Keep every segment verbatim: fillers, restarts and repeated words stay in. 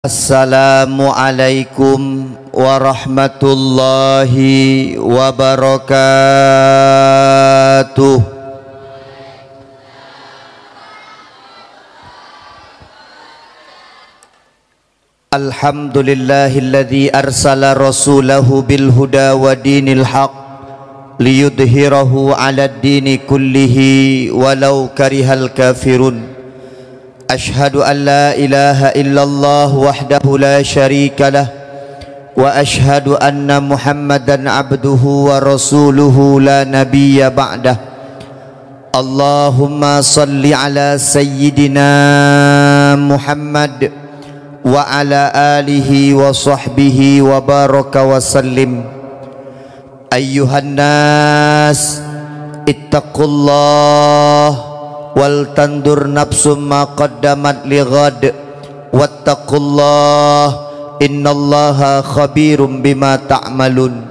Assalamualaikum warahmatullahi wabarakatuh. Alhamdulillahilladzi arsala rasulahu bil huda wa dinil haq liyudhhirahu 'alad dini kullihi walau karihal kafirun. Asyhadu an la ilaha illallah wahdahu la syarikalah, wa asyhadu anna Muhammadan abduhu wa rasuluhu la nabiyya ba'dah. Allahumma salli ala sayyidina Muhammad wa ala alihi wa sahbihi wa baraka wa sallim. Ayyuhan nas, ittaqullah, wal tandur nafsum ma qaddamat lighad, wattaqullah, innallaha khabirum bima ta'malun.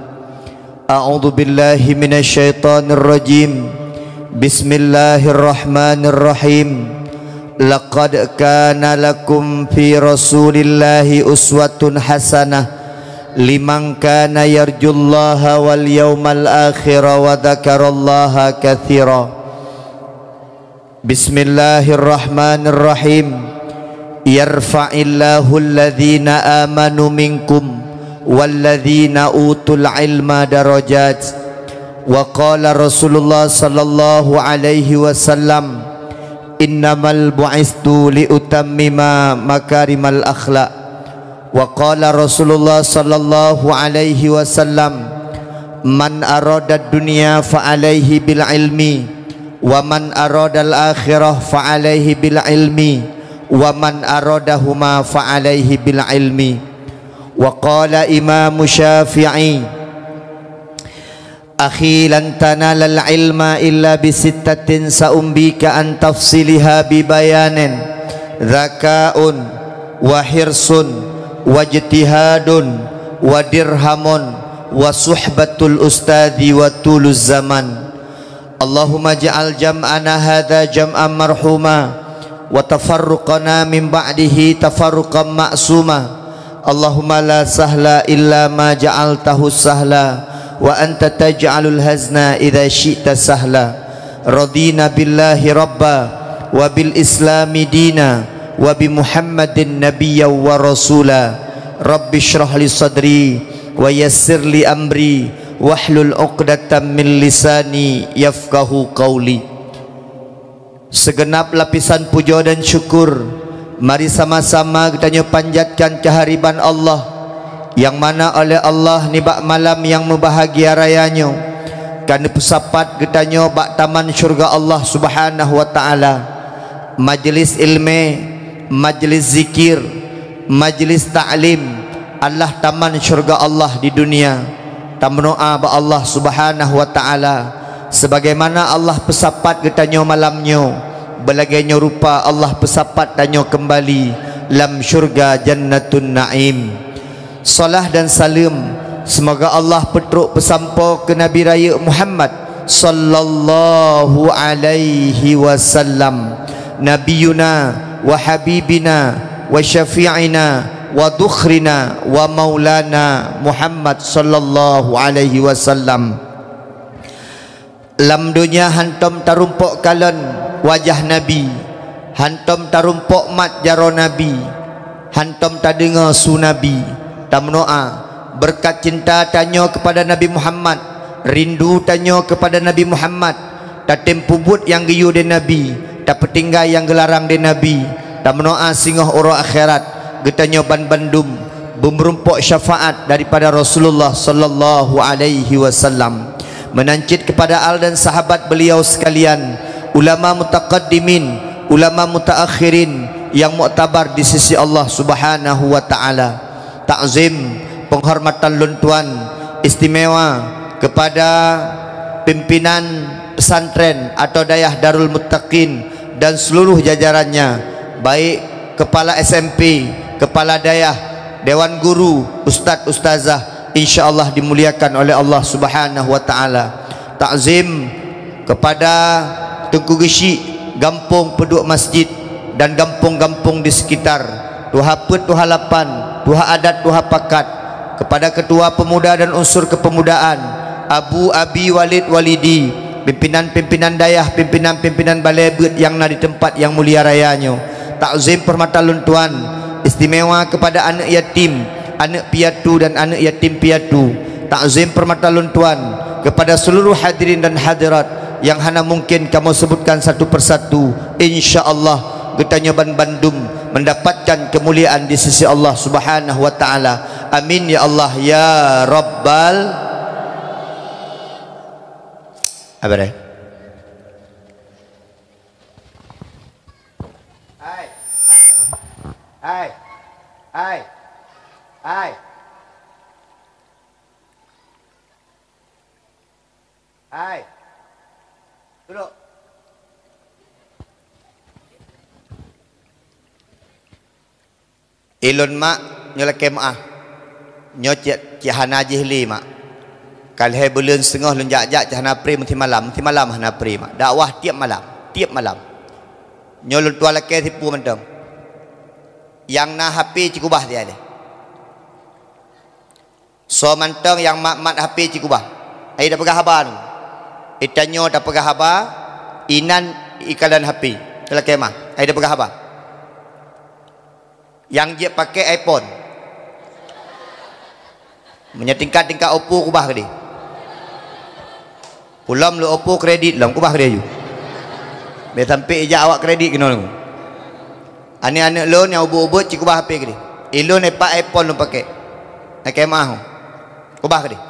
A'udzu billahi minasy syaithanir rajim. Bismillahirrahmanirrahim. Laqad kana lakum fi Rasulillahi uswatun hasanah liman kana yarjullaha wal yaumal akhira wa dzakarallaha katsira. Bismillahirrahmanirrahim. Yarfa'illahu alladhina amanu minkum walladhina utul ilma darajat. Wa qala Rasulullah sallallahu alaihi wasallam, "Innamal bu'istu liutammima makarimal akhlak." Wa qala Rasulullah sallallahu alaihi wasallam, "Man aradad dunya fa alaihi bil ilmi, wa man aradal akhirah fa alaihi bil ilmi, wa man aradahuma fa alaihi bil ilmi." Wa qala Imam Syafi'i, "Akhi, lan tanalal ilma illa bi sittatin, sa'umbika an tafsiliha bi bayanin, dzakaun, wa hirsun, wa ijtihadun, wa dirhamun, wa suhbatul ustadzi, wa tuluz zaman." Allahumma ja'al jam'ana hadza jam'an marhuma, wa tafarruqana min ba'dihi tafarruqan ma'suma. Allahumma la sahla illa ma ja'altahu sahla, wa anta taj'alul hazna idza syi'ta sahla. Radina billahi rabba, wa bil islami dina, wa bi Muhammadin nabiyya wa rasula. Rabbi shrah li sadri, wa yassir li amri, wahlul 'uqdatam min lisani yafqahu qauli. Segenap lapisan pujoe dan syukur mari sama-sama geutanyoe panjatkan keuhariban Allah, nyang mana oleh Allah nibak malam nyang meubahagia raya nyoe ka neupeusapat geutanyoe bak taman syeuruga Allah Subhanahu wa Ta'ala. Majlis ilmé, majlis zikir, majlis taklim adalah taman syeuruga Allah di dunia. Tameudoá bak Allah Subhanahu wa Ta'ala, sebagaimana Allah peusapat geutanyoe malam nyoe, beulagée nyoe rupa Allah peusapat tanyoe keumbali lam syeuruga Jannatun Naim. Salah dan saleuem seumoga Allah peutrok peusampoe keu Nabi Rayeuk Muhammad sallallahu alaihi wasallam, nabiyuna wa habibina wa syafi'ina wa dhukhrina wa maulana Muhammad sallallahu alaihi wasallam. Lam donya hantom tarumpok kalon wajah Nabi, hantom tarumpok mat jaroe Nabi, hantom tadeungoe su Nabi. Tameudoá, beureukat cinta tanyoe keupada Nabi Muhammad, rindu tanyoe keupada Nabi Muhammad, tatem peubuet nyang geuyue lé Nabi, tapeutinggai nyang geularang lé Nabi. Tameudoá singoh uroe akhirat geutanyoe banbandum beumeurumpok syafaat daripada Rasulullah sallallahu alaihi wasallam. Meunan cit keupada al dan sahabat beliau sekalian, ulama mutaqaddimin, ulama mutaakhirin nyang muktabar di sisi Allah Subhanahu wa Ta'ala. Takzim, penghormatan lôn tuan istimewa kepada pimpinan pesantren atau dayah Darul Muttaqin dan seluruh jajarannya, baik kepala S M P, kepala dayah, dewan guru, ustaz ustazah, insya Allah dimuliakan oleh Allah Subhanahu wa Ta'ala. Takzim kepada Teungku Geuchik, Gampông Peuduek Masjid, dan gampông-gampông di sekitar, Tuha Peuet, Tuha Lapan, Tuha Adat, Tuha Pakat, kepada Ketua Pemuda dan Unsur Kepemudaan, Abu, Abi, Walid, Walidi, pimpinan-pimpinan dayah, pimpinan-pimpinan balè beuet nyang na di teumpat nyang mulia raya nyoe. Takzim peurhormatan lôn tuan istimewa kepada aneuk yatim, aneuk piatu dan aneuk yatim piatu. Takzim peurhormatan lôn tuan kepada seluruh hadirin dan hadirat nyang hana mungkin kamoe seubutkan satu persatu. Insya Allah, geutanyoe ban bandum mendapatkan kemuliaan di sisi Allah Subhanahu wa Ta'ala. Amin ya Allah ya Rabbal. Apa dia? Hai, hai, hai, hai, hai. Hai. Duduk. Ilôn mak, nyoe lakèe meu'ah. Nyoe cit, cit hana jih lé mak. Ka lhèe buleuen seungoh lôn jak-jak cit hana pri, meusimalam, meusimalam hana pri mak. Dakwah tiep malam, tiep malam. Nyoe lôn tuan lakèe sipu mantong. Nyang na H P cit kubah siat lé. Soe mantong nyang mat-mat H P cit kubah. Hai tapeugah haba nyoe. Geutanyoe tapeugah haba, inan ikalon H P. Lakèe meu'ah. Hai tapeugah haba. Nyang jeuet pakèk iPhone. Meunyoe tingkat-tingkat Oppo kubah keudéh. Ulôn lôn Oppo kredit lom kubah keudéh ju. Bèk sampai ijak awak kredit keunoe. Aneuk-aneuk lôn nyang ubit-ubit cit kubah H P keudéh. Ilôn iPad iPhone lôn pakèk. Lakèe meu'ah. Kubah keudéh.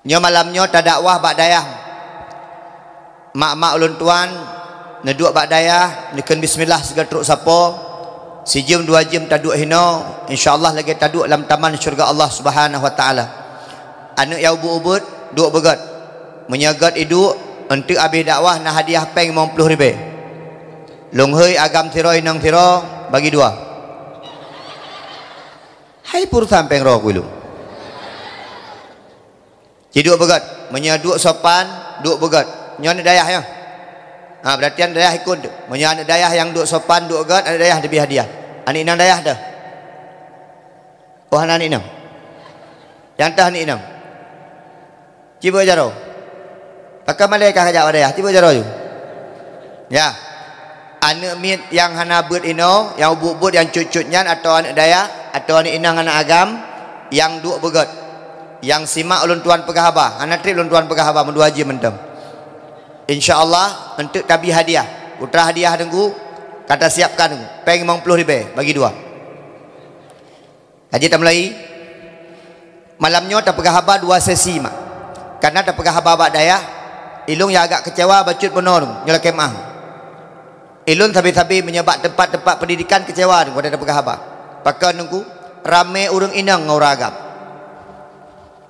Nyoe malam nyoe tadakwah bak dayah. Mak-mak ulôn tuan neuduek bak dayah, neukheun bismillah sigoe trok sapo. Sijeuem dua jeuem taduek hinoe, insya Allah lagèe taduek lam taman syeuruga Allah Subhanahu wa Ta'ala. Aneuk nyang ubit-ubit, duek beugöt. Meunyoe göt iduek, eunteuk abéh dakwah na hadiah pèng limong ploh ribèe. Lôn hôi agam sidroe inong sidroe, bagi dua. Hai peurusan pèng roh keu lôn. Ci duek beugöt. Meunyoe duek sopan, duek beugöt. Nyoe aneuk dayah nyoe. Ha, beurati aneuk dayah ikot. Meunyoe aneuk dayah nyang duek sopan, duek göt, aneuk dayah teubiet hadiah. Aneuk inong dayah teuh. Oh, hana aneuk inong. Nyang teuh aneuk inong. Ci beuet jaroe. Pakon malèe ka jak bak dayah, ci beuet jaroe ju. Ya. Aneuk miet nyang hana beuet inoe, nyang ubit-ubit, nyang cut-cut nyan, atawa aneuk dayah, atawa aneuk inong aneuk agam, nyang duek beugöt. Nyang simak ulôn tuan peugah haba, hana trép ulôn tuan peugah haba, meudua jeuem mantong. Insya Allah, eunteuk tabri hadiah. Putra hadiah Teungku, ka tasiapkan Teungku. Pèng limong ploh ribèe, bagi dua. Ka jeuet tamulai. Malam nyoe tapeugah haba dua sesi mak. Kareuna tapeugah haba bak dayah, ilôn nyang agak keucewa bacut bunoe nyoe lakèe meu'ah. Ilôn sabe-sabe meunyoe bak teumpat-teumpat pendidikan keucewa watèe tapeugah haba. Pakon Teungku, ramè ureueng inong ngon ureueng agam.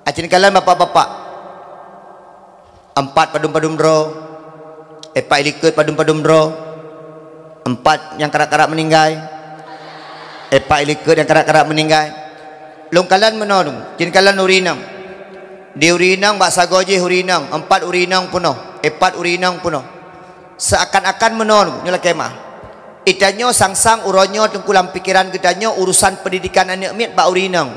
Aci neukalon bapak-bapak. Empat padum-padum droe, epat ilikot padum-padum droe, empat nyang karab-karab meuninggai, epat ilikot nyang karab-karab meuninggai. Lôn kalon meunoe, ci neukalon ureueng inong. Di ureueng inong bak sagoe jih ureueng inong, empat ureueng inong peunoh, epat ureueng inong peunoh. Seuakan-akan meunoe nyoe lakèe meu'ah. Geutanyoe sang-sang uroe nyoe Teungku lam pikeran geutanyoe urusan pendidikan aneuk miet bak ureueng inong.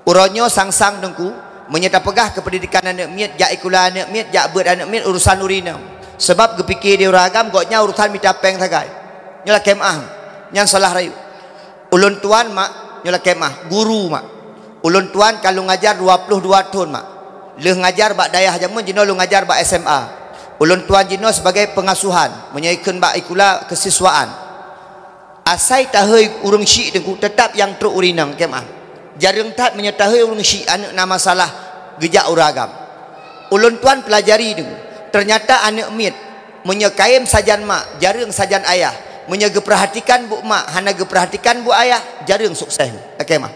Uroe nyoe sang-sang Teungku, meunyoe tapeugah keu pendidikan aneuk miet, jak sikula aneuk miet, jak beuet aneuk miet, urusan ureueng inong. Sabab geupike di ureueng agam, gobnyan urusan mita pèng sagai. Nyoe lakèe meu'ah. Nyan salah rayeuk. Ulôn tuan mak, nyoe lakèe meu'ah, guru mak. Ulôn tuan ka lôn ngajar dua ploh dua thon mak. Lheueh ngajar bak dayah jameun, jinoe lôn ngajar bak S M A. Ulôn tuan jinoe sibagai peungasuhan, meunyoe ikheun bak sikula keusiswaan. Asai tahôi ureueng syiek Teungku, teutap nyang trok ureueng inong, lakèe meu'ah. Jareueng that meunyoe tahôi ureueng syiek aneuk na masalah geujak ureueng agam. Ulôn tuan peulajari Teungku, teunyata aneuk miet meunyoe kayém sajan mak, jareueng sajan ayah. Meunyoe geupeurhatikan buet mak, hana geupeurhatikan buet ayah, jareueng sukses, lakèe meu'ah.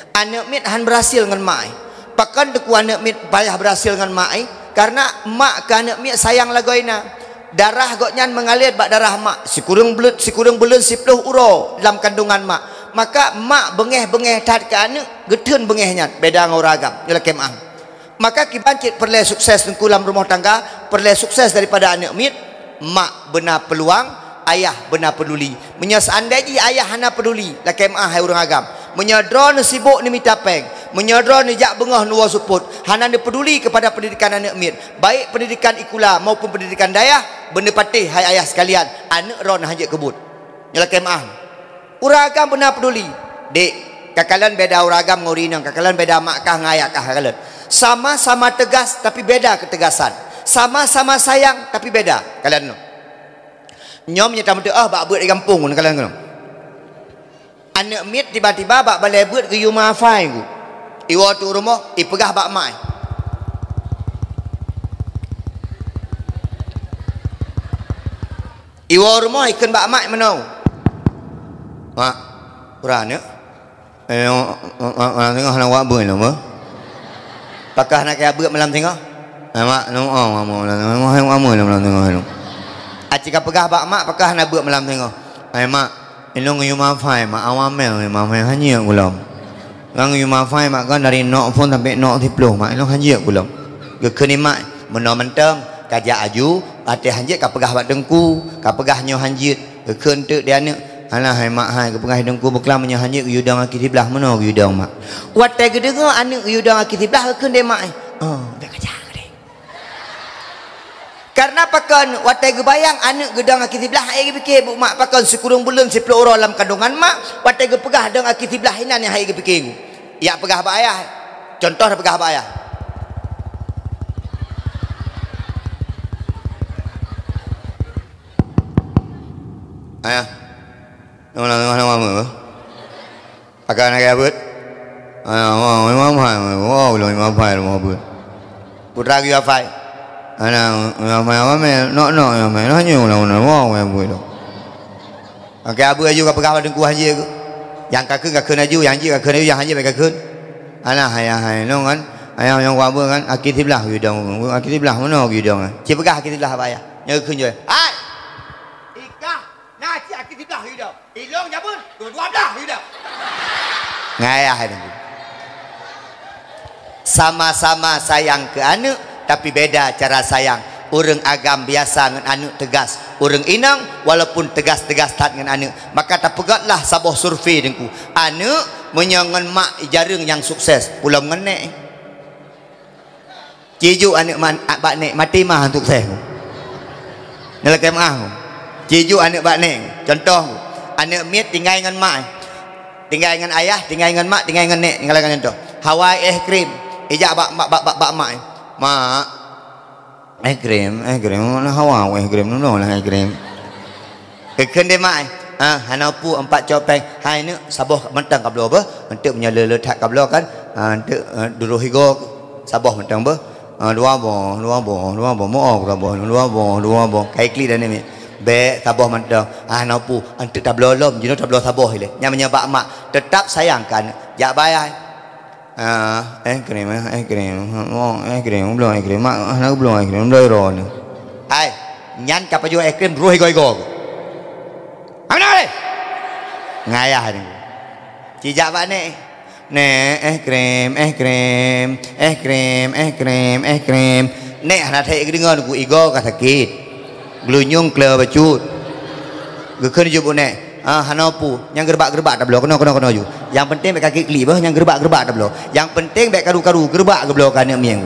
Aneuk miet han beurhasil ngon mak, eh. Pakon Teungku aneuk miet payah beurhasil ngon mak, eh? Kareuna mak keu aneuk miet sayang lagoina. Darah gobnyan meungalir bak darah mak, sikureueng buleuen, sikureueng buleuen siploh uroe lam kandongan mak. Maka mak beungèh-beungèh that keu aneuk, geutheun beungèh nyan, beda ngon ureueng agam, nyoe lakèe meu'ah. Maka kiban cit peureulèe sukses Teungku lam rumoh tangga, peureulèe sukses daripada aneuk miet, mak beuna peuluang, Ayah beuna peuduli. Meunyoe seandai jih ayah hana peuduli, lakée meuáh hai ureuëng agam. Meunyoe droeneuh sibok neumita péng, meunyoe droeneuh jak beungoh neuwoe seupôt, hana neupeuduli keupada peundidikan aneuëk miet, baik peundidikan sikula maupun peundidikan dayah, beuneupatéh hai ayah sekalian, aneuëk droeneuh hanjeuet keu buet. Nyoe lakée meuáh. Ureuëng agam beuna peuduli. Dek, kakalon beda ureuëng agam ngon ureuëng inong, kakalon beda mak kah ngon ayah kah kakalon. Sama-sama teugas tapi beda keutegasan. Sama-sama sayang tapi beda. Kalon nyoe. Nyoe meunyoe tameuteuk ah bak beuet di gampông ngon kalon ngon. Aneuëk miet tiba-tiba bak balée beuet geuyue mafai gu. Iwoe teuk rumoh, ipeugah bak mak. Iwoe rumoh ikheun bak mak meunoe. Mak, ureuëng aneuëk. Eh, malam singoh hana wak beuet lom, eh. Pakah hana kaya beuet malam singoh? Eh, mak, lom, oh, malam singoh, malam singoh, malam singoh. Aci ka peugah bak mak, pakah hana beuet malam singoh? Eh, mak, ilong yue mafai, mak, awam mel, yue mafai, hanyeu gulom. Ngang yue mafai, mak, kan dari nok phon sampai nok siploh, mak, ilong hanyeu gulom. Geukheun mak, meunoe mantong, ka jak aju, até hanjeuet ka peugah bak teungku, ka peugah nyoe hanjeuet. Geukheun teuk di aneuëk, "Alah, hai mak hai, geupeugah teungku beuklam meunyoe hanjeuet geuyue dong aki siblah, meunoe geuyue dong, mak." Watée geudeungoe aneuëk geuyue dong aki siblah, geukheun deh mak, "Oh, bèk kacang deh." Karena pakon, watée geubayang aneuëk geudong aki siblah, hai geupike bu mak pakon sikureueng buleuen siploh uroe lam kandongan mak, watée geupeugah dong aki siblah inan nyang hai geupike. Yak peugah bak ayah. Contoh peugah bak ayah. Ayah. Nyoe lam teungoh nyoe mama. Pakon lagée buet? Ayah, mama, mama, mama, mama, mama, mama, mama, mama. Putra geuyue hafai. Anak, mama, mama, nok, nok, mama, nok, nyoe lam teungoh mama, mama, mama. Oke, abu aju ka peugah bak teungku hanjeuet. Nyang ka kheun, ka kheun aju, nyang jeuet ka kheun aju, nyang hanjeuet bèk ka kheun. Alah, ayah, hai, nong kan. Ayah nyang kuabu kan, aki siblah geuyue dong, aki siblah meunoe geuyue dong. Ci peugah aki siblah bak ayah. Nyoe kheun joi. Hai! Ikah, na cit aki siblah geuyue dong. Ilong jameun, dua-dua blah geuyue dong. Ngon ayah hai teungku. Sama-sama sayang keu aneuëk, tapi beda cara sayang. Ureuëng agam biasa ngon aneuëk teugas. Ureuëng inong, walaupun teugas-teugas that ngon aneuëk. Maka tapeugötlah saboh survei teungku. Aneuëk meunyoe ngon mak jareueng nyang sukses, pulom ngon nék. Cijuk aneuëk man, bak nék, maté mah sukses. Nalakée meuah. Cijuk aneuëk bak nék. Contoh, aneuëk miet tinggai ngon mak. Tinggai ngon ayah, tinggai ngon mak, tinggai ngon nék. Tinggai ngon contoh. Hawa es krim. Ijak bak, bak, bak, bak, bak mak. Mak. Es krim, es krim. Mana hawa es krim? Nuna lah es krim. Keukeuen deh mak. Ah, hana pu empat cok péng. Hai neuk saboh mantong kabloe beuh. Enteuk meunyoe le-le that kabloe kan. Ah, enteuk, eh, duroh igoe saboh mantong beuh. Ah, dua boh, dua boh, dua boh. Moe ka boh, dua boh, dua boh. Kai klik dah ni. Bèk saboh mantong. Ah, hana pu. Enteuk tabloe lom, jinoe tabloe saboh ilée. Nyan meunyoe bak mak, teutap sayang kan. Jak bayai. Ah, es krim, eh, es krim. Oh, es krim, bloe es krim. Mak, hana bloe es krim, bloe ron. Hai, nyan ka pajoh es krim, roh igoe-igoe. Amna lé. Ngayah ni. Cijak bak nék. Nék, es krim, es krim, es krim, es krim, es krim. Nék hana that geudeungoe ku igoe ka sakét. Geulunyueng kle bacut. Geukheun jeuet buet nék. Ah, hana pu. Nyang geureubak-geureubak tabloe. Keunoe, keunoe, keunoe ju. Nyang penting bèk kaki klik beuh, nyang geureubak-geureubak tabloe. Nyang penting bèk karu-karu, geureubak geubloe keu aneuk mieng.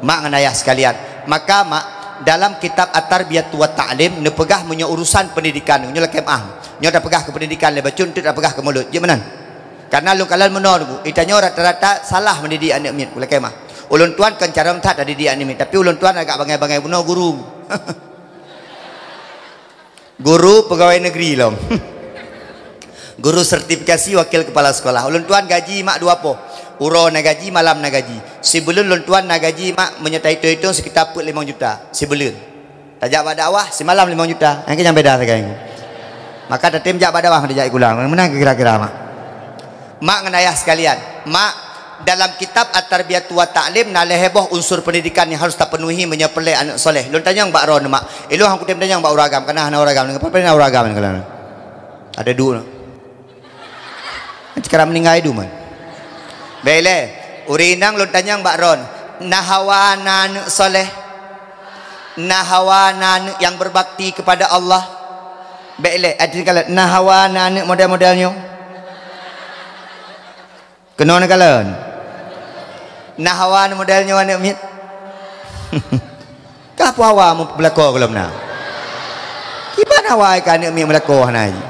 Mak ngon ayah sekalian. Maka mak, dalam kitab At-Tarbiyatu wa Ta'lim neupeugah meunyoe urusan pendidikan, nyoe lakée meuah. Nyoe tapeugah keu pendidikan lé bacut, enteuk tapeugah keu mulut. Jeuet meunan. Karena lôn kalon meunoe, itanyoe rata-rata salah mendidik aneuk miet, lakée meuah. Ulôn tuan kon carông that tadidik aneuk miet, tapi ulôn tuan agak bangai-bangai bunoe guru. Guru pegawai negeri lom. Guru sertifikasi wakil kepala sekolah. Ulôn tuan gaji mak dua poh. Uroe na gaji, malam na gaji. Sibuleuen lôn tuan na gaji mak meunyoe taitong-itong sekitar peuet limong juta sibuleuen. Tajak bak dakwah simalam limong juta. Nyang keu nyang beda sagai. Maka tatem jak bak dakwah tajak ikulang. Meunan kira-kira mak. Mak ngon ayah sekalian, mak, dalam kitab At-Tarbiyatu wa Ta'lim na lhèe boh unsur pendidikan nyang harus tapenuhi meunyoe peureulèe aneuk soleh. Lôn tanyong bak droeneuh mak. Ilôn han kutem tanyong bak ureueng agam, karena hana ureueng agam, ni peue na ureueng agam ni keulan. Ada duek na. Sekarang meninggai duman. Bèk lé, ureueng inong lôn tanyong bak droeneuh. Na hawa na aneuk soleh? Na hawa na aneuk nyang berbakti kepada Allah? Bék lé, até kalon na hawa na aneuk model-model nyoe. Keunoe neukalon. Na hawa na model nyoe aneuk miet. Ka peue hawa meulakoe gohlom na. Kiban hawa ka aneuk miet meulakoe hana jih.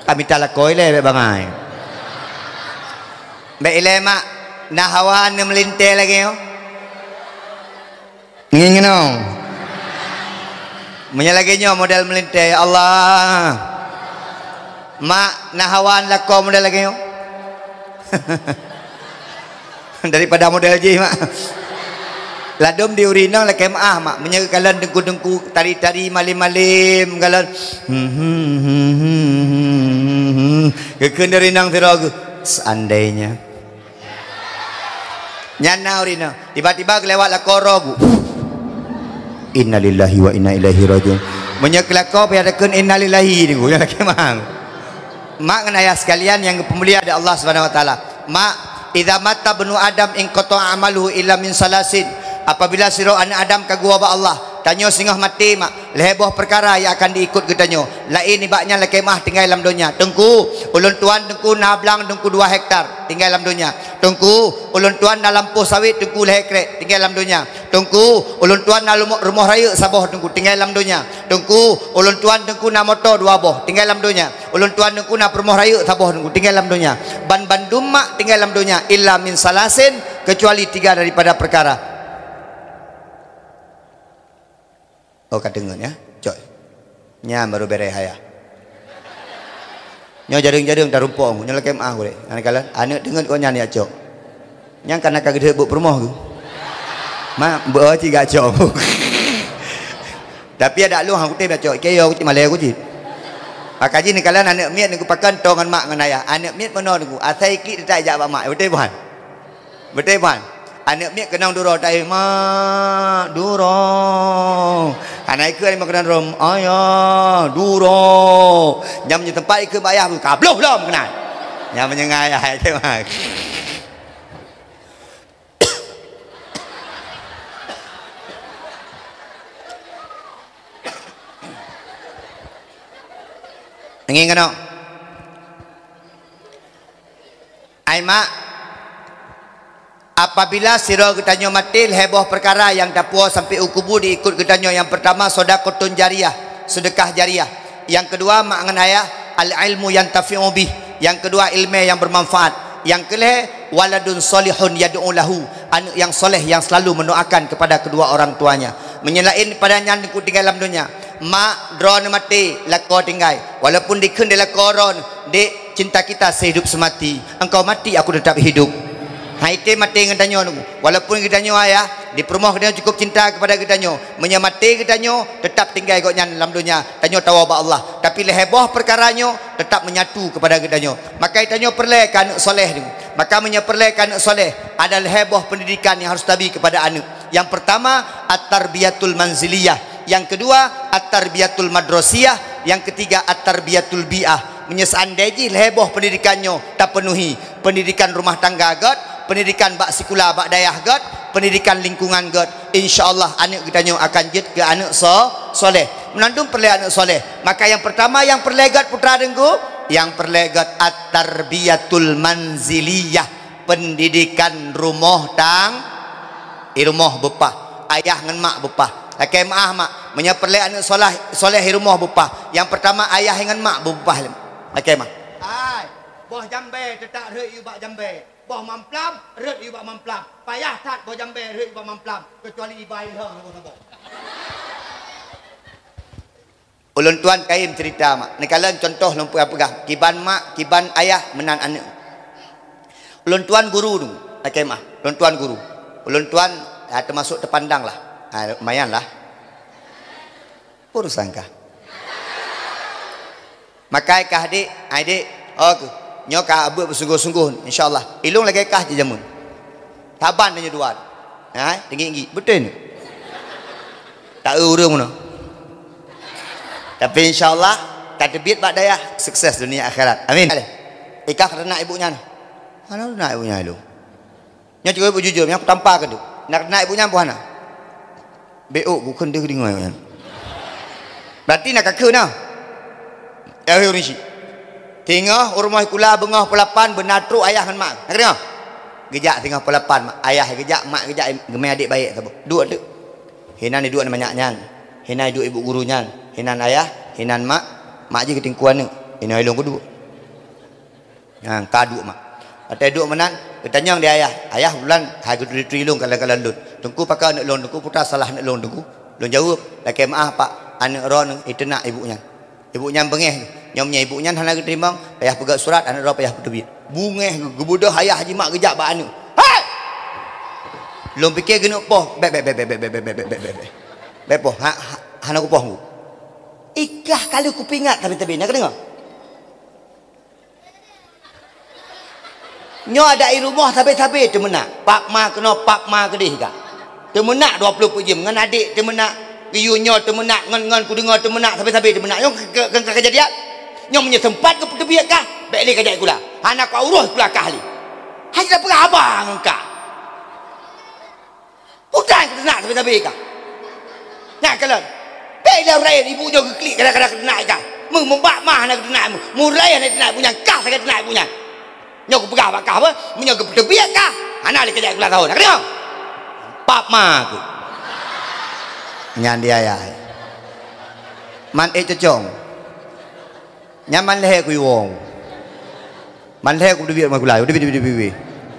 Ka mita lakoe lé bék bangai. Bék ilée mak, na hawa aneuk meulintée lagée nyoe. Ngieng nyoe. Meunyoe lagée nyoe model meulintée, ya Allah. Mak, na hawa lakoe model lagée nyoe. Daripada model jih, mak. Ladom di ureueng inong lakée meu'ah, mak. Meunyoe kalon teungku-teungku tari-tari malem-malem kalon. Geukheun di ureueng inong sidroe geuh. Seandainya. Nyan na ureueng inong. Tiba-tiba geulewat lakoe roh geuh. Innalillahi wa inna ilaihi rajiun. Meunyoe keu lakoe payah takheun innalillahi niku, nyan lakée meu'ah. Mak ngon ayah sekalian nyang geupeumulia di Allah Subhanahu wa Taala. Mak, idza mata ibnu Adam inqata'a amaluhu illa min salasin. Apabila sidroe aneuk Adam ka geuwoe bak Allah, tanyoe singoh maté, mak, lhée boh peukara nyang akan diikot geutanyoe. Laén nibak nyan lakée meu'ah tinggai lam donya. Teungku, ulôn tuan teungku na blang teungku dua hektar, tinggai lam donya. Teungku, ulôn tuan na lampôh sawét teungku lhée krek, tinggai lam donya. Teungku, ulôn tuan na lumo-, rumoh rayeuk saboh teungku, tinggai lam donya. Teungku, ulôn tuan teungku na moto dua boh, tinggai lam donya. Ulôn tuan teungku na peurumoh rayeuk saboh teungku, tinggai lam donya. Ban bandum mak tinggai lam donya, illa min salasin, kecuali tiga daripada peukara. Oh, ka deungon, ya? Cok. Nyan baru bereh haya. Nyoe jareueng-jareueng tarumpok, nyoe lakée meu'ah gurée. Aneuk kalon, aneuk deungon kok nyan ya, Cok. Nyang kana ka geudeuek buet peurumoh tu. Mak, beu cit gak Cok. Tapi adak lôn hang kutem ya, Cok. Ikei yo kucit malée kucit. Maka jih neukalon aneuk miet neu pakon toe ngon mak ngon ayah. Aneuk miet meunoe nunggu. Asai klik teutap jak bak mak. Beutôi bukan? Beutôi, ban? Aneuk miet keunong duroe taeu, "Mak, duroe." Hana ikheun aneuk miet keunong duroe, "Ayah, duroe." Nyang meunyoe teumpat ikheun bak ayah, ka bloh lom keunan. Nyang meunyoe ngon ayah, ikheun, "Mak." Angén keunoe. Ai mak, apabila sidroe geutanyoe maté, lhée boh peukara nyang tapuwoe sampoe u kubu diikot geutanyoe. Nyang peurtama, shadaqatun jariyah, seudeukah jariyah. Nyang keudua, mak ngon ayah, al-ilmu yantafi'u bih. Nyang keudua, ileumé nyang beumanfaat. Nyang keulhée, waladun shalihun yad'u lahu, aneuk nyang soleh nyang seulalu mendoakan kepada kedua orang tuanya. Meunyoe laén pada nyan, teungku tinggai lam donya. Mak, droeneuh maté, lakoe tinggai. Walaupun dikheun di lakoe droeneuh, "Dek, cinta kita sehidup semati. Engkau mati, aku tetap hidup." Hai, item maté ngon tanyoe nunggu. Walaupun geutanyoe ayah, di peurumoh geutanyoe cukup cinta kepada geutanyoe. Meunyoe maté geutanyoe, tetap tinggai gobnyan lam donya. Tanyoe tawoe bak Allah. Tapi lhée boh peukara nyoe tetap menyatu kepada geutanyoe. Maka tanyoe peureulée keu aneuk soleh nunggu. Maka meunyoe peureulée keu aneuk soleh, ada lhée boh pendidikan yang harus tabi kepada aneuk. Yang pertama, at-tarbiyatul manziliyah. Yang kedua, at-tarbiyatul madrasiyah. Yang ketiga, at-tarbiyatul bi'ah. Meunyoe seandai jih lhée boh pendidikan nyoe tapeunuhi, pendidikan rumah tangga gét, pendidikan bak sikula bak dayah gét, pendidikan lingkungan gét, insya Allah aneuk geutanyoe akan jeuet keu aneuk so-, soleh. Meunandum peureulée aneuk soleh. Maka yang pertama yang peureulée gét putra teungku, yang peureulée gét at-tarbiyatul manziliyah. Pendidikan rumoh tang-, i rumoh beupah. Ayah ngon mak beupah. Lakée meu'ah mak, meunyoe peureulée aneuk solah-, soleh i rumoh beupah. Nyang peurtama ayah ngon mak beupah. Lakée mah. Hai, boh jambée teutak rhot yue bak jambée. Boh mamplam rhot yue bak mamplam. Payah that boh jambée rhot yue bak mamplam, keucuali iba ilhong saboh-saboh. Ulôn tuan kayém ceurita mak. Neukalon cuntoh lôn peugah-peugah. Kiban mak, kiban ayah meunan aneuk. Ulôn tuan guru tu, lakée mah. Ulôn tuan guru. Ulôn tuan, ah, teumasok teupandang lah. Ah, lumayan lah. Urusan kah. Makai kah, Dik? Hai, Dik. Oh, keuh. Nyoe ka abeuet beusunggoh-sunggoh, insya Allah. Ilong lagée kah cit jameun. Taban tanyoe dua. Ha, teungiek-ngiek. Beutôi ni. Tak eu ureueng meunoe. Tapi insya Allah, tateubiet bak dayah, sukses dunia akhirat. Amin. Ikah teunak ibu nyan. Hana teunak ibu nyan ilong. Nyoe cukup ibu jujur, nyoe kutampa keuduek. Nak teunak ibu nyan pun hana. Beok ku kheun deuh deungoe nyan. Berarti na kakheun na. Eh, ureueng chik. Singoh u rumoh sikula beungoh pukul lapan beuna trok ayah ngon mak. Na keudeueng? Geujak singoh pukul lapan, mak, ayah geujak, mak geujak, geumè adék baik saboh. Duek teuk. Hinan iduek manyak nyan. Hinan iduek ibu guru nyan. Hinan ayah, hinan mak. Mak jih geutingkue aneuk. Inoe ilôn kuduek. Nyan ka duek mak. Watèe duek meunan, geutanyong di ayah, "Ayah, bulan hai geuturi-turi lôn kalon-kalon lôn. Teungku pakon aneuk lôn, Teungku, peue salah aneuk lôn, Teungku?" Lôn jaweueb, "Lakèe meu'ah, Pak, aneuk droeneuh iteunak ibu nyan. Ibu nyan beungèh, nyoe meunyo ibu nyan hana geuteurimong, payah peugèt surat, aneuk droe payah peuteubiet." Beungèh geubeudôh ayah jih mak geujak bak aneuk. "Hai!" Lôn piké geuneuk poh, bèk, bèk, bèk. Bèk poh, ha, ha, hana kupoh, Teungku. Ikah ka lheueh kupeuingat sabe-sabe, na kadeungö? Nyoe adak i rumoh sabe-sabe teumeunak. Pap ma keunoe, pap ma keudeh ka. Teumeunak dua ploh peuet jeuem ngon adék teumeunak, geuyue nyoe teumeunak, ngon, ngon kudeungö teumeunak, sabe-sabe teumeunak. Nyoe keu, keu, keu keujadian. Nyoe meunyoe seumpat keu peuteubiet kah, bèk lé kajak sikula. Hana kuurôh sikula kah lé. Hana tapeugah haba ngon kah. Utang keu teunak sabe-sabe kah. Nyan kalon. Bèk ilèe ureueng ibu nyoe geuklik kadang-kadang keu teunak kah. Meu-, meubak ma hana keu teunak, meu-, meurai hana teunak ibu nyan, kah sagai teunak ibu nyan. Nyoe kupeugah bak kah beuh, meunyoe geupeuteubiet kah, hana lé kajak sikula tahun. Na keudeueng? Pap ma keuh. Nyan di ayah. Man ék cocong. Nyan man lhèe kuiwoe. Man lhèe kupeuteubiet mak sikula, teubiet, teubiet, teubiet, teubiet.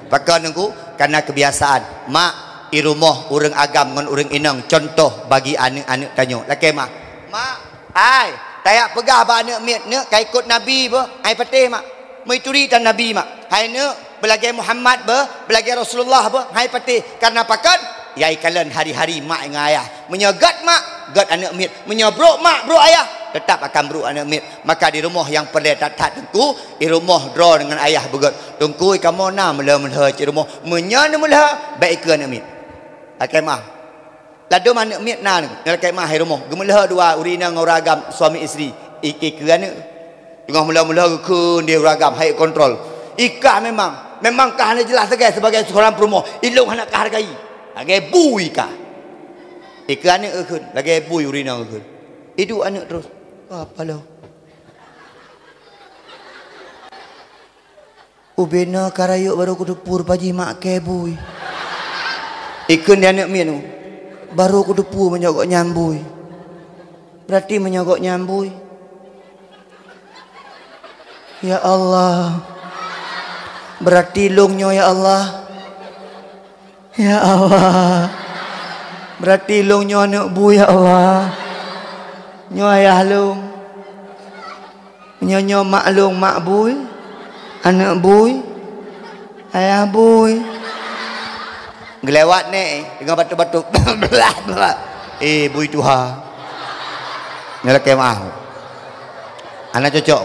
Pakon Teungku? Karena kebiasaan. Mak, i rumoh ureueng agam ngon ureueng inong contoh bagi aneuk-aneuk tanyoe. Lakèe meu'ah. Mak, hai, tajak peugah bak aneuk miet, "Neuk, ka ikot Nabi beuh." Hai patéh, Mak. Meuturi tan Nabi, Mak. "Hai neuk, beulagèe Muhammad beuh, beulagèe Rasulullah beuh." Hai patéh. Karena pakon? Yai kalon hari-hari mak ngon ayah. Meunyoe gèt mak, gèt aneuk miet. Meunyoe brôk mak, brôk ayah, teutap akan brôk aneuk miet. Maka di rumoh nyang peureulèe that-that Teungku, i rumoh droe ngon ayah beugèt. Teungku, kamoe na meulhö-meulhö cit rumoh. Meunyoe neumeulhö, bèk ikeu aneuk miet. Lakèe meu'ah. Ladôm aneuk miet na, lakèe meu'ah i rumoh. Geumeulhö dua, ureueng inong ngon ureueng agam, suami isteri. Ikeu aneuk. Teungoh meulhö-meulhö geukheun di ureueng agam, hai kontrol. Ikah memang. Memang kah hana jeulaih sagai sibagai seorang peurumoh. Ilôn hana kahargai. Lagèe bui kah. Ikeu aneuk geukheun, lagèe bui ureueng inong geukheun. Iduek aneuk terus. Apa lo? Ubena ka rayeuk barô kuteupeu rupa jih mak kèe bui. Ikheun di aneuk miet nyoe, "Barô kuteupeu meunyoe gobnyan bui. Beurati meunyoe gobnyan bui. Ya Allah. Beurati lôn nyoe, ya Allah." Ya Allah, beurati lôn nyoe aneuk bui, ya Allah. Nyoe ayah lôn. Nyoe, nyoe mak lôn, mak bui, aneuk bui, ayah bui. Geulewat nèk, deungon batuk-batuk. Eh, bui tuha. Nyoe lakèe meu'ah. Hana cocok.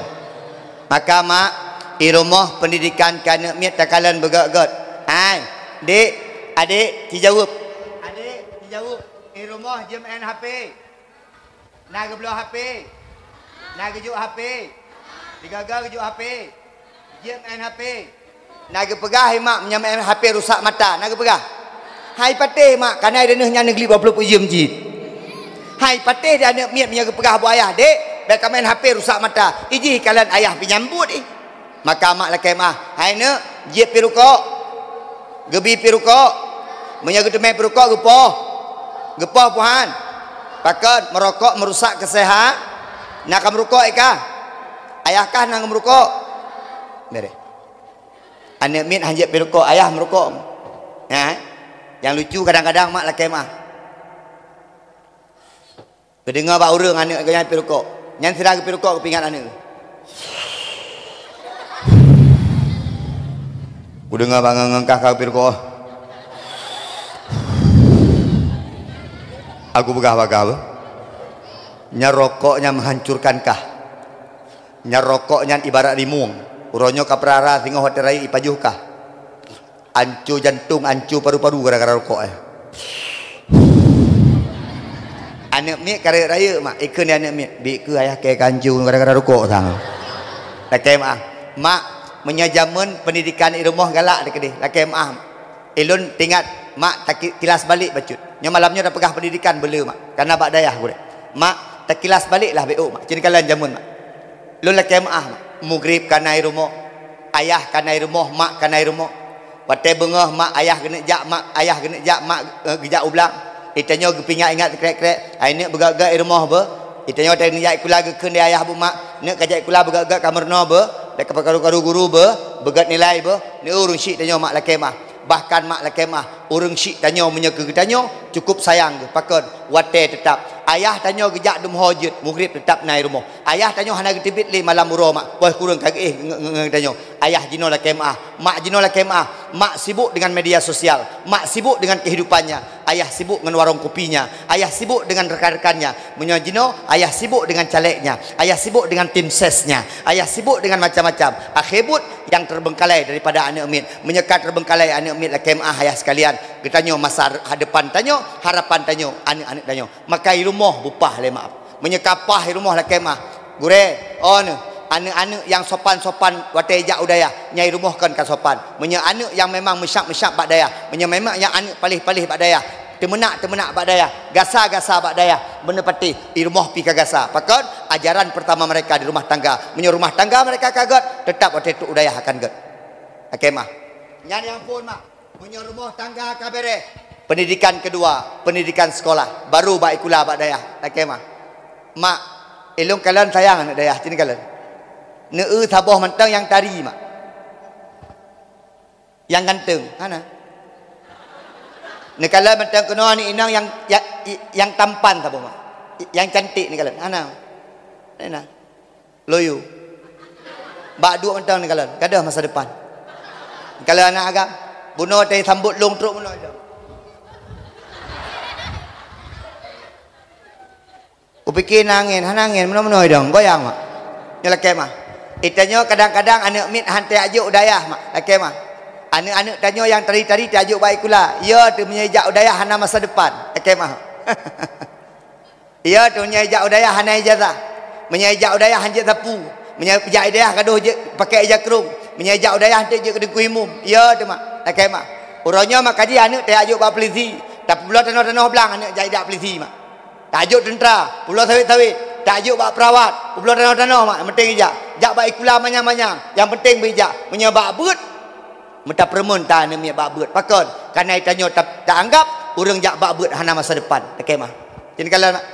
Maka mak, i rumoh pendidikan keu aneuk miet takalon beugèt-gèt. Hai, dek, adek, ci jaweueb. Adek, ci jaweueb. I rumoh jeuem main H P. Na geubloe H P. Na geujok H P. Sigoe-goe geujok H P. Jeuem main H P. Na geupeugah, "Hai mak, meunyoe main H P rusak mata." Na geupeugah. Hai patéh mak, kana i deuneuh nyan neuglip dua ploh peuet jeuem cit. Hai patéh di aneuk miet meunyoe geupeugah bak ayah, "Dek, bèk kamain H P rusak mata." Ijih kalon ayah pih nyambut ih. Maka mak lakèe meu'ah, "Hai neuk, jieb pih rukok. Geubi pih rukok. Meunyoe geuteumé pih rukok geupoh. Geupoh puhan. Pakon meurokok meurusak keusehat. Na kameurukok ikah. Ayah kah na kameurukok." Bèrèh. Aneuk miet han jieb pih rukok, ayah meurukok. Nyan, nyang lucu kadang-kadang mak lakèe meu'ah. Geudeungoe bak ureueng aneuk geuh nyan pih rukok. Nyan sira geupih rukok geupeuingat aneuk. Kudeungoe bak ngon-ngon kah ka geupih rukok. Aku peugah bak kah beuh. Nyan rokok nyan menghancurkan kah. Nyan rokok nyan ibarat rimueng. Uroe nyoe ka peurara singoh watèe rayeuk ipajoh kah. Anco jantong, anco paru-paru gara-gara rokok, eh. Aneuk miet ka rayeuk-rayeuk, mak. Ikheun di aneuk miet, "Bèk keuh ayah kèe ka anco gara-gara rokok sang." Lakèe meu'ah. Mak, meunyoe jameun pendidikan i rumoh galak teuh keudeh, lakèe meu'ah. Ilôn teuingat, mak, taki-, kilas balek bacut. Nyoe malam nyoe tapeugah pendidikan beu le, mak. Kana bak dayah gurèe. Mak, takilas balek lah bèk ôk, mak. Ci neukalon jameun, mak. Lôn lakée meuáh, mak. Mugrib ka na i rumoh, ayah ka na i rumoh, mak ka na i rumoh. Watée beungoh mak ayah geuneuk jak, mak ayah geuneuk jak, mak, eh, geujak u blang. Itanyoe geupingat-ingat sikrek-krek, ai neuk beugét-gét i rumoh beuh. Itanyoe watée neuk jak sikula geukheun lé ayah beuh, mak, neuk ka jak sikula beugét-gét ka meurunoe beuh, dan ka peukaru-karu guru beuh, beugét nilai beuh. Neuk ureuëng syiek tanyoe mak lakée meuáh. Bahkan mak lakée meuáh, ureuëng syiek tanyoe meunyoe keu geutanyoe cukôp sayang geuh. Pakon? Watée teutab. Ayah tanyoe geujak dum ho jeuet, mugrib teutab na i rumoh. Ayah tanyoe hana geuteubiet lé malam uroe, mak, poh kureueng ka geuéh nge-, nge-, nge-, tanyoe. Ayah jinoe lakée meuáh, mak jinoe lakée meuáh. Mak sibuk dengan media sosial, mak sibuk dengan kehidupannya. Ayah sibuk ngon warong kopinya, ayah sibuk dengan rekan-rekannya. Meunyoe jinoe, ayah sibuk dengan calegnya, ayah sibuk dengan tim sesnya, ayah sibuk dengan macam-macam. Akhé buet, nyang terbengkalai daripada aneuëk miet. Meunyoe ka terbengkalai aneuëk miet lakée meuáh ayah sekalian, geutanyoe masa depan tanyoe, harapan tanyoe, aneuëk-aneuëk tanyoe. Maka i rumoh bupah lé, maaf. Meunyoe ka pah i rumoh lakée meuáh, gurée, oh neuh, aneuëk-aneuëk nyang sopan-sopan watée jak u dayah, nyan i rumoh kon ka sopan. Meunyoe aneuëk nyang memang meusyab-meusyab bak dayah, meunyoe memang nyang aneuëk paléh-paléh bak dayah, teumeunak-teumeunak bak dayah, gasa-gasa bak dayah, beuneupatéh, i rumoh pih ka gasa. Pakon? Ajaran pertama mereka di rumah tangga. Meunyoe rumah tangga mereka ka gét, teutab watée trok u dayah akan gét. Lakée meuáh. Nyan nyang phon, mak. Meunyoe rumoh tangga ka béréh, pendidikan kedua, pendidikan sekolah, baru bak sikula bak dayah. Lakée meuáh. Mak, ilôn kalon sayang aneuëk dayah, cit kalon. Neueu saboh mantong nyang tari, mak. Nyang ganteng, hana. Neukalon mantong keunoe aneuëk inong nyang, nyang, nyang tampan saboh, mak. Nyang cantik neukalon, hana. Hana. Loyo. Bak duek mantong neukalon, gadôh masa depan. Neukalon aneuëk agam, bunoe teuh sambot lôn trok bunoe dong. Upike na angén, hana angén, meunoe-meunoe dong, goyang, mak. Nyoe lakée meuáh. Itanyoe kadang-kadang aneuëk miet han tajak jok u dayah, mak, lakée meuáh. Aneuëk-aneuëk tanyoe nyang tari-tari tajak jok bak sikula. Yo teuh meunyoe jak u dayah hana masa depan, lakée meuáh. Iya teuh, meunyoe jak u dayah hana ijazah. Meunyoe jak u dayah hanjeuet sapu. Meunyoe jak u dayah gadôh jeuet pakai ija krông. Meunyoe jak u dayah hanjeuet jeuet keu teungku imum. Iya teuh, mak. Lakée meuáh. Uroe nyoe maka jih aneuëk tajak jok bak polisi. Tapubloe tanoh-tanoh blang aneuëk jak jak polisi, mak. Tajak jok teuntra, publoe sawét-sawét. Tajak jok bak perawat, publoe tanoh-tanoh, mak. Yang penting ijak. Jak bak sikula manyang-manyang. Yang penting beujak. Meunyoe bak beuet, meuta peureumeun ta aneuëk miet bak beuet. Pakon? Karena itanyoe ta-, taanggap ureuëng jak bak beuet hana masa depan. Lakée meuáh. Cit neukalon, mak.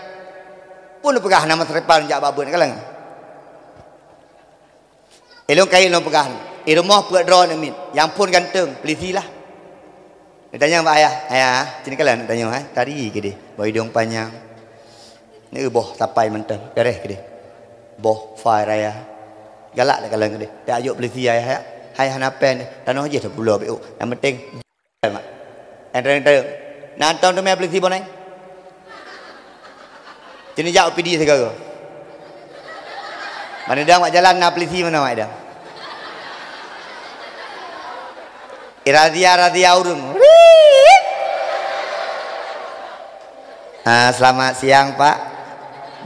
Peue neupeugah hana masa depan jak bak beuet, neukalon. Ilôn kayém lôn peugah, i rumoh peuet droe aneuëk miet, nyang phon ganteng, polisi lah. Neutanyong bak ayah, "Ayah, cit neukalon," neutanyong, eh, "tari keudeh, boh idong panyang, neueu boh sapai mantong, béréh keudeh, boh fai raya, galak neukalon keudeh, tajak jok polisi ayah, ya. Hai hana péng, tanoh jih tapubloe beu, yang penting." Mak. Enteuk-enteuk. Na tom teumé polisi boneng? Cit neujak U P D sigoe. Ban idong bak jalan na polisi meunoe, mak, idong. Irazia-razia ureuëng. Ah, selamat siang, Pak.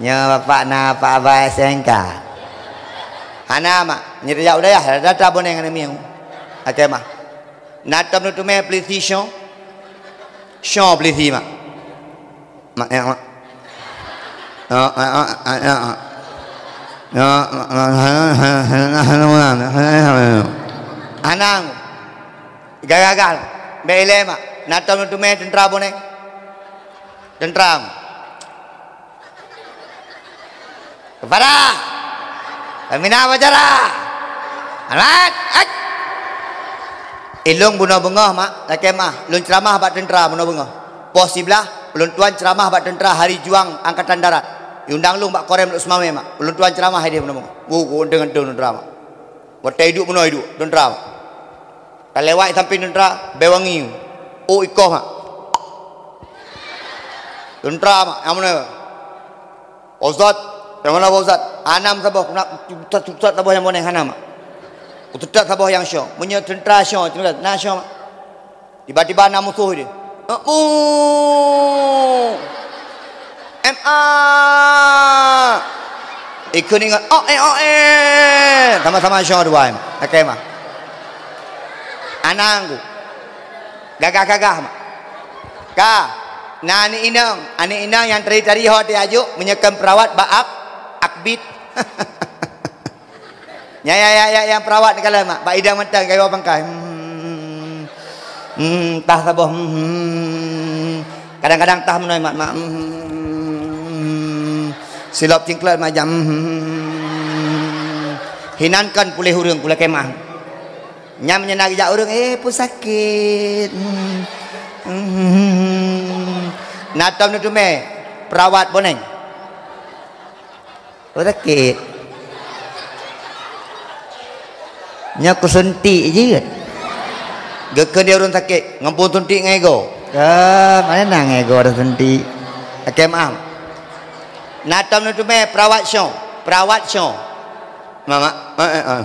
Nyoe Bapak na Pak Abai S N K. Hana, mak. Nyoe tajak u dayah, data boneng aneuëk miet. Oke, mak. Na tom neuteumé polisi syo? Syo polisi, mak. Mak, ya, mak. Ya, ya, ya, ya, ya. Ya, mak, mak, mak. Anang. Gagal-gagal. Bèk ilèe, mak. Na tom neuteumé teuntra boneng? Teuntra, mak. Kepada pembina upacara. Alat, ak. Ilôn bunoe beungoh, mak, lakèe meu'ah, lôn ceuramah bak teuntra bunoe beungoh. Poh siblaih, ulôn tuan ceuramah bak teuntra Hari Juang Angkatan Darat. Iundang lôn bak Korem Lhokseumawe, mak. Ulôn tuan ceuramah idéh bunoe beungoh. Wo, wo, deungon teuntra, mak. Watèe iduek bunoe iduek, teuntra, mak. Talewat sampéng teuntra, bèe wangi. Oh, ikoh, mak. Teuntra, mak, nyang meunan. Pak Ustaz, nyang meunan, Pak Ustaz? Hana meusaboh, na, ustaz, ustaz saboh nyang boneng hana, mak. Ustaz saboh nyang syo. Meunyoe teuntra syo, teuntra, na syo, mak. Tiba-tiba na musoh idéh. Oh, M A. Ikheun ingat, oh, eh, oh, eh. Sama-sama syo dua, mak. Lakèe meu'ah. Anang ku. Gagah-gagah, mak. Ka. Na aneuk inong, aneuk inong nyang tari-tari ho teuajuk, meunyoe kon peurawat bak ak-, akbit. Ya, ya, ya, ya, nyang perawat ni kalau mak, bak idang mantong kayu pangkai. Hmm. Hmm, tah saboh. Hmm. Kadang-kadang tah meunoe mak, mak. Hmm. Silop cingklot mak jam. Hmm. Hinan kan puléh ureuëng pula kemah. Nyam nyan jak ureuëng, eh, pun sakit. Hmm. Hmm. Natom neutumé perawat boneng. Oh, sakét. Nyoe kusuntik jeuet. Geukheun di ureuëng sakét, ngon peusuntik ngon ego. Ah, mana nang ego ada suntik. Oke, maaf. Natom neutumé perawat syo, perawat syo. Mama, eh, eh, eh.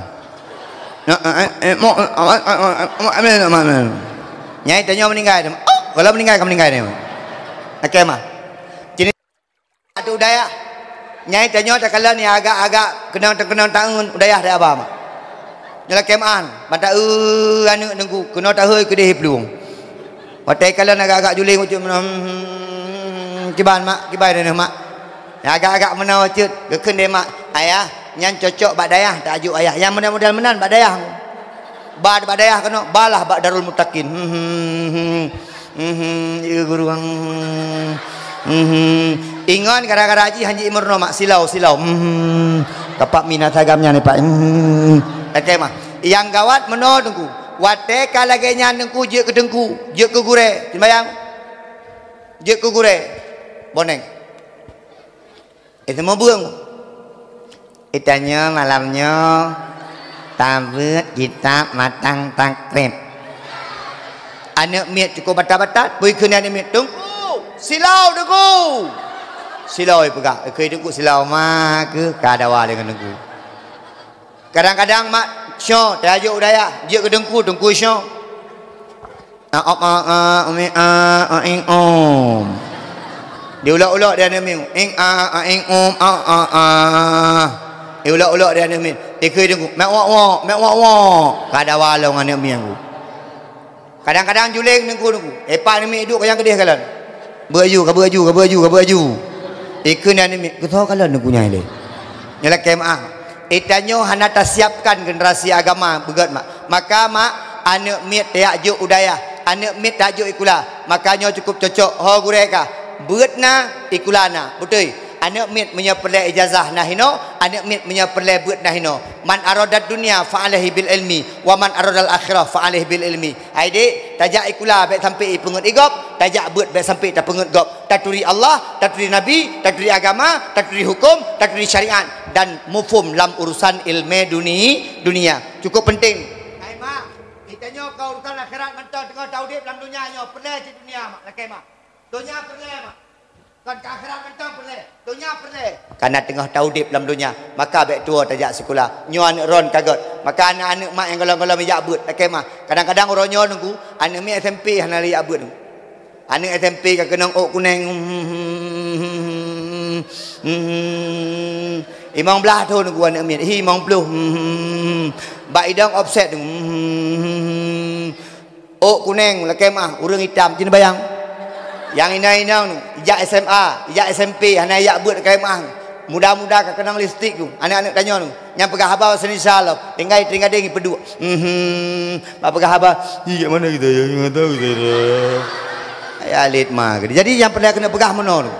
Nyai tanyoe meninggai. Oh, kalau meninggai ka meninggai dia. Oke, mah. Ateueh u dayah. Nyai tanyoe takalon nyang agak-agak keunong-keunong taeun u dayah deh aba mak. Nyoe lakée meu'ah, mata eu aneuk teungku keunoe tahôi keudeh plueng. Watée kalon agak-agak juléng ucut meunoe, hmm, kiban mak, kiban deh mak. Nyang agak-agak meunoe cit geukheun deh mak, ayah, nyan cocok bak dayah, tajuk ayah. Nyang model-model meunan bak dayah. Ba bak dayah keunoe, balah bak Darul Muttaqin. Hmm, hmm, hmm. Mhm, ya guru. Mhm. Ingon gara-gara jih hanji imeurunoe mak silau, silau. Mhm. Tapak mina sagam nyan, Pak. Mhm. Oke mah. Nyang gawat meunoe teungku. Watée ka lagée nyan teungku jeuet keu teungku, jeuet keu gurée. Simbayang. Jeuet keu gurée. Boneng. Itu meubeung. Itanyoe malam nyoe tabeuet kitab matang takrib. Aneuk miet cukup batat-batat, bui kheun aneuk miet, "Teungku, silau teungku." Silau ipeugah, "Ikheun teungku silau ma keuh ka dawa deungon teungku." Kadang-kadang mak syo tajok u dayah, jeuet keu teungku, teungku syo. A, op, a, a, umi, a, a, ing, om. Diulok-ulok di aneuk miet. Ing, a, a, ing, om, a, a, a. Diulok-ulok di aneuk miet. Ikheun teungku, mek wok, wok, mek wok, wok. Ka dawa lom aneuk miet teungku. Kadang-kadang juléng teungku, teungku. Epak aneuk miet iduek ka nyang keudeh kalon. Beuaju, ka beuaju, ka beuaju, ka beuaju. Ikheun aneuk miet, keusoe kalon teungku nyan lé. Nyoe lakée meu'ah. Itanyoe hana tasiapkan generasi agama beugét mak. Maka mak, aneuk miet tajak jok u dayah, aneuk miet tajak jok ikula. Maka nyoe cukup cocok, ho gurée kah. Beuet na, ikula na. Beutôi. Aneuk miet meunyoe peureulée ijazah na hinoe, aneuk miet meunyoe peureulée beuet na hinoe. Man aradad dunya fa alaihi bil ilmi, wa man aradal akhirah fa alaihi bil ilmi. Hai dek, tajak ikula bék sampai ipeungeut igop, tajak beuet bék sampai tapeungeut gop. Taturi Allah, taturi Nabi, taturi agama, taturi huköm, taturi syariat dan mufhum lam urusan ilmu duni-, dunia. Cukup penting. Hai mak, itanyoe ka urusan akhirat mantong teungoh taudeb lam dunia nyoe, peureulée cit dunia mak, lakée mak. Donya peureulée mak. Kon ka akhirat mantong peureulée, donya peureulée. Kana teungoh taudeb lam donya, maka bék tuwoe tajak sikula. Nyoe aneuk droen ka gét. Maka aneuk-aneuk mak nyang gohlom-gohlom jak beuet, lakée mak. Kadang-kadang uroe nyoe teungku, aneuk miet S M P hana lé jak beuet. Aneuk S M P ka keunong ôk kuneng. Limong blaih thon teungku aneuk miet. Hi, limong ploh. Bak idong offset. Ôk kuneng lakée meu'ah, ureuëng itam, cit bayang. Nyang inong-inong jak S M A, jak S M P, hana jak beuet lakée meu'ah. Muda-muda ka keunong lipstik tu, aneuk-aneuk tanyoe tu. Nyang peugah haba bahasa Indonesia lom, tinggai teuingat deh peuduek. Mhm. Bak peugah haba, "Ih, jak mana kita ya? Nggak tahu kita ya." Ya, alit ma. Jadi nyang peureulée keuneuk peugah meunoe tu.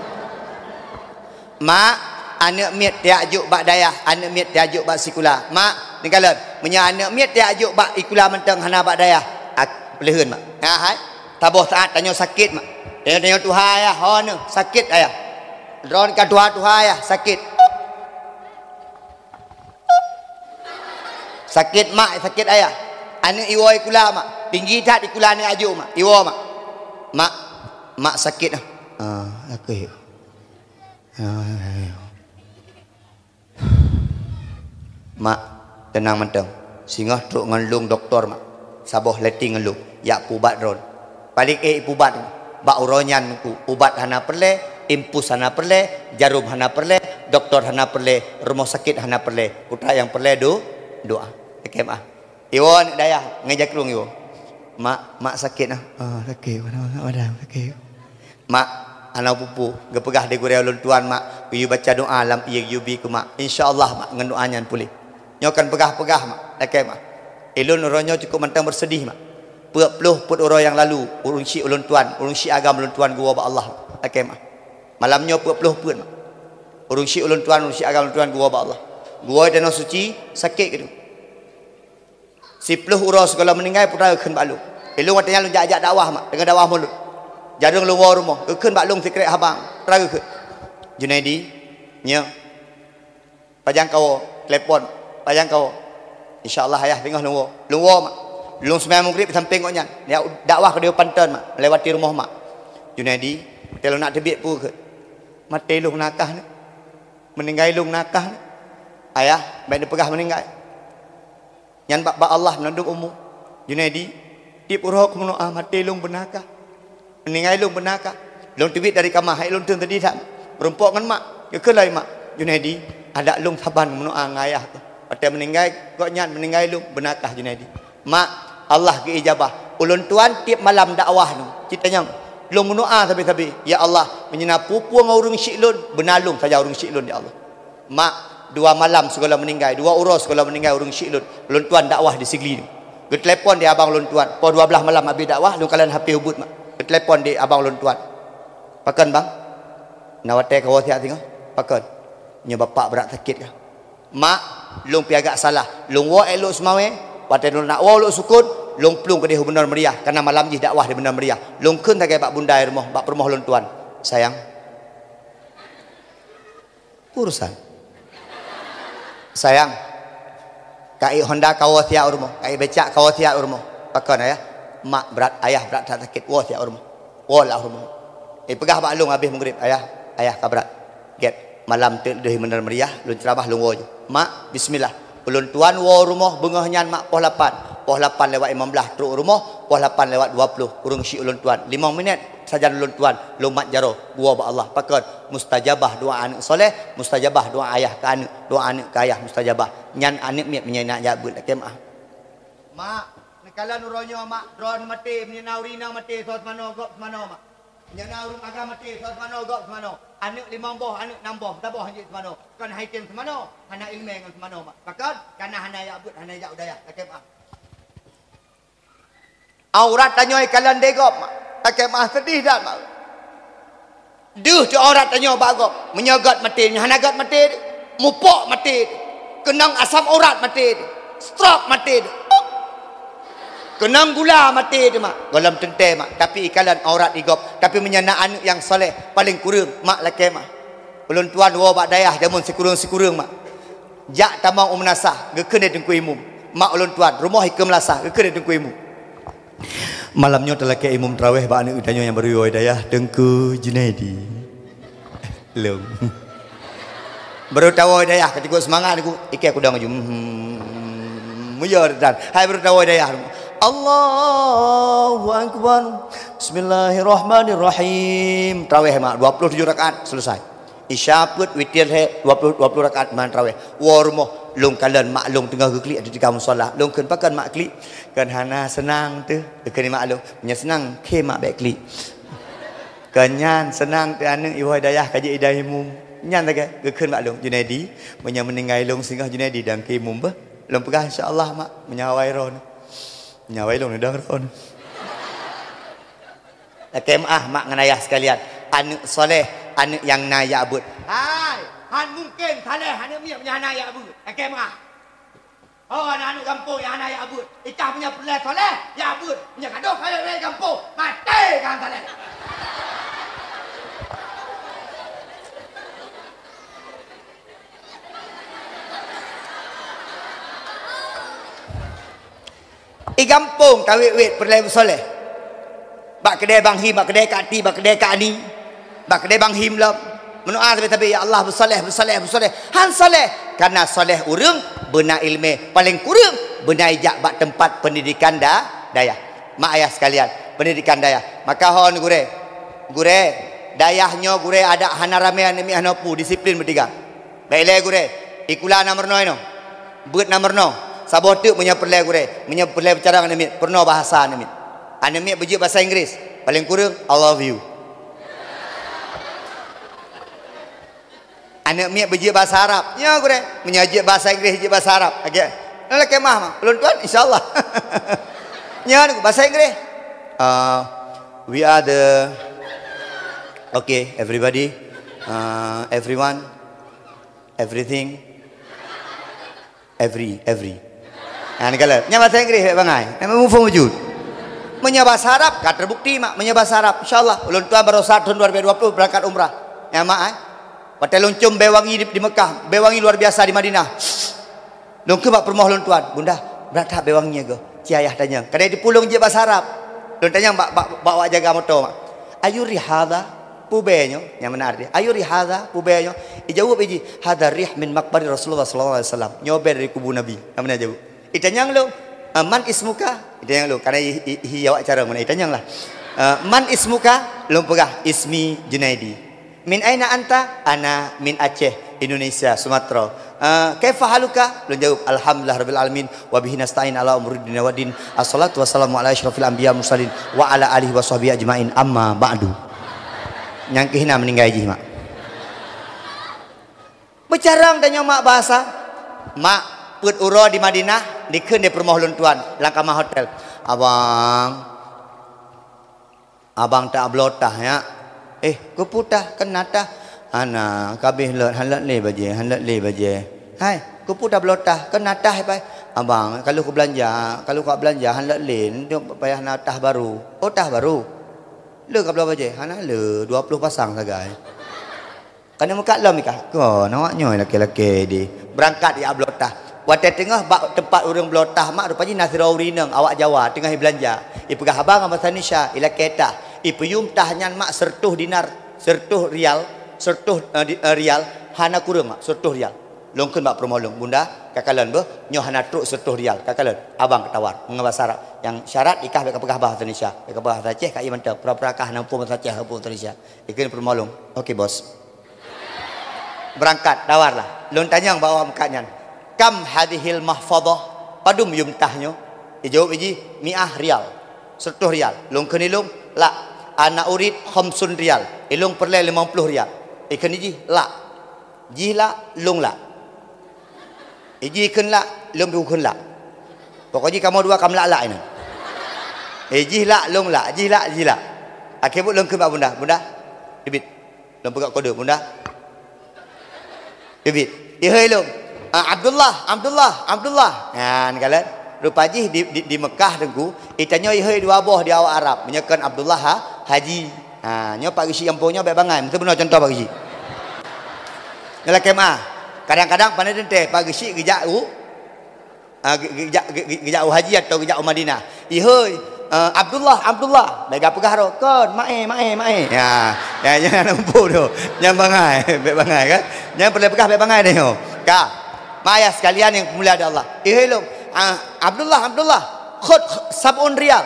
Mak, aneuk miet tajak jok bak dayah, aneuk miet tajak jok bak sikula. Mak, neukalon, meunyoe aneuk miet tajak jok bak ikula mantong hana bak dayah, ak-, peuleuheuen mak. Nah, hai, saboh saát tanyoe sakét mak. Tanyoe, tanyoe tuha ayah, ho neuh, sakét ayah. Droen ka tuha-tuha ayah, sakét. Sakét mak, sakét ayah. Aneuk iwoe ikula mak. Tinggi that ikula aneuk ajok mak. Iwoe mak. Mak, mak sakét ah. Ah, oke. Mak, teunang mantong. Singoh trok ngon lôn dokto, mak. Saboh letting ngon lôn. Jak peuubat droen. Paléng ék ipeuubat. Bak uroe nyan ku, ubat hana peureulée, impus hana peureulée, jarom hana peureulée, dokto hana peureulée, rumoh sakét hana peureulée. Peue nyang peureulée do-, doá. Lakée meu'ah. Iwoe aneuk dayah ngon jakrong iwoe. Mak, mak sakét ah. Ah, sakét, pada, pada, sakét. Mak, hana peue-peue, geupeugah di gurée ulôn tuan mak, geuyue baca doá lam ié geuyue bi keu mak. Insya Allah mak, ngon doá nyan puléh. Nyoe kan peugah-peugah mak, lakée mak. Ilôn uroe nyoe cukup mantong bersedih mak. Peuet ploh peuet uroe nyang lalu, ureuëng syik ulôn tuan, ureuëng syik agam ulôn tuan geuwoe bak Allah, lakée mak. Malam nyoe peuet ploh peuet mak. Ureuëng syik ulôn tuan, ureuëng syik agam ulôn tuan geuwoe bak Allah. Geuwoe Danau Suci, sakét keuh. Siploh uroe sigohlom meuninggai putra geukheun bak lôn. Ilôn watée nyan lôn jak-jak dakwah mak, deungon dakwah mulod. Jareueng lôn woe rumoh, geukheun bak lôn sikrek haba, putra geukheun. Junaidi, nyoe. Pajan kawoe, telepon. Pajan kawoe. Insya Allah ayah singoh lôn woe. Lôn woe mak. Lôn seumayang maghrib sampéng gobnyan. Dakwah keudeh panton mak, melewati rumoh mak. Junaidi, watée lôn nak teubiet peue kheun. Maté lôn nakah ni. Meuninggai lôn nakah ni. Ayah, bék neupeugah meuninggai. Nyan bak, bak Allah meunandum umu. Junaidi, tieb uroe kumeunoe maté lôn beunakah. Meuninggai lôn beunakah. Lôn teubiet dari kama, hai lôn teun tadi that. Meurumpok ngon mak, geukheun lom mak. Junaidi, adak lôn saban meunoe ngon ayah teuh. Watée meuninggai gobnyan, meuninggai lôn beunakah Junaidi. Mak, Allah geuijabah. Ulôn tuan tieb malam dakwah nyoe. Cit tanyong. Lôn meunoe sabe-sabe, ya Allah, meunyoe na peue-peue ngon ureuëng syik lôn, beuna lôn saja ureuëng syik lôn ya Allah. Mak, dua malam sigohlom meuninggai, dua uroe sigohlom meuninggai ureuëng syik lôn, lôn tuan dakwah di Sigli nyoe. Geutelepon di abang lôn tuan, poh dua blaih malam abéh dakwah, lôn kalon H P ubit mak. Geutelepon di abang lôn tuan. Pakon bang? Na watée kawoe siat singoh? Pakon? Nyoe bapak brat sakét kah? Mak, lôn pih agak salah. Lôn woe ék lôn seumawée, watée lôn nak woe lôn sukon, lôn plueng keudeh u Beunar Meriah, kareuna malam jih dakwah di Beunar Meriah. Lôn kheun sagai bak bunda i rumoh, bak peurumoh lôn tuan. Sayang. Urusan. Sayang, kayée honda kawoe siat u rumoh, kayée becak kawoe siat u rumoh. Pakon ayah? Mak brat, ayah brat that sakét, woe siat u rumoh. Woe lah u rumoh. Eh, peugah bak lôn abéh maghrib, ayah, ayah ka brat. Gét, malam teuk deuh Beunar Meriah, lôn ceuramah lôn woe ju. Mak, bismillah. Ulôn tuan woe u rumoh beungoh nyan mak poh lapan. Poh lapan lewat limong blaih trok u rumoh, poh lapan lewat dua ploh, ureuëng syik ulôn tuan. Limong minét sajan ulôn tuan, lôn mat jaroe, geuwoe bak Allah. Pakon? Mustajabah doa aneuëk soleh, mustajabah doa ayah keu aneuëk, doa aneuëk keu ayah mustajabah. Nyan aneuëk miet meunyoe na jak beuet lakée mak. Mak, neukalon uroe nyoe mak, droe maté, meunyoe na ureuëng inong maté, soe seumanoe, gob seumanoe mak. Meunyoe na ureuëng agam maté, soe seumanoe, gob seumanoe. Aneuëk limong boh, aneuëk nam boh, saboh han jeuet seumanoe. Kon hai tem seumanoe, hana iéleumé ngon seumanoe mak. Pakon? Kareuna hana jak beuet, hana jak u dayah, lakée mak. Aurat tanyoe ikalon lé gob mak. Lakée mak, seudeh that mak. Deuh teuh aurat tanyoe bak gob. Meunyoe göt maté, meunyoe hana göt maté, mupok maté, keunong asam urat maté, stroke maté, keunong gula maté teuma. Gohlom teuntée mak, tapi ikalon aurat i gob. Tapi meunyoe na aneuëk nyang soleh, paleng kureueng mak, lakée mak. Ulôn tuan woe bak dayah jameun sikureueng-sikureueng mak. Jak tamong u meunasah, geukheun lé Teungku Imum. Mak ulôn tuan, rumoh i keu meunasah, geukheun lé Teungku Imum. Malam nyoe talakée imum taraweh bak aneuëk geutanyoe nyang barô woe dayah, Teungku Junaidi. Lôn. Barô tawoe dayah, ka cukup seumangat aku, ikée kudong laju. Hmm, mulia dan. Hai barô tawoe dayah. Allahu Akbar. Bismillahirrahmanirrahim. Taraweh mak, dua puluh tujuh rakaat, selesai. Isya peuet, witir lhée, dua puluh, dua puluh rakaat man taraweh. Woe rumoh, lôn kalon mak lôn teungoh geuklik ateueh tika musala. Lôn kheun, "Pakon mak klik?" "Kon hana seunang teuh," geukheun mak lôn. "Meunyoe seunang, khe mak bék klik." "Kon nyan seunang teuh aneuëk, i woe dayah ka jeuet idang imum." Nyan lagée geukheun mak lôn, "Junaidi, meunyoe meuninggai lôn singoh Junaidi dang keu imum beuh." Lôn peugah, "Insya Allah mak, meunyoe awai droeneuh." Nyoe awai lôn idang droeneuh. Lakée meuáh mak ngon ayah sekalian, aneuëk soleh, aneuëk nyang na jak beuet. Hai, han mungken saleh aneuëk miet meunyoe hana jak beuet. Lakée meuáh. Oh, na aneuëk gampông nyang hana jak beuet. Ikah meunyoe peureulée soleh, jak beuet. Meunyoe ka dong saleh gampông, maté kah saleh. I gampông tawét-wét peureulée beusoleh. Bak keudée Bang Him, bak keudée Kak Ti, bak keudée Kak Ani, bak keudée Bang Him lom. Meudoá sabe-sabe, "Ya Allah, beusoleh, beusoleh, beusoleh." Han soleh, kareuna soleh ureuëng beuna iéleumé, paleng kureueng beuna ijak bak teumpat peundidikan da-, dayah. Mak ayah sekalian, peundidikan dayah. Maka hon gurée, gurée, dayah nyoe gurée adak hana ramé, aneuk miet hana peue, disiplin beutiga. Bék ilée gurée, ikula na meurunoe inoe. Beuet na meurunoe. Saboh teuk meunyoe peureulée gurée, meunyoe peureulée beucara ngon aneuk miet, peurunoe bahasa aneuk miet. Aneuk miet beujeuet bahasa Inggris, paleng kureueng, "I love you." Aneuk miet beujeuet bahasa Arab. Nyoe gurée, meunyoe jeuet bahasa Inggréh, jeuet bahasa Arab. Oke. Nah, lakée meu'ah, mah. Ulôn tuan, insya Allah. Nyoe bahasa Inggréh. Uh, we are the, okay, everybody, uh, everyone, everything, every, every. Nah, ni kalau. Nyan bahasa Inggréh, baik bangai. Memang muphom wujud. Meunyoe bahasa Arab, ka terbukti, mak. Meunyoe bahasa Arab, insya Allah. Ulôn tuan barosa thon dua ribu dua puluh berangkat umrah. Nyan, mak, eh. Watée lôn cium bée wangi di, di Mekah, bée wangi luar biasa di Madinah. Lôn kheun bak peurumoh lôn tuan, "Bunda, brat that bée wangi nyoe." Ci ayah tanyong. Kadang di pulang jeuet bahasa Arab. Lôn tanyong bak, bak, bak awak jaga moto, mak. "Ayu rih hadha?" Peue bée nyoe? Nyang meunan arti. "Ayu rih hadha?" Peue bée nyoe? Ijaweueb iji, "Hadha rih min maqbari Rasulullah sallallahu alaihi wasallam." Nyoe bée dari kubu Nabi. Nyang meunan jaweueb. Itanyong lôn, "Ah, man ismuka?" Itanyong lôn. Karena i, i, i awak carông meunan. Itanyong lah. "Ah, man ismuka?" Lôn peugah, "Ismi Junaidi." "Min aina anta?" "Ana min Aceh, Indonesia, Sumatera." "Ah, kaifa haluka?" Lôn jaweueb, "Alhamdulillah rabbil alamin, wa bihi nasta'in ala umuri dunya waddin. Assalatu wassalamu ala asyrafil anbiya mursalin, wa ala alihi wa sahbihi ajmain, amma ba'du." Nyang keuh na meuninggai jih, mak. Beucarông tanyoe, mak, bahasa. Mak, peuet uroe di Madinah, dikheun di peurumoh lôn tuan, lam kama hotel. "Abang, abang tabloe tah, ya." "Eh, keupeue tah, kan na tah?" "Hana, ka abéh lôt, han lôt lé bajée, han lôt lé bajée." "Hai, keupeue tabloe tah, kan na tah, pai?" "Abang, ka lheueh kubeulanja, ka lheueh kubeulanja, han lôt lé, nyoe payah na tah baru." "Oh, tah baru? Le kabloe bajée?" "Hana le, dua ploh pasang sagai." Ka na meukat lom ikah, kon awak nyoe lakée-lakée deh. Beurangkat jak bloe tah. Watée teungoh bak teumpat ureuëng bloe tah, mak, rupa jih na sidroe ureuëng inong awak Jawa teungoh ibeulanja. Ipeugah haba ngon basa Indonesia, ilakée tah. Ipeuyum tah nyan, mak, seureutôh dinar, seureutôh rial, seureutôh, eh, di, eh, rial, hana kureueng, mak, seureutôh rial. Lôn kheun bak peurumoh lôn, "Bunda, ka kalon beuh, nyoe hana trok seureutôh rial, ka kalon." Abang ka tawar, ngon basa Arab. Nyang syarat ikah bék kapeugah bahasa Indonesia, bék kapeugah bahasa Aceh, ka iman teuh, pura-pura kah na muphom bahasa Aceh, muphom bahasa Indonesia. Ikheun peurumoh lôn, "Oke, bos." Beurangkat, tawar lah. Lôn tanyong bak awak meukat nyan, "Kam hadhihil mahfadhah?" Padum yum tah nyoe? Ijaweueb iji, "Miah rial." Seureutôh rial. Lôn kheun ilôn, "Lak. Ana urid khamsun rial." Ilôn peureulée limong ploh rial. Ikheun iji, "Lak." Jih lak, lôn lak. Iji kheun lak, lôn pih kheun lak. Pokok jih kamoe dua ka meulak-lak inan. Eh, jih lak, lôn lak, jih lak, jih lak. Akhé buet lôn kheun bak bunda, "Bunda, teubiet." Lôn peugah kode, "Bunda, teubiet." Ihôi lôn, "Ah, Abdullah, Abdullah, Abdullah." Nyan kalon. Rupa jih di, di, di Mekah, Teungku, itanyoe ihôi dua boh di awak Arab. Meunyoe kon Abdullah, ha, Haji. Ha, nyoe Pak Geuchik gampông nyoe bék bangai. Meuteumeunoe cuntoh Pak Geuchik. Nyoe lakée meu'ah. Kadang-kadang pane teuntée Pak Geuchik geujak u, ah, ge-, geujak, ge-, ge-, geujak u haji atau geujak u Madinah. "Ihôi, eh, Abdullah, Abdullah." Lagée peugah roh, "Kon, maé, maé, maé." Ya, ya, nyan muphom tu. Nyan bangai, bék bangai kan. Nyan peureulée peugah bék bangai deh nyoe. Ka. Mak ayah sekalian yang dimuliakan Allah. "Ihôi lôn, ah, Abdullah, Abdullah. Khud sab'un rial."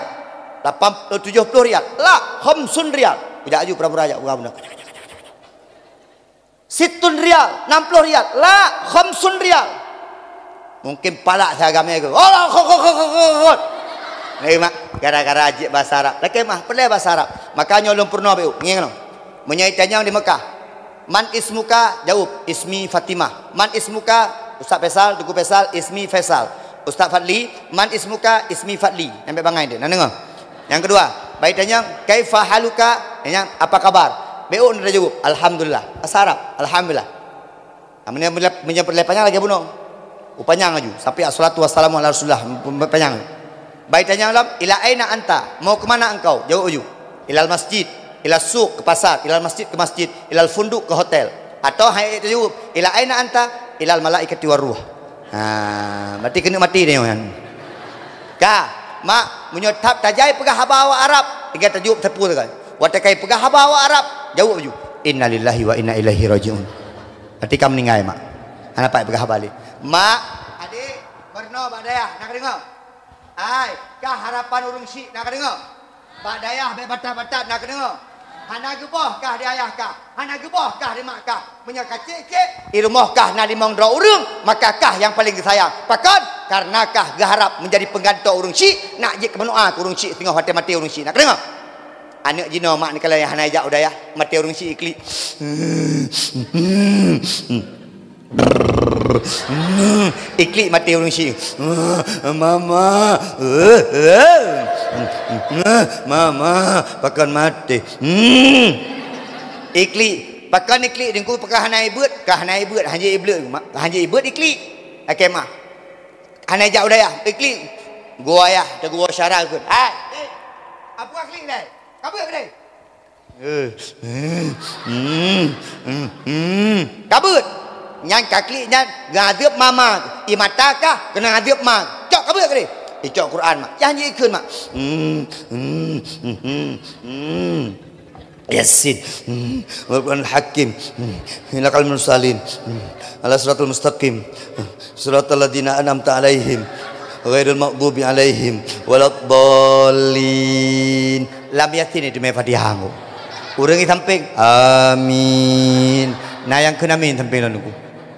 Lapan, eh, tujoh ploh rial. "La, khamsun rial." Kujak aju pura-pura jak, peugah bunda. "Sittun rial, nam ploh rial." "La, khamsun rial." Mungkin palak siagama ke. Allah, khot, khot, khot, khot, khot, khot. Ni, mak, gara-gara jeuet bahasa Arab. Lakée meu'ah, peureulée bahasa Arab. Maka nyoe lôn peurunoe beu, ngieng lom. Meunyoe itanyong di Mekah, "Man ismuka?" Jaweueb, "Ismi Fatimah." "Man ismuka?" Ustaz Faisal, Teungku Faisal, "Ismi Faisal." "Ustaz Fadli, man ismuka?" "Ismi Fadli." Nyan bék bangai deh, na deungoe. Nyang keudua, bak itanyong, "Kaifa haluka?" Nyan, "Apa kabar?" Bék na jaweueb, "Alhamdulillah." Bahasa Arab, "Alhamdulillah." Nah, meunyoe, meunyoe peureulée panyang lagée bunoe. Upanyang laju, sampai assalatu wassalamu ala Rasulillah, panyang. Bak itanyong lom, "Ila aina anta?" Mau ke mana engkau? Jaweueb laju. "Ilal masjid." Ilal suq, ke pasar. Ilal masjid, ke masjid. Ilal funduq, ke hotel. Atau hai tajaweueb, "Ila aina anta?" "Ilal malaikati war ruh." Ha, berarti keuneuk maté deh nyan. Ka, mak, meunyoe that tajai peugah haba awak Arab, tinggai tajaweueb sapeue sagai. Watée kai peugah haba awak Arab, jaweueb laju, "Innalillahi wa inna ilaihi rajiun." Berarti ka meuninggai, mak. Hana pat peugah haba lé. Mak, adik, meurunoe bak dayah, na kadeungoe? Hai, kah harapan ureuëng syiek, na kadeungoe? Bak dayah bék batat-batat, na kadeungoe? Hana geuboh kah di ayah kah, hana geuboh kah di mak kah. Meunyoe ka cék-cék, di rumoh kah na limong droe ureuëng, maka kah nyang paleng geusayang. Pakon? Kareuna kah geuharab meujadi peugantoe ureuëng syiek, nak jeuet keu meunoa keu ureuëng syiek singoh watée maté ureuëng syiek. Na kadeungoe? Aneuk jinoe mak neukalon nyang hana jak u dayah, maté ureueng syiek Iklik. Iklik maté ureueng syiek. Mama. Mama, pakon maté. Iklik, pakon Iklik Teungku, pakon hana ibeuet, ka hana ibeuet, hanjeuet ibeuet, hanjeuet ibeuet Iklik. Lakée mah. Hana jak u dayah, Iklik. Gua ayah, teugua syara keu. Hai, eh, apa Iklik dai? Kabeuet dai. Eh, hmm, hmm, hmm, hmm. Kabeuet. Nyan ka Iklik nyan, geuazeueb mama. I mata kah, keuneuk azeueb ma. Cok kabeuet keudeh. Icok Quran mak. Janji ikheun mak. Hmm, hmm, hmm, hmm, hmm. Yasin. Hmm. Wal Quran Hakim. Hmm. Innakal mursalin. Hmm. Ala siratal mustaqim. Hmm. Siratal ladzina an'amta 'alaihim. Ghairil maghdubi 'alaihim waladdallin. Lam Yasin itu mé Fatihah ngku. Ureueng di sampéng, "Amin." Nah, nyang kheun amin sampéng lôn ngku.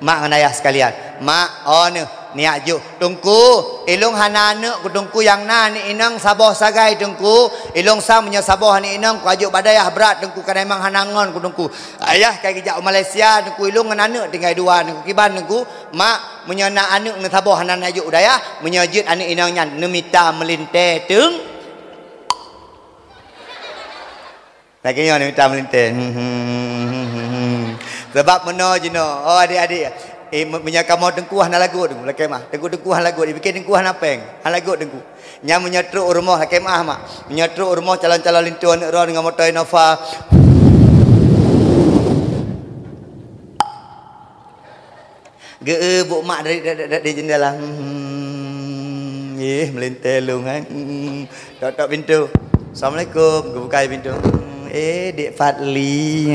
Mak ngon ayah sekalian. Mak, oh neuh, niyak jôh. Teungku, ilông hana aneuk ku Teungku nyang na aneuk inong saboh sagai Teungku. Ilông sang meunyoe saboh aneuk inong ku ajôk bak dayah brat Teungku, kadang memang hana ngon ku Teungku. Ayah ka geujak u Malaysia Teungku, ilông ngon aneuk tinggai dua Teungku. Kiban Teungku, mak, meunyoe na aneuk neusaboh hana neujôk u dayah, meunyoe jeuet aneuk inong nyan neumita meulintée teung. Lagée nyoe mita meulintée. Sabab meunoe jinoe, oh, adik-adik, eh, me-, meunyoe kamoe teungku hana lagot, lakée mah. Teungku-teungku hana lagot, dipike teungku hana péng, hana lagot teungku. Nyan meunyoe trok u rumoh, lakée mah, mak. Meunyoe trok u rumoh calon-calon linto aneuk droe deungon moto Innova. Geu-, buk mak dari, dari, dari jendela. Hmm, eh, meulintée lôn, hai. Hmm, tok-tok pintu. "Assalamualaikum." Geubuka pintu. Hmm, eh, Dek Fadli.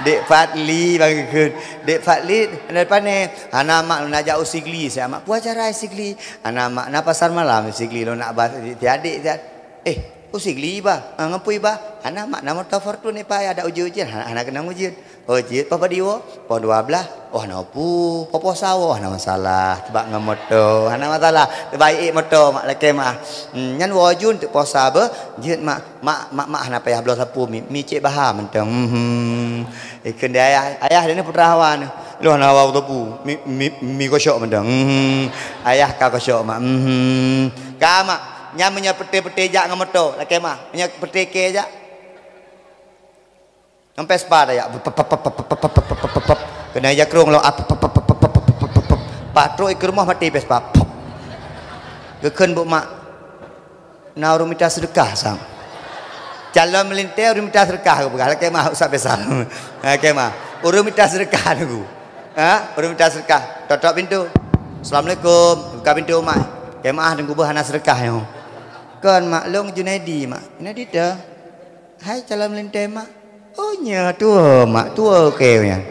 Dek Fadli, bang geukheun. "Dek Fadli, dari pane?" "Hana mak, lôn jak u Sigli." "Siat mak?" "Peue acara Sigli?" "Hana mak, na pasar malam Sigli, lôn nak ba si adik siat." "Eh, u Sigli ba? Ah, ngon peue ba?" "Hana mak, na moto Fortuner payah, adak ujeuen-ujeuen." "Hana, hana keunong ujeuen." "Oh, jeuet poh padum woe?" "Poh dua blaih." "Oh, hana peue, poh puasa woe, hana masalah. Teubak ngon moto, hana masalah. Teubak ék moto mak lakée mah." Hmm, nyan woe jeuet teuk puasa beuh, jeuet mak, mak, mak, mak hana payah bloe sapeue mi, mi cek baha mantong. Hmm. Ikheun di ayah, ayah di putra hawa ni. Lôn hana hawa sapeue, mi, mi, mi kosok mantong. Hmm. Ayah ka kosok mak. Hmm. Ka mak, nyan meunyoe peuté-peuté jak ngon moto, lakée mah. Meunyoe peuté kée jak. Ngon Vespa dah ya. Keunan jakrong lom. Patrok i keu rumoh maté Vespa. Geukheun buk mak, "Na ureueng mita seudeukah sang." Calon meulintée ureueng mita seudeukah geupeugah, lakée mah Ustaz Faisal. Lakée mah. Ureueng mita seudeukah nunggu. Ha? Ureueng mita seudeukah. Tok-tok pintu. "Assalamualaikum." Buka pintu mak. "Lakée mah teungku beuh hana seudeukah nyoe." "Kon mak, lôn Junaidi mak." "Junaidi teuh?" "Hai calon meulintée mak." "Oh nyoe tuwoe mak, tuwoe kée nyan."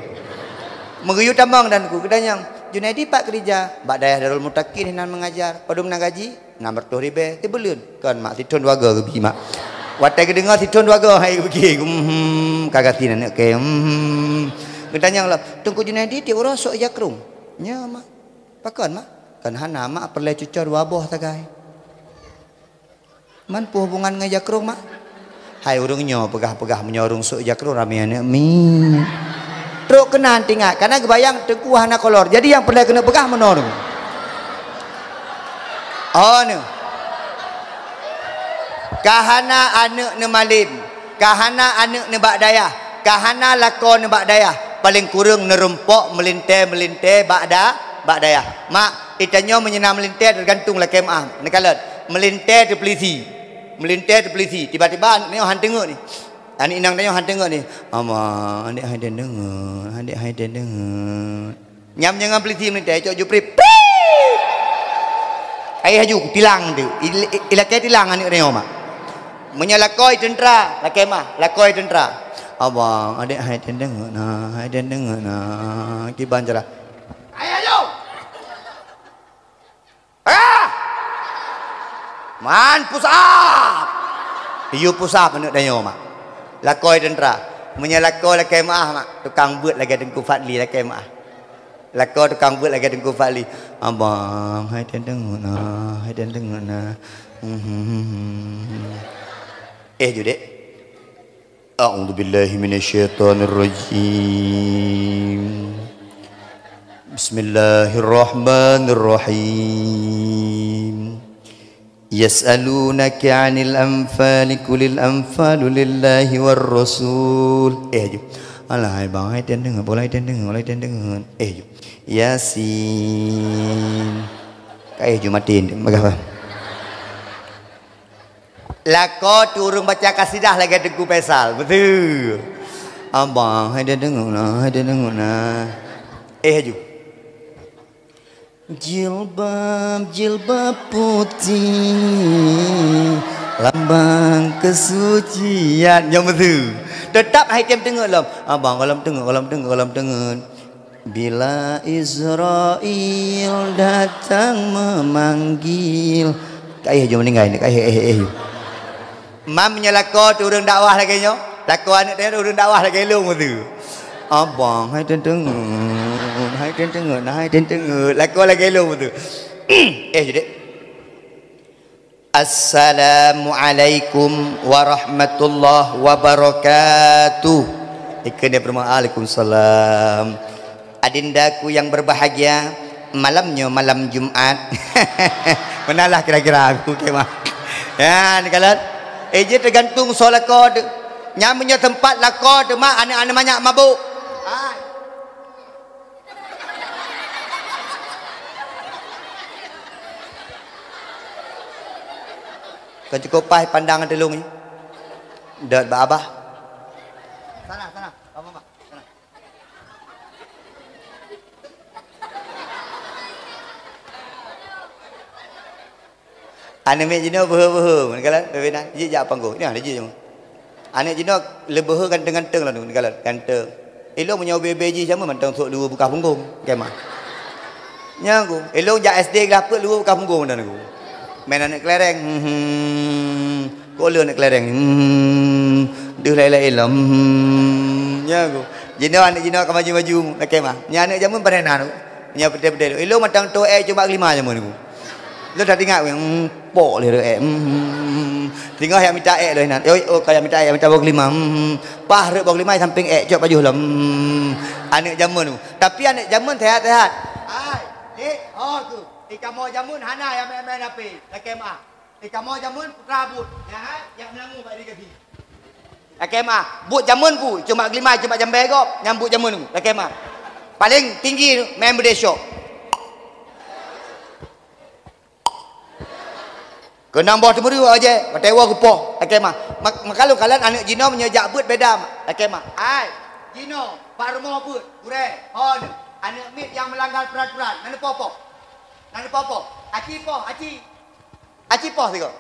Meugeuyue tamong dan ku geutanyong, "Junaidi pat keurija?" "Bak dayah Darul Mutakin hinan meungajar." "Padum na gaji?" "Nam reutôh ribée." "Sibuleuen?" "Kon mak, sithon dua goe geubi mak." Watée geudeungoe sithon dua goe hai geubi, hmm, ka gasien aneuk kée, hmm. Geutanyong lom, "Teungku Junaidi tiep uroe sôk jakrong?" "Nyoe mak." "Pakon mak?" "Kon hana mak, peureulée cucoe dua boh sagai." "Man peue hubungan ngon jakrong mak?" "Hai ureueng nyoe peugah-peugah meunyoe ureueng sôk jakrong ramé aneuk miet. Trok keunan tingat, kana geubayang teungku hana kolor. Jadi nyang peureulée keuneuk peugah meunoe." Oh nyoe. Ka hana aneuk neumalem, ka hana aneuk neubak dayah, ka hana lakoe neubak dayah, paleng kureueng neurumpok meulintée-meulintée bak da-, bak dayah. Mak, itanyoe meunyoe na meulintée teugantung lakée meuah. Neukalon, meulintée teupeulisi. Meulintée teupeulisi. Tiba-tiba aneuk nyoe han teungeut ni. Aneuk inong tanyoe han teungeut ni. "Ama, aneuk hai teungeut, aneuk hai teungeut." Nyam nyan ngon peulisi meulintée, cok juprip. Prit! Hai haju, tilang tu. Il-, i-, ilakée tilang aneuk nyoe mak. Meunyoe lakoe teuntra, lakée mah, lakoe teuntra. "Abang, aneuk hai teungeut na, hai teungeut na." Kiban cara. Hai haju! Ah! Man pusap! Yue pusap aneuk tanyoe mak. Lakoe teuntra. Meunyoe lakoe lakée meuah mak, tukang beuet lagée Teungku Fadli lakée meuah. Lakoe tukang beuet lagée Teungku Fadli. "Abang, hai teungeut na, hai teungeut na." Hmm. Eh, ju dek. A'udzubillahi minasyaitonirrajim. Bismillahirrahmanirrahim. Yas'alunaka 'anil anfali qulil anfalu lillahi war rasul. Eh, ju. Alah, hai bang, hai ten deungon, boh lai ten deungon, lai ten deungon. Eh, ju. Yasin. Ka eh, ju matin. Bagah, bang. Lakoe tu ureueng baca kasidah lagèe Teungku Faisal. Beutôi. Abang, hai deungon na, hai deungon na. Eh, ju. Jilbab, jilbab putih, lambang kesucian. Nyang beutôi. Teutap hai tem teungeut lom. Abang, gohlom teungeut, gohlom teungeut, gohlom teungeut. Bila Israel datang memanggil. Ka eh, ju meuninggai ni, ka eh, eh, eh. Mam nyoe lakoe tu ureueng dakwah lagèe nyoe. Lakoe aneuk teuh ureueng dakwah lagèe lôn tu. Abang, hai ten teungeut, hai ten teungeut, nah, hai ten teungeut. Lakoe lagèe lôn tu. Eh, ju dek. Assalamualaikum warahmatullahi wabarakatuh. Ikeu dia peurumoh, waalaikumsalam. Adindaku yang berbahagia, malam nyoe malam Jumat. Meunalah kira-kira aku kemah. Ya, ni kalon. Eh, jih teugantung soe lakoe tu. Nyan meunyoe teumpat lakoe tu mak aneuk-aneuk manyak mabuk. Hai. Ka cukup paih pandang teulông nyoe. Dot bak abah. Sana, sana. Abah, abah. Sana. Aneuk miet jinoe beuhe-beuhe, meukalon, bebe na, jijak panggong. Nyoh, jijak jameun. Aneuk jinoe leubeuhe ganteng-ganteng lom, meukalon, ganteng. Ilong meunyoe bebe jih jameun mantong sôk dua bukah punggong, kemah. Nyan ku, ilong jak S D geulapeut dua bukah punggong mantong ku. Main aneuk kelereng, hmm, hmm. Kok le aneuk kelereng, hmm, deuh laén-laén lom, hmm, nyan ku. Jinoe aneuk jinoe ka maju-maju, lakée mah. Nyan aneuk jameun pane na tu. Nyan peudeh-peudeh tu. Ilong mantong toe cuma lima jameun ku. Lôn that ingat, hmm, pok lé rot ék. Hmm. Teungoh jak mita ék lôn inan. Oh, oh, ka jak mita ék, jak mita boh keulima. Hmm. Paih rot boh keulima sampéng ék, cok pajoh lom. Hmm. Aneuk jameun. Tapi aneuk jameun sehat-sehat. Hai, dek, ho tu. Ikamoe jameun hana nyang main-main H P. Lakée meu'ah. Ikamoe jameun putra buet. Nyan hai, jak meunangu bak diri gaki. Lakée meu'ah. Buet jameun ku, cuma keulima, cuma jambée gob. Nyan buet jameun ku. Lakée meu'ah. Paléng tinggi main beudé syok. Keunong boh teumeuruek aja, watée woe geupoh, lakée mah. Mak-, maka lôn kalon aneuk jinoe meunyoe jak beuet beda, lakée mah. Ai, jinoe, bak rumoh beuet, gurée, hon, aneuk miet nyang meulanggar peuraturan, na neupoh-poh. Na neupoh-poh. Aci poh, aci. Aci poh sigoe.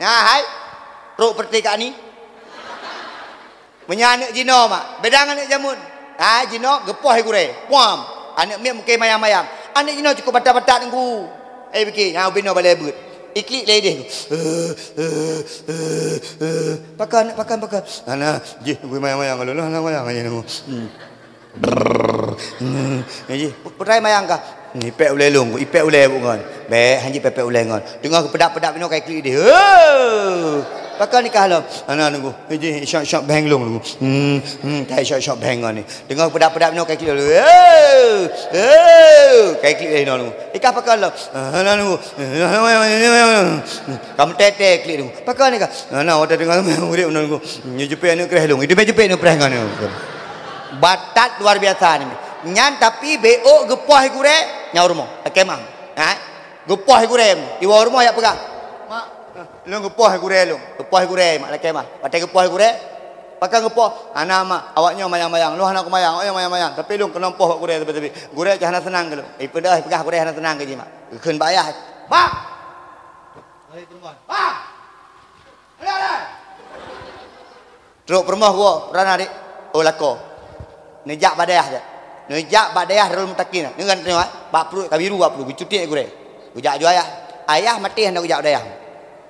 Nah, hai. Trok peureuté keu ani. Meunyoe aneuk jinoe mak, beda ngon aneuk jameun. Ha, jinoe geupoh gurée. Puam. Aneuk miet mungken mayang-mayang. Aneuk jinoe cukôp batat-batat ngon guru. Eh, biki, nyang ubé noe balée beuet. Iklik lé ideh. Pakan, pakan, pakan. Hana, jih ubé mayang-mayang lôn, hana mayang aja nunggu. Hmm. Brrr. Hmm. Nyan jih, "Peutrai mayang kah?" "Ipék ulée lôn, ipék ulée buet ngon." "Bék, hanjeuet pépék ulée ngon." Teungoh geupeudap-peudap inoe ka iklik ideh. "Hei! Pakon nikah lom?" "Hana nunggu." Nyan jih, "Syok-syok bheng lôn nunggu." Hmm, hmm, ka syok-syok bheng ngon ni. Teungoh geupeudap-peudap inoe ka iklik ideh. "Hei! Hei!" Ka iklik ideh inoe nunggu. "Nikah pakon lom?" "Hana nunggu." Ka meutée-tée klik tu. "Pakon nikah?" "Hana, watée teungoh murit uneun ku. Nyoe jipék aneuk kreh lôn. Itu jipék aneuk kreh ngon nyoe." Batat luar biasa ni. Nyan tapi bék geupoh gurée nyang rumoh. Lakée mah. Ha? Geupoh gurée. Iwoe rumoh jak peugah. "Mak, lôn geupoh gurée lôn. Geupoh gurée, mak, lakée mah." Watée geupoh gurée, "Pakon geupoh?" "Hana, mak. Awak nyoe mayang-mayang. Lôn hana kumayang. Awak nyoe mayang-mayang. Tapi lôn keunoe poh bak gurée sabe-sabe. Gurée cit hana seunang keu lôn." Ipeugah gurée hana seunang keu jih, mak. Geukheun bak ayah. "Mak!" Hai, teungku. Bah! Alah, alah! Trok peurumoh geuh, rana dek. Oh, lakoe. Neujak bak dayah jak. Neujak bak dayah Darul Mutakin. Neu ganteng, eh? Bak pruet, ka biru bak pruet. Geucutik gurée. Geujak ju ayah. Ayah maté hana geujak bak dayah.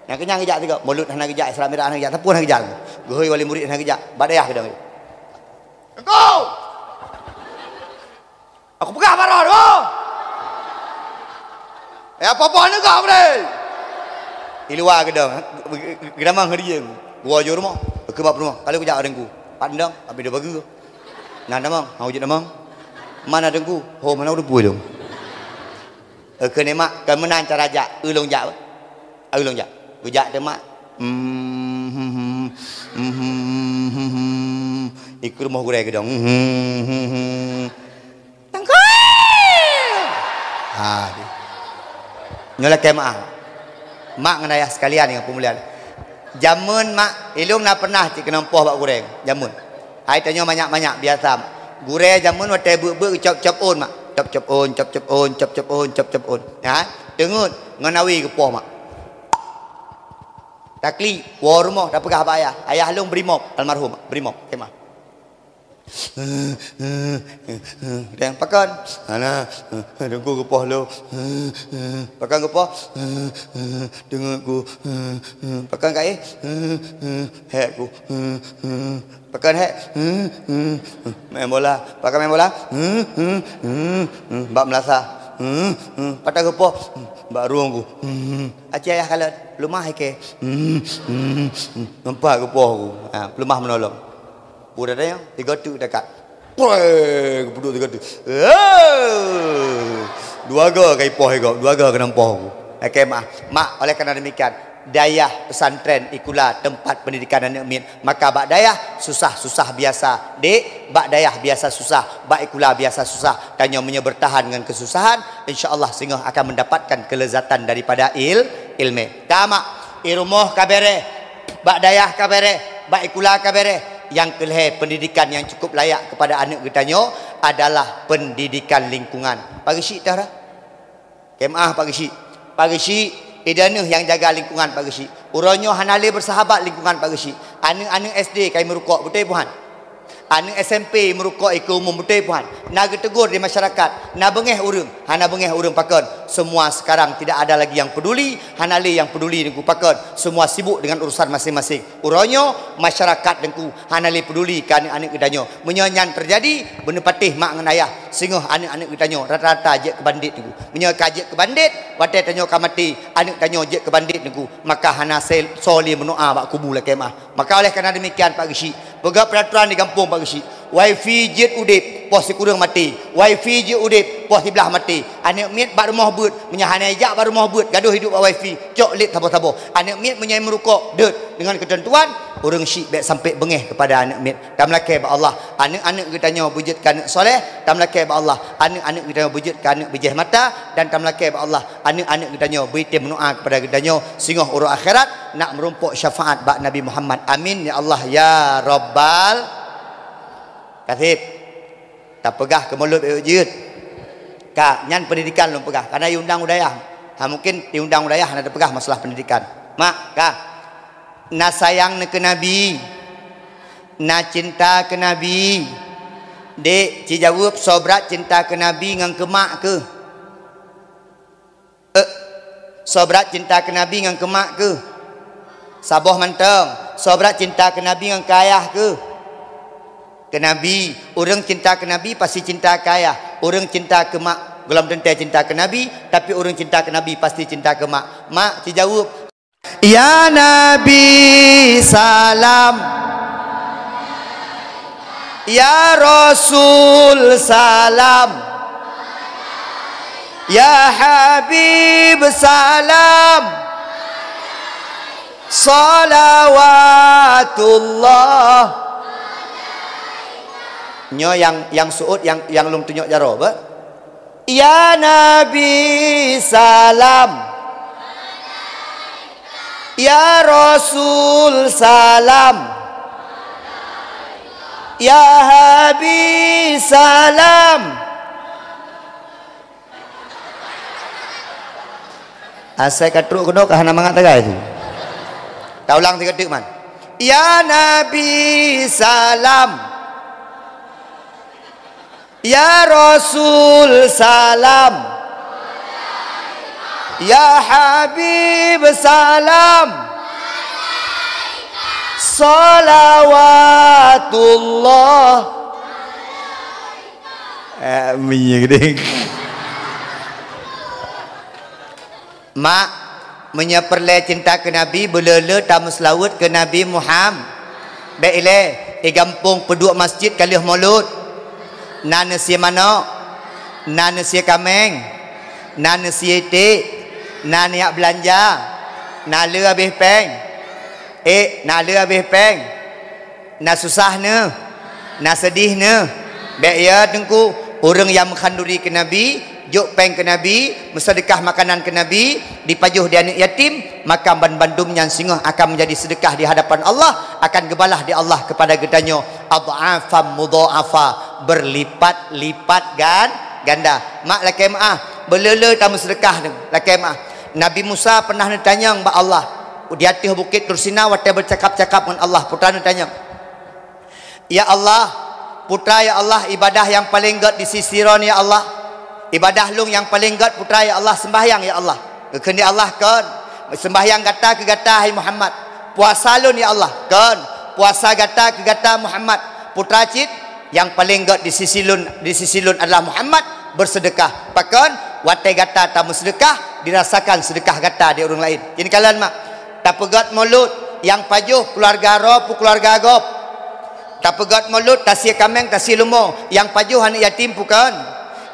Nyang keunyan geujak sigoe. Mulod hana geujak, Isra Mi'raj hana geujak, sapeue hana geujak. Geuhôi wali murit hana geujak. Bak dayah keudong. Teungku! Aku peugah baroe tu. Ya, apa-apa ni kau, Bre? Di luwa keudong, geudamong ngon dia. Woe jôk rumoh, keu bak peurumoh. Ka lheueh kujak teungku. Pat ndong, pat pidong bageue. Na tamong, hana wujud tamong. Mana teungku? Ho, mana ureueng pue lôn? Keu nikmat, keu meunan cara jak, eu lôn jak. Eu lôn jak. Geujak teuma. Hmm, hmm, hmm, hmm, hmm, hmm, hmm. Ikeu rumoh gurée geudong. Hmm, hmm, hmm, hmm. Teungku! Ha, di. Nyoe lakée meu'ah. Mak ngon ayah sekalian nyang peumulia. Jameun mak, ilôn na pernah cit keunong poh bak gurée. Jameun. Hai tanyoe manyak-manyak biasa. Gurée jameun watée beuet-beuet cop-cop ôn mak. Cop-cop ôn, cop-cop ôn, cop-cop ôn, cop-cop ôn. Ha? Teungeut ngon awi geupoh mak. Taklik, woe rumoh tapeugah bak ayah. Ayah lôn brimop, almarhum, brimop, kemah. Deng pakon? Hana, teungku geupoh lôn. Pakon geupoh? Teungeut ku. Pakon kaéh? Hék ku. Pakon hék? Main bola. Pakon main bola? Bak meulasah. Pakon geupoh? Bak rueng ku. Aci ayah kalon. Leumah ikée. Nampak geupoh ku. Ha, leumah meunolong. Budak nyan, tiga tu dekat. Poi, geupeuduk tiga tu. Eh! Dua ga ka ipoh igob, dua ga keunong poh ku. Oke, mak. Mak, oleh karena demikian, dayah pesantren Ikula tempat pendidikan aneuk miet, maka bak dayah susah-susah biasa. Dek, bak dayah biasa susah, bak Ikula biasa susah. Tanyoe meunyoe bertahan ngon kesusahan, insya Allah singoh akan mendapatkan kelezatan daripada il-, ilmu. Ka, mak, i rumoh ka bereh, bak dayah ka bereh, bak Ikula ka bereh. Nyang keulhée, pendidikan yang cukup layak kepada aneuk geutanyoe adalah pendidikan lingkungan. Pak Geuchik tara? Kemah Pak Geuchik. Pak Geuchik, ideh neuh nyang jaga lingkungan Pak Geuchik. Uroe nyoe hana lé bersahabat lingkungan Pak Geuchik. Aneuk-aneuk S D kai meurukok, beutôi buhan? Aneuk S M P meurukok ikeu umum, beutôi buhan? Na geutegur di masyarakat, na beungéh ureueng, hana beungéh ureueng pakon. Semua sekarang tidak ada lagi yang peduli, hana lé nyang peduli teungku pakon. Semua sibuk dengan urusan masing-masing. Uroe nyoe masyarakat teungku hana lé peduli keu aneuk-aneuk geutanyoe. Meunyoe nyan teujadi, beuneupateh mak ngon ayah, singoh aneuk-aneuk geutanyoe rata-rata jeuet keu bandit teungku. Meunyoe ka jeuet keu bandit, watée tanyoe ka maté, aneuk tanyoe jeuet keu bandit teungku, maka hana se-, soe lé meunoa bak kubu lakée meu'ah. Maka oleh karena demikian Pak Geuchik, peugah peraturan di gampông Pak Geuchik. Wifi jeuet udeb, poh sikureueng maté. Wifi jeuet udeb, poh siblaih maté. Aneuk miet bak rumoh beuet, meunyoe hana ijak bak rumoh beuet, gadôh iduek bak wifi, cok lét saboh-saboh. Aneuk miet meunyoe meurukok, deuet, dengan ketentuan, ureueng chik bék sampai beungéh kepada aneuk miet. Tameulakée bak Allah, aneuk-aneuk geutanyoe beujeuet keu aneuk soleh, tameulakée bak Allah, aneuk-aneuk geutanyoe beujeuet keu aneuk bijéh mata, dan tameulakée bak Allah, aneuk-aneuk geutanyoe beuitem meunoa kepada geutanyoe, singoh uroe akhirat, nak meurumpok syafaat bak Nabi Muhammad. Amin, ya Allah, ya Rabbal. Kaseb. Tapeugah keu mulod bék jeuet. Ka, nyan pendidikan lôn peugah. Kana iundang u dayah. Ha, mungkin iundang u dayah hana tapeugah masalah pendidikan. Mak, ka. Na sayang neukeu Nabi. Na cinta keu Nabi. Dek, ci jaweueb soe brat cinta keu Nabi ngon keu mak keuh. Eh, soe brat cinta keu Nabi ngon keu mak keuh? Saboh mantong. Soe brat cinta keu Nabi ngon keu ayah keuh? Keu Nabi. Ureueng cinta keu Nabi pasti cinta keu ayah. Ureueng cinta keu mak gohlom teuntée cinta keu Nabi, tapi ureueng cinta keu Nabi pasti cinta keu mak. Mak, ci jaweueb. Ya Nabi salam. Ya Rasul salam. Ya Habib salam. Salawatullah. Nyoe nyang, nyang seuôt, nyang, nyang lôn tunyok jaroe, beuh? Ya Nabi salam. Ya Rasul salam. Ya Habib salam. Asai ka trok keunoe ka hana mangat tagai tu. Taulang sigoe teuk man. Ya Nabi salam. Ya Rasul salam. Ya Habib salam. Salawatullah. Eh, mi geude. Mak, Meunyoe peureulée cinta keu Nabi, beuleu-leu tameuseulaweuet keu Nabi Muham-, bék ilée, i gampông peuduek masjid ka lheueh mulod. Na neusie manok, na neusie kaméng, na neusie iték, na neujak beulanja, na le habéh péng. Ék, na le habéh péng. Na susah neuh, na seudeh neuh. Bék ya Teungku, ureuëng nyang meukhanduri keu Nabi, jok péng keu Nabi, meuseudeukah makanan keu Nabi, dipajoh di aneuëk yatim, maka banbandum nyan singoh akan menjadi seudeukah di hadapan Allah, akan geubalah di Allah kepada geutanyoe adhafam mudhafa, berlipat-lipat gan-, ganda. Mak lakée meuáh, beuleu-leu tameuseudeukah neuh, lakée meuáh. Nabi Musa pernah neutanyong bak Allah di ateueh bukét Tursina watée beucakap-cakap ngon Allah, putra neutanyong, "Ya Allah, putra ya Allah, ibadah nyang paleng gét di sisi Droen ya Allah. Ibadah lôn nyang paleng gét putra ya Allah, seumbahyang ya Allah." Geukheun di Allah, "Kon, seumbahyang gata keu gata hai Muhammad. Puasa lôn ya Allah." "Kon, puasa gata keu gata Muhammad. Putra cit, nyang paleng gét di sisi lôn, di sisi lôn adalah Muhammad, beuseudeukah. Pakon, watée gata tameuseudeukah, dirasakan seudeukah gata di ureuëng laén." Jadi kalon mak, tapeugét mulod, nyang pajoh keuluwarga droe peue keuluwarga gob. Tapeugét mulod, tasie kaméng, tasie leumo, nyang pajoh aneuëk yatim peue kon,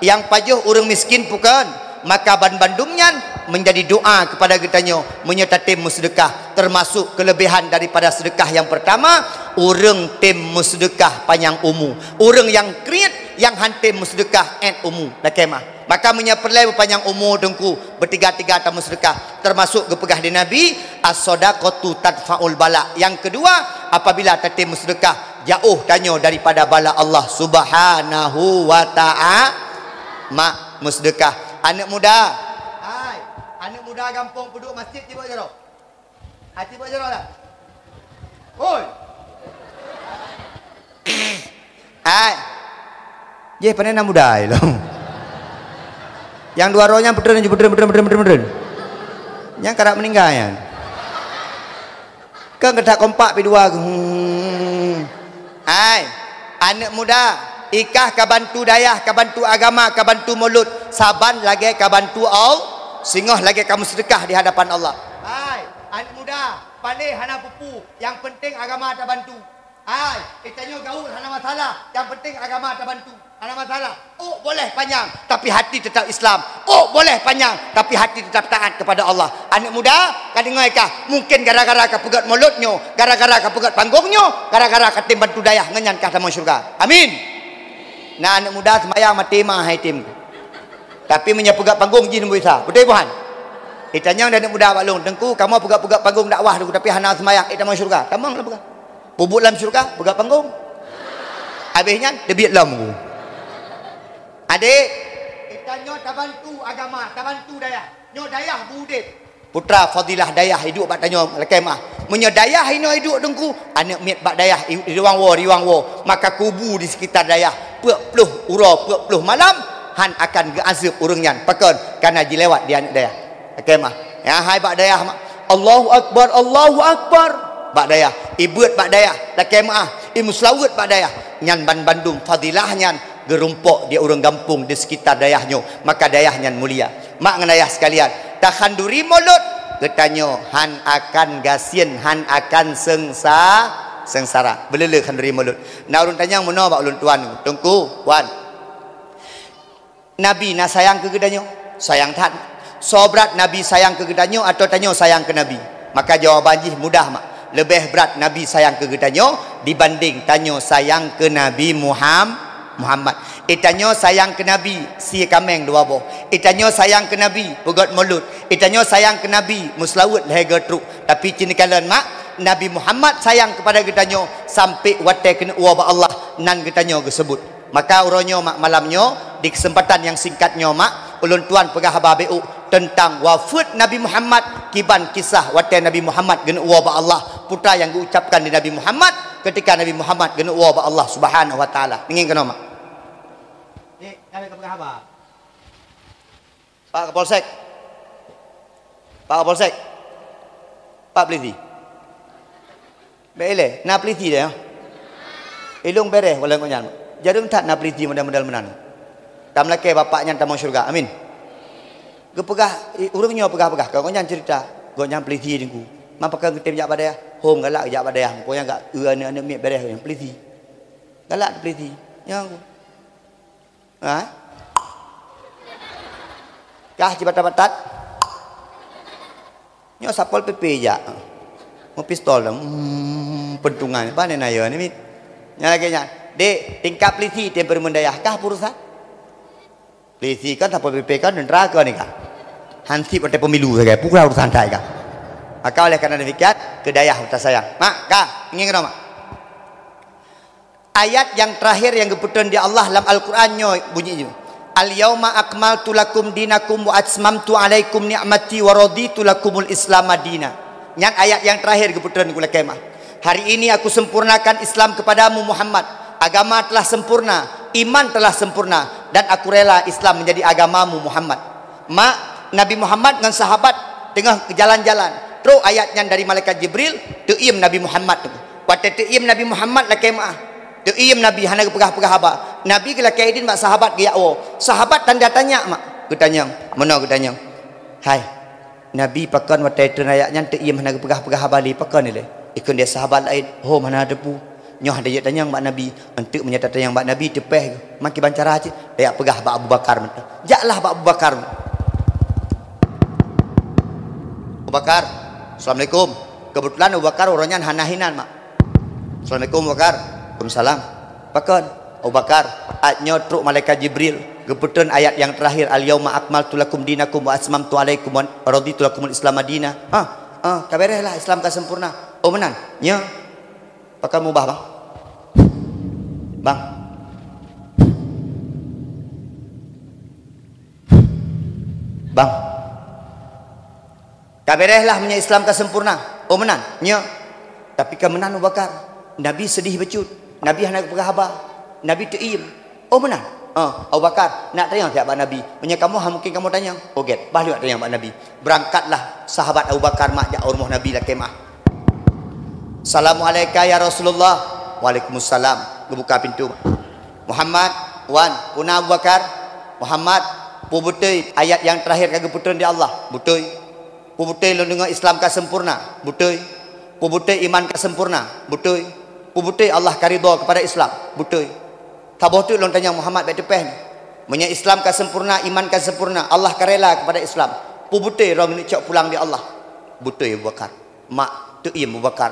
nyang pajoh ureuëng miskin peue kon, maka banbandum nyan menjadi doa kepada geutanyoe meunyoe tatem meuseudeukah, termasuk kelebihan daripada seudeukah nyang pertama, ureuëng tem meuseudeukah panyang umu. Ureuëng nyang kriet, nyang han tem meuseudeukah, ét umu, lakée meuáh. Maka meunyoe peureulée beupanyang umu Teungku, beutiga-tiga tameuseudeukah, termasuk geupeugah di Nabi, "As-shadaqatu tadfa'ul bala." Nyang keudua, apabila tatem meuseudeukah, jaoh tanyoe daripada bala Allah Subhanahu wa Ta'a-, mak meuseudeukah. Aneuëk muda, hai, aneuëk muda gampông peuduek masjid, cibok jaroe. Aci buat jaroe lah. Oi. Hai. Jeh, pane na muda ai lom. Nyang dua droe nyan peutreun, peutreun, peutreun, peutreun, peutreun. Nyang karap meuninggai nyan. Kan geutak kompak pi dua. Hmm. Hai, aneuëk muda, ikah ka bantu dayah, ka bantu agama, ka bantu mulod, saban lagée ka bantu Allah, singoh lagée ka meuseudeukah di hadapan Allah. Hai, aneuëk muda, paleh hana peue-peue, nyang penting agama tabantu. Hai, geutanyoe gaul hana masalah, nyang penting agama tabantu. Hana masalah. Ôk boleh panyang, tapi hati tetap Islam. Ôk boleh panyang, tapi hati tetap taat kepada Allah. Aneuëk muda, ka deungoe kah? Mungkin gara-gara ka peugét mulod nyoe, gara-gara ka peugét panggong nyoe, gara-gara ka tem bantu dayah, ngon nyan kah tamong syeuruga. Amin. Na aneuëk muda seumayang maté ma hai tem. Tapi meunyoe peugét panggong jih neubeusa. Beutôi buhan? Itanyong aneuëk muda bak lôn, "Teungku, kamoe peugét-peugét panggong dakwah Teungku, tapi hana seumayang, ék tamong syeuruga?" Tamong lah peugah. Peubuet lam syeuruga, peugah panggong. Habéh nyan, teubiet lom ku. Adék, geutanyoe tabantu agama, tabantu dayah. Nyoe dayah beudeb. Putra fadilah dayah iduek bak tanyoe lakée meuáh. Meunyoe dayah inoe iduek Teungku, aneuëk miet bak dayah i, i ruwang woe, riwang woe, maka kubu di sekitar dayah, peuet ploh uroe, peuet ploh malam, han akan geuazeueb ureuëng nyan. Pakon? Kana jilewat di aneuëk dayah. Lakée meuáh. Ya, hai bak dayah, mak. Allahu Akbar, Allahu Akbar. Bak dayah. Ibeuet bak dayah. Lakée meuáh. Imeuseulaweuet bak dayah. Nyan banbandum fadilah nyan geurumpok di ureuëng gampông di sekitar dayah nyoe. Maka dayah nyan mulia. Mak ngon ayah sekalian, takhanduri mulod, geutanyoe han akan gasien, han akan seungsa-, seungsara. Beuleu-leu khanduri mulod. Na ureuëng tanyong meunoe bak ulôn tuan, Teungku, wan. Nabi na sayang keu geutanyoe? Sayang that. Soe brat Nabi sayang keu geutanyoe atawa tanyoe sayang keu Nabi? Maka jawaban jih mudah mak. Leubeh brat Nabi sayang keu geutanyoe dibanding tanyoe sayang keu Nabi Muham-, Muhammad. Itanyoe sayang keu Nabi sie kaméng dua boh. Itanyoe sayang keu Nabi peugét mulod. Itanyoe sayang keu Nabi meuseulaweuet lhée goe trok. Tapi cit neukalon mak, Nabi Muhammad sayang keupada geutanyoe sampai watée keuneuk woe bak Allah nan geutanyoe geuseubut. Maka uroe nyoe mak, malam nyoe, di keuseumpatan nyang singkat nyoe mak, ulôn tuan peugah haba béuk teuntang wafeuet Nabi Muhammad, kiban kisah watée Nabi Muhammad geuneuk woe bak Allah, peue nyang geuucapkan di Nabi Muhammad ketika Nabi Muhammad geuneuk woe bak Allah Subhanahu wa Taala. Deungoe keunoe mak. Dek, kami ka peugah haba. Pak Kapolsek. Pak Kapolsek. Pak Polisi. Bék ilée, na polisi deh, ya. Ilong bereh walai ngon nyan. Jareueng that na polisi model-model meunan. Tam lakée bapak nyan tamong syeuruga. Amin. Geupeugah, i, ureuëng nyoe peugah-peugah, ka ngon nyan cerita. Gobnyan peulisi Teungku. Man pakon geutem jak bak dayah? Hom galak jak bak dayah. Muka nyang gak eu aneuk-aneuk miet beureh nyan peulisi. Galak peulisi. Nyan Teungku. Ha? Kah cibatat-batat? Nyoe Satpol P P jak. Meupistol dah. Hmm, peuntungan. Pane na yo ni mit. Nyan lagèe nyan. Dek, tingkat peulisi tem peureumeun dayah kah peue urusan? Polisi kan, Satpol P P kan, tentara kan ni kan. Hansip watèe pemilu sagai, pukul urusan tai kan. Maka oleh karena demikian, ke dayah kita sayang. Mak, ka, ingin kena mak. Ayat yang terakhir yang geupeutreun di Allah lam Al-Quran nyoe bunyi nyoe. Al-yauma akmaltu lakum dinakum wa atmamtu alaikum ni'mati wa raditu lakumul Islam madina. Nyan ayat yang terakhir geupeutreun gula kemah. Hari ini aku sempurnakan Islam kepadamu Muhammad. Agama telah sempurna, iman telah sempurna, dan aku rela Islam menjadi agamamu Muhammad. Mak, Nabi Muhammad ngon sahabat teungoh jalan-jalan. Trok ayat nyan dari malaikat Jibril, teuiem Nabi Muhammad tu. Watèe teuiem Nabi Muhammad lakèe meu'ah. Teuiem Nabi hana geupeugah-peugah haba. Nabi geulakèe idin bak sahabat geujak woe. Sahabat tanda tanya mak. Geutanyong, meunoe geutanyong. Hai, Nabi pakon watèe treun ayat nyan teuiem hana geupeugah-peugah haba lé, pakon ilèe? Ikheun lé sahabat laén, "Hom hana teupeu. Nyoe hana jeuet tanyong bak Nabi. Enteuk meunyoe tatanyong bak Nabi teupèh geuh. Makiban cara cit, tajak peugah bak Abu Bakar mantong. Jaklah bak Abu Bakar." "Abu Bakar, assalamualaikum." Keubeutulan Abu Bakar uroe nyan hana hinan mak. "Assalamualaikum Abu Bakar." "Waalaikumsalam." "Pakon?" "Abu Bakar, 'at nyoe trok malaikat Jibril, geupeutreun ayat nyang teurakhir, 'Al-yauma akmaltu lakum dinakum wa atmamtu alaikum wa raditu lakumul Islam madina.'" "Ah, ah, ka bèrèh lah, Islam ka sempurna." "Oh meunan?" "Nyo." "Pakon mubah bang?" "Bang." "Bang." "Ka bèrèh lah meunyoe Islam ka sempurna." "Oh meunan?" "Nyo." "Tapi ka meunan Abu Bakar, Nabi seudeh bacut. Nabi hana geupeugah haba. Nabi teuiem." "Oh meunan?" "Oh, Abu Bakar, nak tanyong siat bak Nabi. Meunyoe kamoe han mungken kamoe tanyong." "Oh gèt, bah lôn tanyong bak Nabi." Beurangkatlah sahabat Abu Bakar mak jak u rumoh Nabi lakèe meu'ah. "Assalamualaikum ya Rasulullah." "Waalaikumsalam." Geubuka pintoe. "Muhammad, wan, peue na Abu Bakar?" "Muhammad, peue beutôi ayat nyang teurakhir ka geupeutreun di Allah?" "Beutôi." "Peue beutôi lôn deungoe Islam ka sempurna?" "Beutôi." "Peue beutôi iman ka sempurna?" "Beutôi." "Peue beutôi Allah ka ridha keupada Islam?" "Beutôi." "Saboh teuk lôn tanyong Muhammad bèk teupèh nyoe. Meunyoe Islam ka sempurna, iman ka sempurna, Allah ka rela keupada Islam, peue beutôi droeneuh cok pulang di Allah?" "Beutôi Abu Bakar." Mak, teuiem Abu Bakar.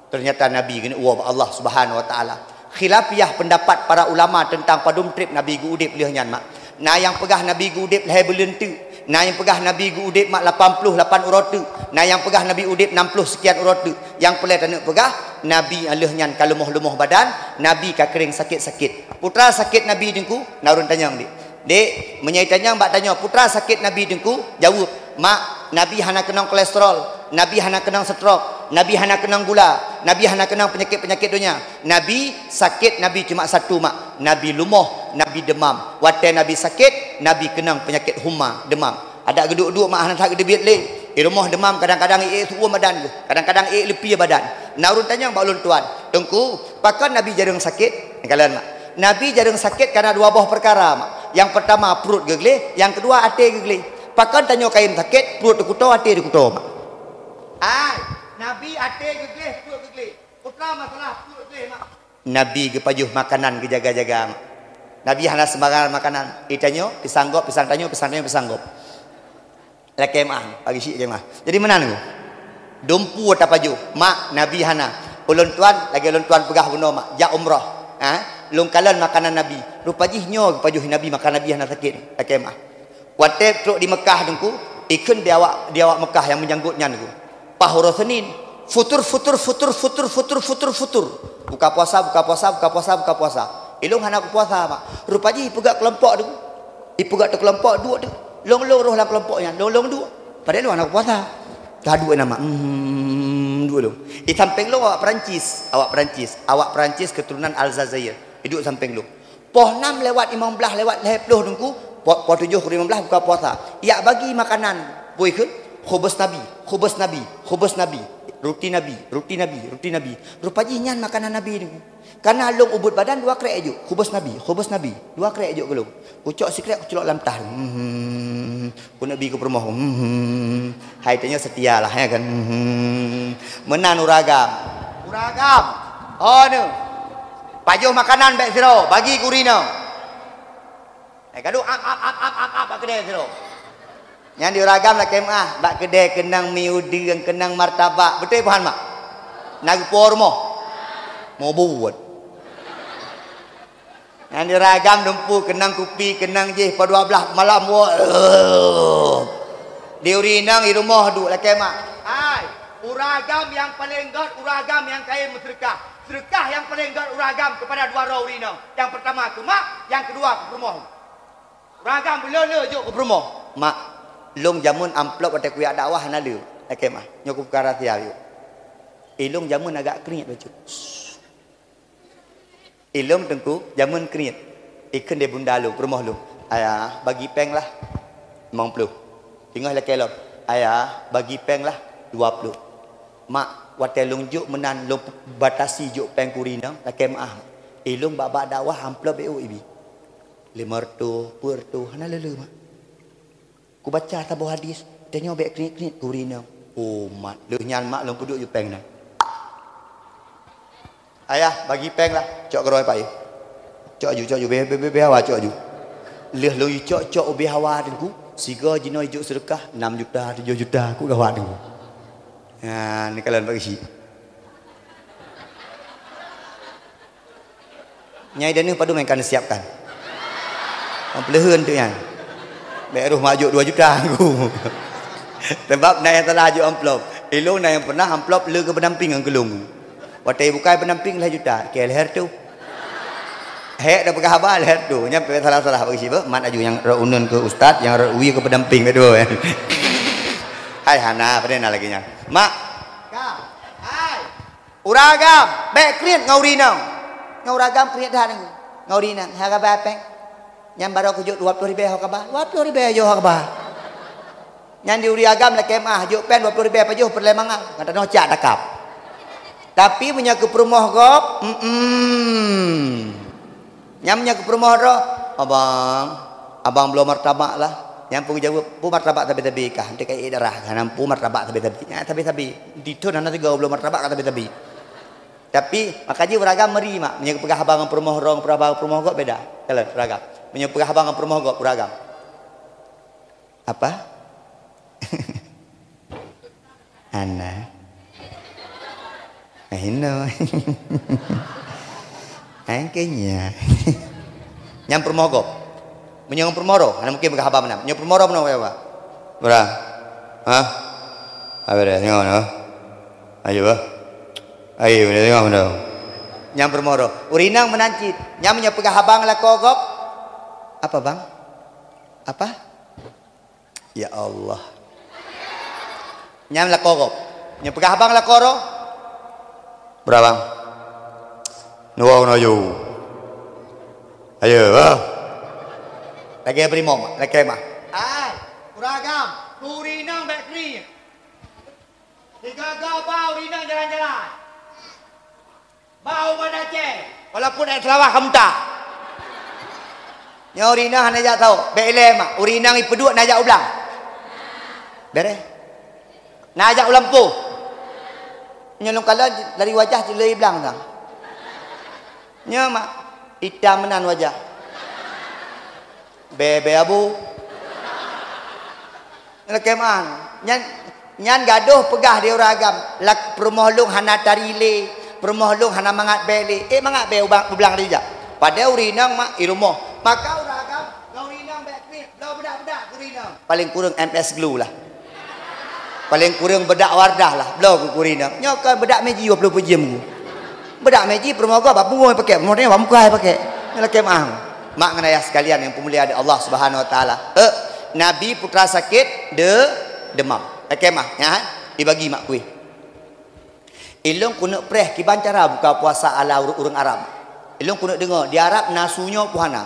Ternyata Nabi keuneuk woe bak Allah Subhanahu wa Taala. Khilafiyah pendapat para ulama tentang padum treb Nabi geuudeb lheueh nyan mak. Na nyang peugah Nabi geuudeb lhèe buleuen teuk, na nyang peugah Nabi geuudeb mak lapan ploh lapan uroe teuk, na nyang peugah Nabi udeb nam ploh sekian uroe teuk. Nyang peureulèe taneuk peugah, Nabi lheueh nyan ka leumoh-leumoh badan, Nabi ka keuréng sakét-sakét. Peue teuma sakét Nabi Teungku? Na ureueng tanyong, "Dek, dek, meunyoe tanyong bak tanyoe, peue teuma sakét Nabi Teungku?" Jaweueb, "Mak, Nabi hana keunong kolesterol, Nabi hana keunong stroke, Nabi hana keunong gula, Nabi hana keunong peunyakét-peunyakét donya. Nabi sakét Nabi cuma satu mak, Nabi leumoh, Nabi deumam. Watèe Nabi sakét, Nabi keunong peunyakét huma, deumam. Adak geuduek-duek mak hana that geuteubiet lé. Di rumoh deumam kadang-kadang ék su'uem badan geuh, kadang-kadang ék leupie badan." Na ureueng tanyong bak ulôn tuan, "Teungku, pakon Nabi jareueng sakét?" Kalon mak. Nabi jareueng sakét karena dua boh peukara mak. Nyang peurtama pruet geugleh, nyang keudua até geugleh. Pakon tanyoe kayém sakét, pruet teukuto, até teukuto mak? Ai, Nabi até geugleh, pruet geugleh. Peue teuma masalah pruet geugleh mak? Nabi geupajoh makanan geujaga-jaga mak. Nabi hana seumbarangan makanan. Di tanyoe pisang gob, pisang tanyoe, pisang tanyoe, pisang gob. Lakèe meu'ah, pagi syik lakèe meu'ah. Jadi meunan Teungku. Dumpeue tapajoh, mak Nabi hana. Ulôn tuan, lagèe ulôn tuan peugah bunoe mak, jak umroh. Ha? Lôn kalon makanan Nabi. Rupa jih nyoe geupajoh Nabi, maka Nabi hana sakét. Lakèe meu'ah. Watèe trok di Meukah Teungku, ikheun di awak, di awak Meukah nyang meujanggot nyan Teungku. Paih uroe Seunin, futur, futur, futur. Buka puasa, buka puasa, buka puasa, buka puasa. Ilôn hana kupuasa mak. Rupa jih ipeugah keulompok Teungku. Ipeugah teuh keulompok duek teuk. Lôn-lôn roh lam keulompok nyan, lôn-lôn duek. Padahai lôn hana kupuasa. Ka duek nama, hmm, duek lôn. Di sampéng lôn awak Perancis, awak Perancis, awak Perancis keturunan Aljazair. Iduek sampéng lôn. Poh nam lewat limong blaih lewat lhèe ploh Teungku, poh, poh tujoh keu limong blaih buka puasa. Jak bagi makanan, peue kheun? Khubus Nabi, khubus Nabi, khubus Nabi. Ruti Nabi, ruti Nabi, ruti Nabi. Rupa jih nyan makanan Nabi ni. Karena lôn ubit badan dua krek jok, khubus Nabi, khubus Nabi. Dua krek jok keu lôn. Kucok sikrek kuculok lam tah. Hmm. Ku Nabi ku peurumoh. Hmm. Hai tanyoe setia lah ya kan. Hmm. Meunan ureueng agam. Ureueng agam. Oh ni. Pajoh makanan bèk sidroe, bagi keu ureueng inong. Eh, gaduh ap ap ap ap ap ap bak keudè sidroe. Nyan di ureueng agam lakèe meu'ah, bak keudè keunong mi udeueng, keunong martabak. Beutôi peue han mak? Na geupo rumoh. Mau buet. Nyan di ureueng agam dumpeue keunong kupi, keunong jih po dua blah malam wo. Di ureueng inong di rumoh duek lakèe mak. Hai, ureueng agam nyang paleng gèt, ureueng agam nyang kayém meuseudeukah. Seudeukah nyang paleng gèt ureueng agam keupada dua droe ureueng inong. Nyang peurtama keu mak, nyang keudua keu peurumoh. Ureueng agam beu le-le jok keu peurumoh. Mak, lôn jameun amplop watèe kujak dakwah hana le. Lakèe meu'ah. Nyoe kubuka rahsia yuk. Ilôn jameun agak kriet bacut. Ilôn teungku jameun kriet. Ikheun lé bunda lôn, peurumoh lôn. Ayah, bagi péng lah. Limong ploh. Teungoh lakèe lom. Ayah, bagi péng lah. Dua ploh. Mak, watèe lôn jok meunan lôn batasi jok péng keu ureueng inong, lakèe meu'ah. Ilôn bak-bak dakwah amplop beu ibi. Lima reutôh, dua reutôh, hana le-le mak. Kubaca saboh hadis, tanyoe bèk kriet-kriet keu ureueng inong. Oh mak, lheueh nyan mak lôn peuduek ju péng nyan. Ayah, bagi péng lah, cok keudroe pai. Cok ju, cok ju, beh, beh, beh, beh hawa cok ju. Lheueh lôn cok, cok ubé hawa teungku, sigoe jinoe ijok seudeukah enam juta, tujoh juta, ku gawat teungku. Ha, ni kalon bak geuchik. Nyai deuh padum nyang ka neusiapkan. Peuleuheuen tu nyan. Bèk roh mak jok dua juta aku. Sebab na nyang salah jok amplop. Ilôn na nyang pernah amplop le keu pendamping ngon keulôn. Watèe bukai pendamping lhèe juta, keu lhèe reutôh. Hék dah peugah haba lhèe reutôh. Nyan peusalah-salah bagi sibeuk, mat aju nyang rot uneun keu ustaz, nyang rot wie keu pendamping, bèk dua. Hai hana, padahai na lagèe nyan. Mak. Ka. Hai. Ureueng agam, bèk kriet ngon ureueng inong. Ngon ureueng agam kriet that ngon ureueng inong. Hai kaba péng. Nyan barô kujok dua ploh ribèe ho kaba. Dua ploh ribèe jok ho kaba. Nyan di ureueng agam lakèe meu'ah, jok péng dua ploh ribèe pajoh peureulèe mangat. Ngon tanoh cak takab. Tapi meunyoe keu peurumoh gob, mm-mm. Nyan meunyoe keu peurumoh droe, "Abang, abang bloe martabak lah." Nyan peue geujaweueb, "Peue martabak sabe-sabe kah? Eunteuk kayèe darah kah? Nyan peue martabak sabe-sabe?" Nyan sabe-sabe. Di thon hana sigoe bloe martabak ka sabe-sabe. Tapi, maka jih ureueng agam meuri mak, meunyoe geupeugah haba ngon peurumoh droe, geupeugah haba ngon peurumoh gob beda. Kalon ureueng agam. Meunyoe peugah haba ngon peurumoh gob ureueng agam. Apa? Hana. Hino. Angkanya. Nyan peurumoh gob. Meunyoe ngon peurumoh droe, hana mungken peugah haba meunan. Meunyoe peurumoh droe meunan, peugah haba. Bra. Hah? Apa dah tengok noh? Ayo bah. Ayo, dah tengok noh. Nyan peurumoh droe. Ureueng inong meunan cit. Nyan meunyoe peugah haba ngon lakoe gob. Apa, bang? Apa? Ya Allah. Nyan lakoe gob. Nyoe peugah abang lakoe droe. Bra bang. Nuwoe ngon aju. Ayo, bah. Lagèe beurimong, lagèe mah. Hai, ureueng agam, keu ureueng inong bèk kriet. Sigoe-goe ba ureueng inong jalan-jalan. Bak u Banda Aceh, walaupun ayat Seulawah ka muta. Nyoe ureueng inong hana jak saho, bèk ilèe mak. Ureueng inong ipeuduek na jak u blang. Beureh. Na jak u lampôh. Nyoe lôn kalon dari wajah cit le i blang sang. Nyoe mak, itam meunan wajah. Bèe-bèe abu. Lakèe meu'ah. Nyan, nyan gadôh peugah di ureueng agam, lak-, peurumoh lôn hana tari lé, peurumoh lôn hana mangat bèe lé. Eh, mangat bèe u ba-, u blang rijak. Padahai ureueng inong mak i rumoh. Maka ureueng agam ngon ureueng inong bèk kriet, bloe beudak-beudak keu ureueng inong. Paleng kureueng M S Glow lah. Paleng kureueng beudak Wardah lah, bloe keu ureueng inong. Nyoe kon beudak Meiji dua ploh peuet jeuem ku. Beudak Meiji peurumoh gob bak pungo pakai, peurumoh tanyoe bak muka pakai. Nyoe lakèe meu'ah. Mak ngon ayah sekalian nyang peumulia di Allah Subhanahu Wa Taala. Eh, Nabi putra sakét de-, demam. Lakèe meu'ah, nyan, ibagi mak kueh. Ilôn keuneuk preh kiban cara buka puasa ala ureueng, ureueng Arab. Ilôn keuneuk deungoe, di Arab na su nyoe peue hana.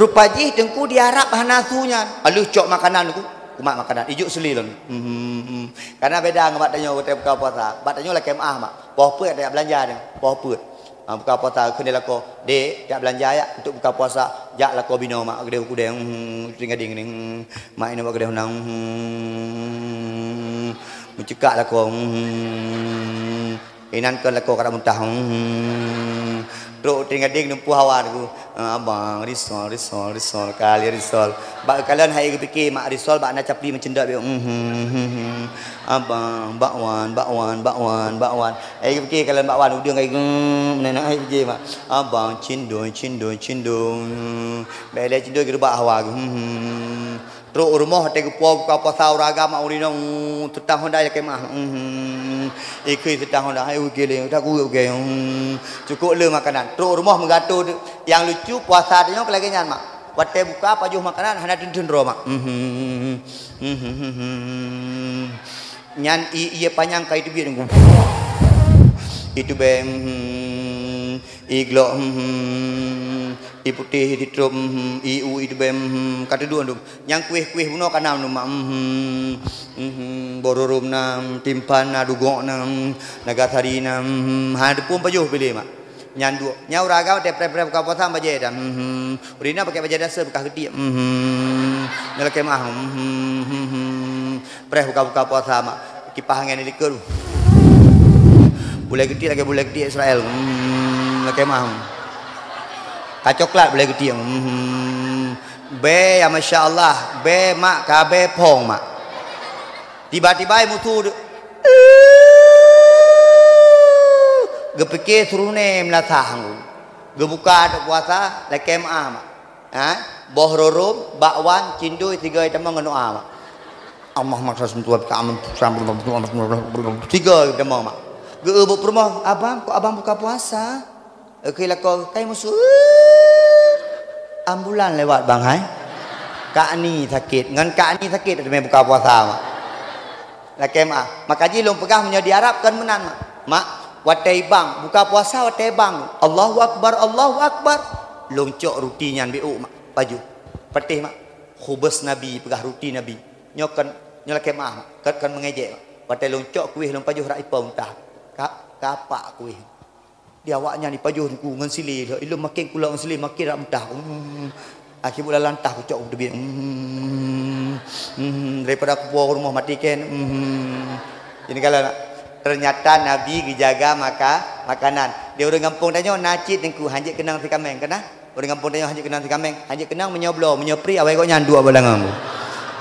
Rupa jih Teungku di Arab hana su nyan. Aleuh cok makanan ku, kumat makanan. Ijok seuli lom. Hmm, hmm. Karena beda ngon bak tanyoe watèe buka puasa. Bak tanyoe lakèe meu'ah mak. Poh peuet tajak belanja nyan. Poh peuet. Ha, buka puasa kheun lakoe. Dek, jak belanja jak untuk buka puasa. Jak lakoe binoe mak keudeh u keudè. Hmm, tinggai ding ding. Hmm, mak inong bak keudè hunang. Hmm, meucekak lakoe. Hmm. Inan keu lakoe ka muntah. Hmm. Trok tinggai ding dumpeue hawa ku. Ah, abang, risol, risol, risol, kali risol. Bak kalon hai geupike mak risol bak na capli meucendok biôh. Hmm, hmm, hmm, hmm. Abang, bakwan, bakwan, bakwan, bakwan. Hai geupike kalon bakwan udeueng hai geuh, meunan hai geupike mak. Abang, cindoi, cindoi, cindoi. Bèk lé cindoi geureubak hawa geuh. Hmm, hmm. Trok u rumoh watèe geupo buka puasa ureueng agam mak ureueng inong, uh, seutang honda ya kemah. Hmm. Ikheun seutang honda, hai uge lé, tak kuyeuk uge. Hmm. Cukôp le makanan. Trok u rumoh meugato de-, nyang lucu puasa tanyoe keu lagèe nyan mak. Watèe buka pajoh makanan hana teun-teun droe mak. Hmm. Hmm. Nyan i-, ié panyang ka iteubiet nunggu. Iteubiet, hmm. I glok, hmm. I putéh, i titrôp, hmm. I u, iteubiet, hmm. Ka teuduek dum. Nyang kueh-kueh bunoe ka na dum mak, hmm. Hmm. Boh rurôm na, hmm. Timphan na, dugok na, hmm. Nagasari na, hmm. Ha, deupôm pajoh pilih mak. Nyan duek. Nyan ureueng agam watèe preh-preh buka puasa bajèe dah. Hmm. Ureueng inong pakèk bajèe dasar beukah geutiek. Hmm. Nyan lakèe meu'ah. Hmm. Preh buka-buka puasa mak. Kipah angèn di likôt. Bulèe geutiek lagèe bulèe geutiek Israel. Hmm. Lakèe meu'ah. Ka coklat bulèe geutiek. Hmm. Bèe ya masya Allah. Bèe mak ka bèe phong mak. Tiba-tiba musu de-, geupike suruh nè meulasah ngku. Geubuka teuk puasa, lakèe meu'ah mak. Ha? Boh rurôm, bakwan, cindoi, tiga itamong ngon doa mak. Allahumma shalli wa sallim. Tiga itamong mak. Geu-, bak peurumoh, "Abang, kok abang buka puasa?" Oke, lakoe kai musu. Ambulan lewat bang hai. Kak Ni sakét, ngon Kak Ni sakét teumé buka puasa mak. Lakèe meu'ah. Maka jih lôn peugah meunyoe di Arab kon meunan mak. Mak, watèe bang, buka puasa watèe bang. Allahu Akbar, Allahu Akbar. Lôn cok ruti nyan biôh mak, pajoh. Patéh mak. Khubus Nabi peugah ruti Nabi. Nyoe kon, nyoe lakèe meu'ah mak. Kon, kon meungejek mak. Watèe lôn cok kueh lôn pajoh rak ipo muntah. Ka, kapak kueh. Di awaknyan ipajoh ku ngon silé, ilôn makin kulak ngon silé makin rak muntah. Hmm. Akhé buet lantah kucok u teubiet. Hmm. Hmm. Daripada kupo rumoh mati ken. Hmm. Jadi kalau ternyata Nabi geujaga maka-, makanan. Di ureueng gampông tanyoe na cit Teungku, hanjeuet keunong sikameng, keunong? Ureueng gampông tanyoe hanjeuet keunong sikameng, hanjeuet keunong meunyoe bloe, meunyoe pri awai gobnyan dua boh langong.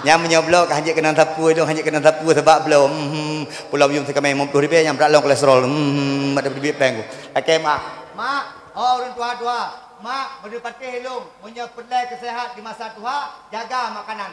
Nyan meunyoe bloe ka hanjeuet keunong sapeue, ilôn hanjeuet keunong sapeue sabab bloe. Hmm. Pulo yum sikameng limong ploh ribèe nyang brat lom kolesterol. Hmm. Mak teubiet pèng ku. Lakèe meu'ah. Mak, ho ureueng tuha-tuha. Mak, beudeuh patéh lôn, meunyoe peureulèe keu seuhat di masa tuha, jaga makanan.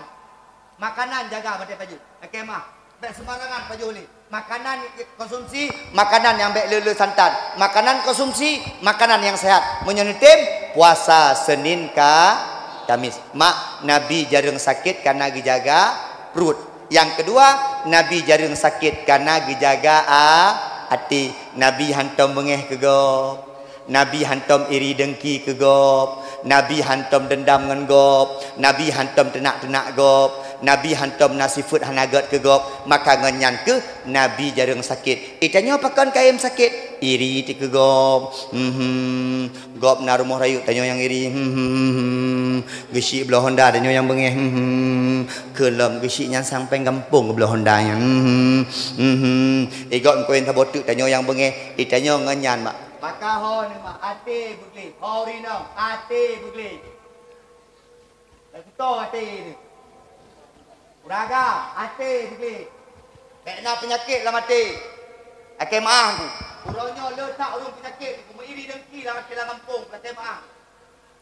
Makanan jaga batèe pajoh. Lakèe meu'ah. Bèk sembarangan pajoh lé. Makanan konsumsi, makanan nyang bèk le-le santan. Makanan konsumsi, makanan nyang seuhat. Meunyoe neutem, puasa Senin ka Kamis. Mak, Nabi jareueng sakét kareuna geujaga pruet. Nyang keudua, Nabi jareueng sakét kareuna geujaga a-, até. Nabi hantom beungéh keu gob. Nabi hantom iri deungki keu gob. Nabi hantom deundam ngon gob. Nabi hantom teunak-teunak gob. Nabi hantom na sifeuet hana gèt keu gob. Maka ngon nyan keuh Nabi jareueng sakét. Eh, tanyoe pakon kayém sakét? Iri ti keu gob. Hmm. Gob na rumoh rayeuk tanyoe nyang iri. Hmm. Geusyik bloe honda tanyoe nyang beungéh. Hmm. Keu lom geusyik nyan sang pèng gampông geubloe honda nyan. Hmm. Hmm. Eh, gob meukawen saboh teuk tanyoe nyang beungéh. Eh, tanyoe ngon nyan mak. Maka ho neuh mak, até beugleh. Ho rinong, até beugleh. Lagèe até neuh. Uraga, até beugleh. Bèk na peunyakét lam até. Lakèe meu'ah ku. Uroe nyoe le that ureueng peunyakét, ku meuiri deungki lam até lam gampông, lakèe meu'ah.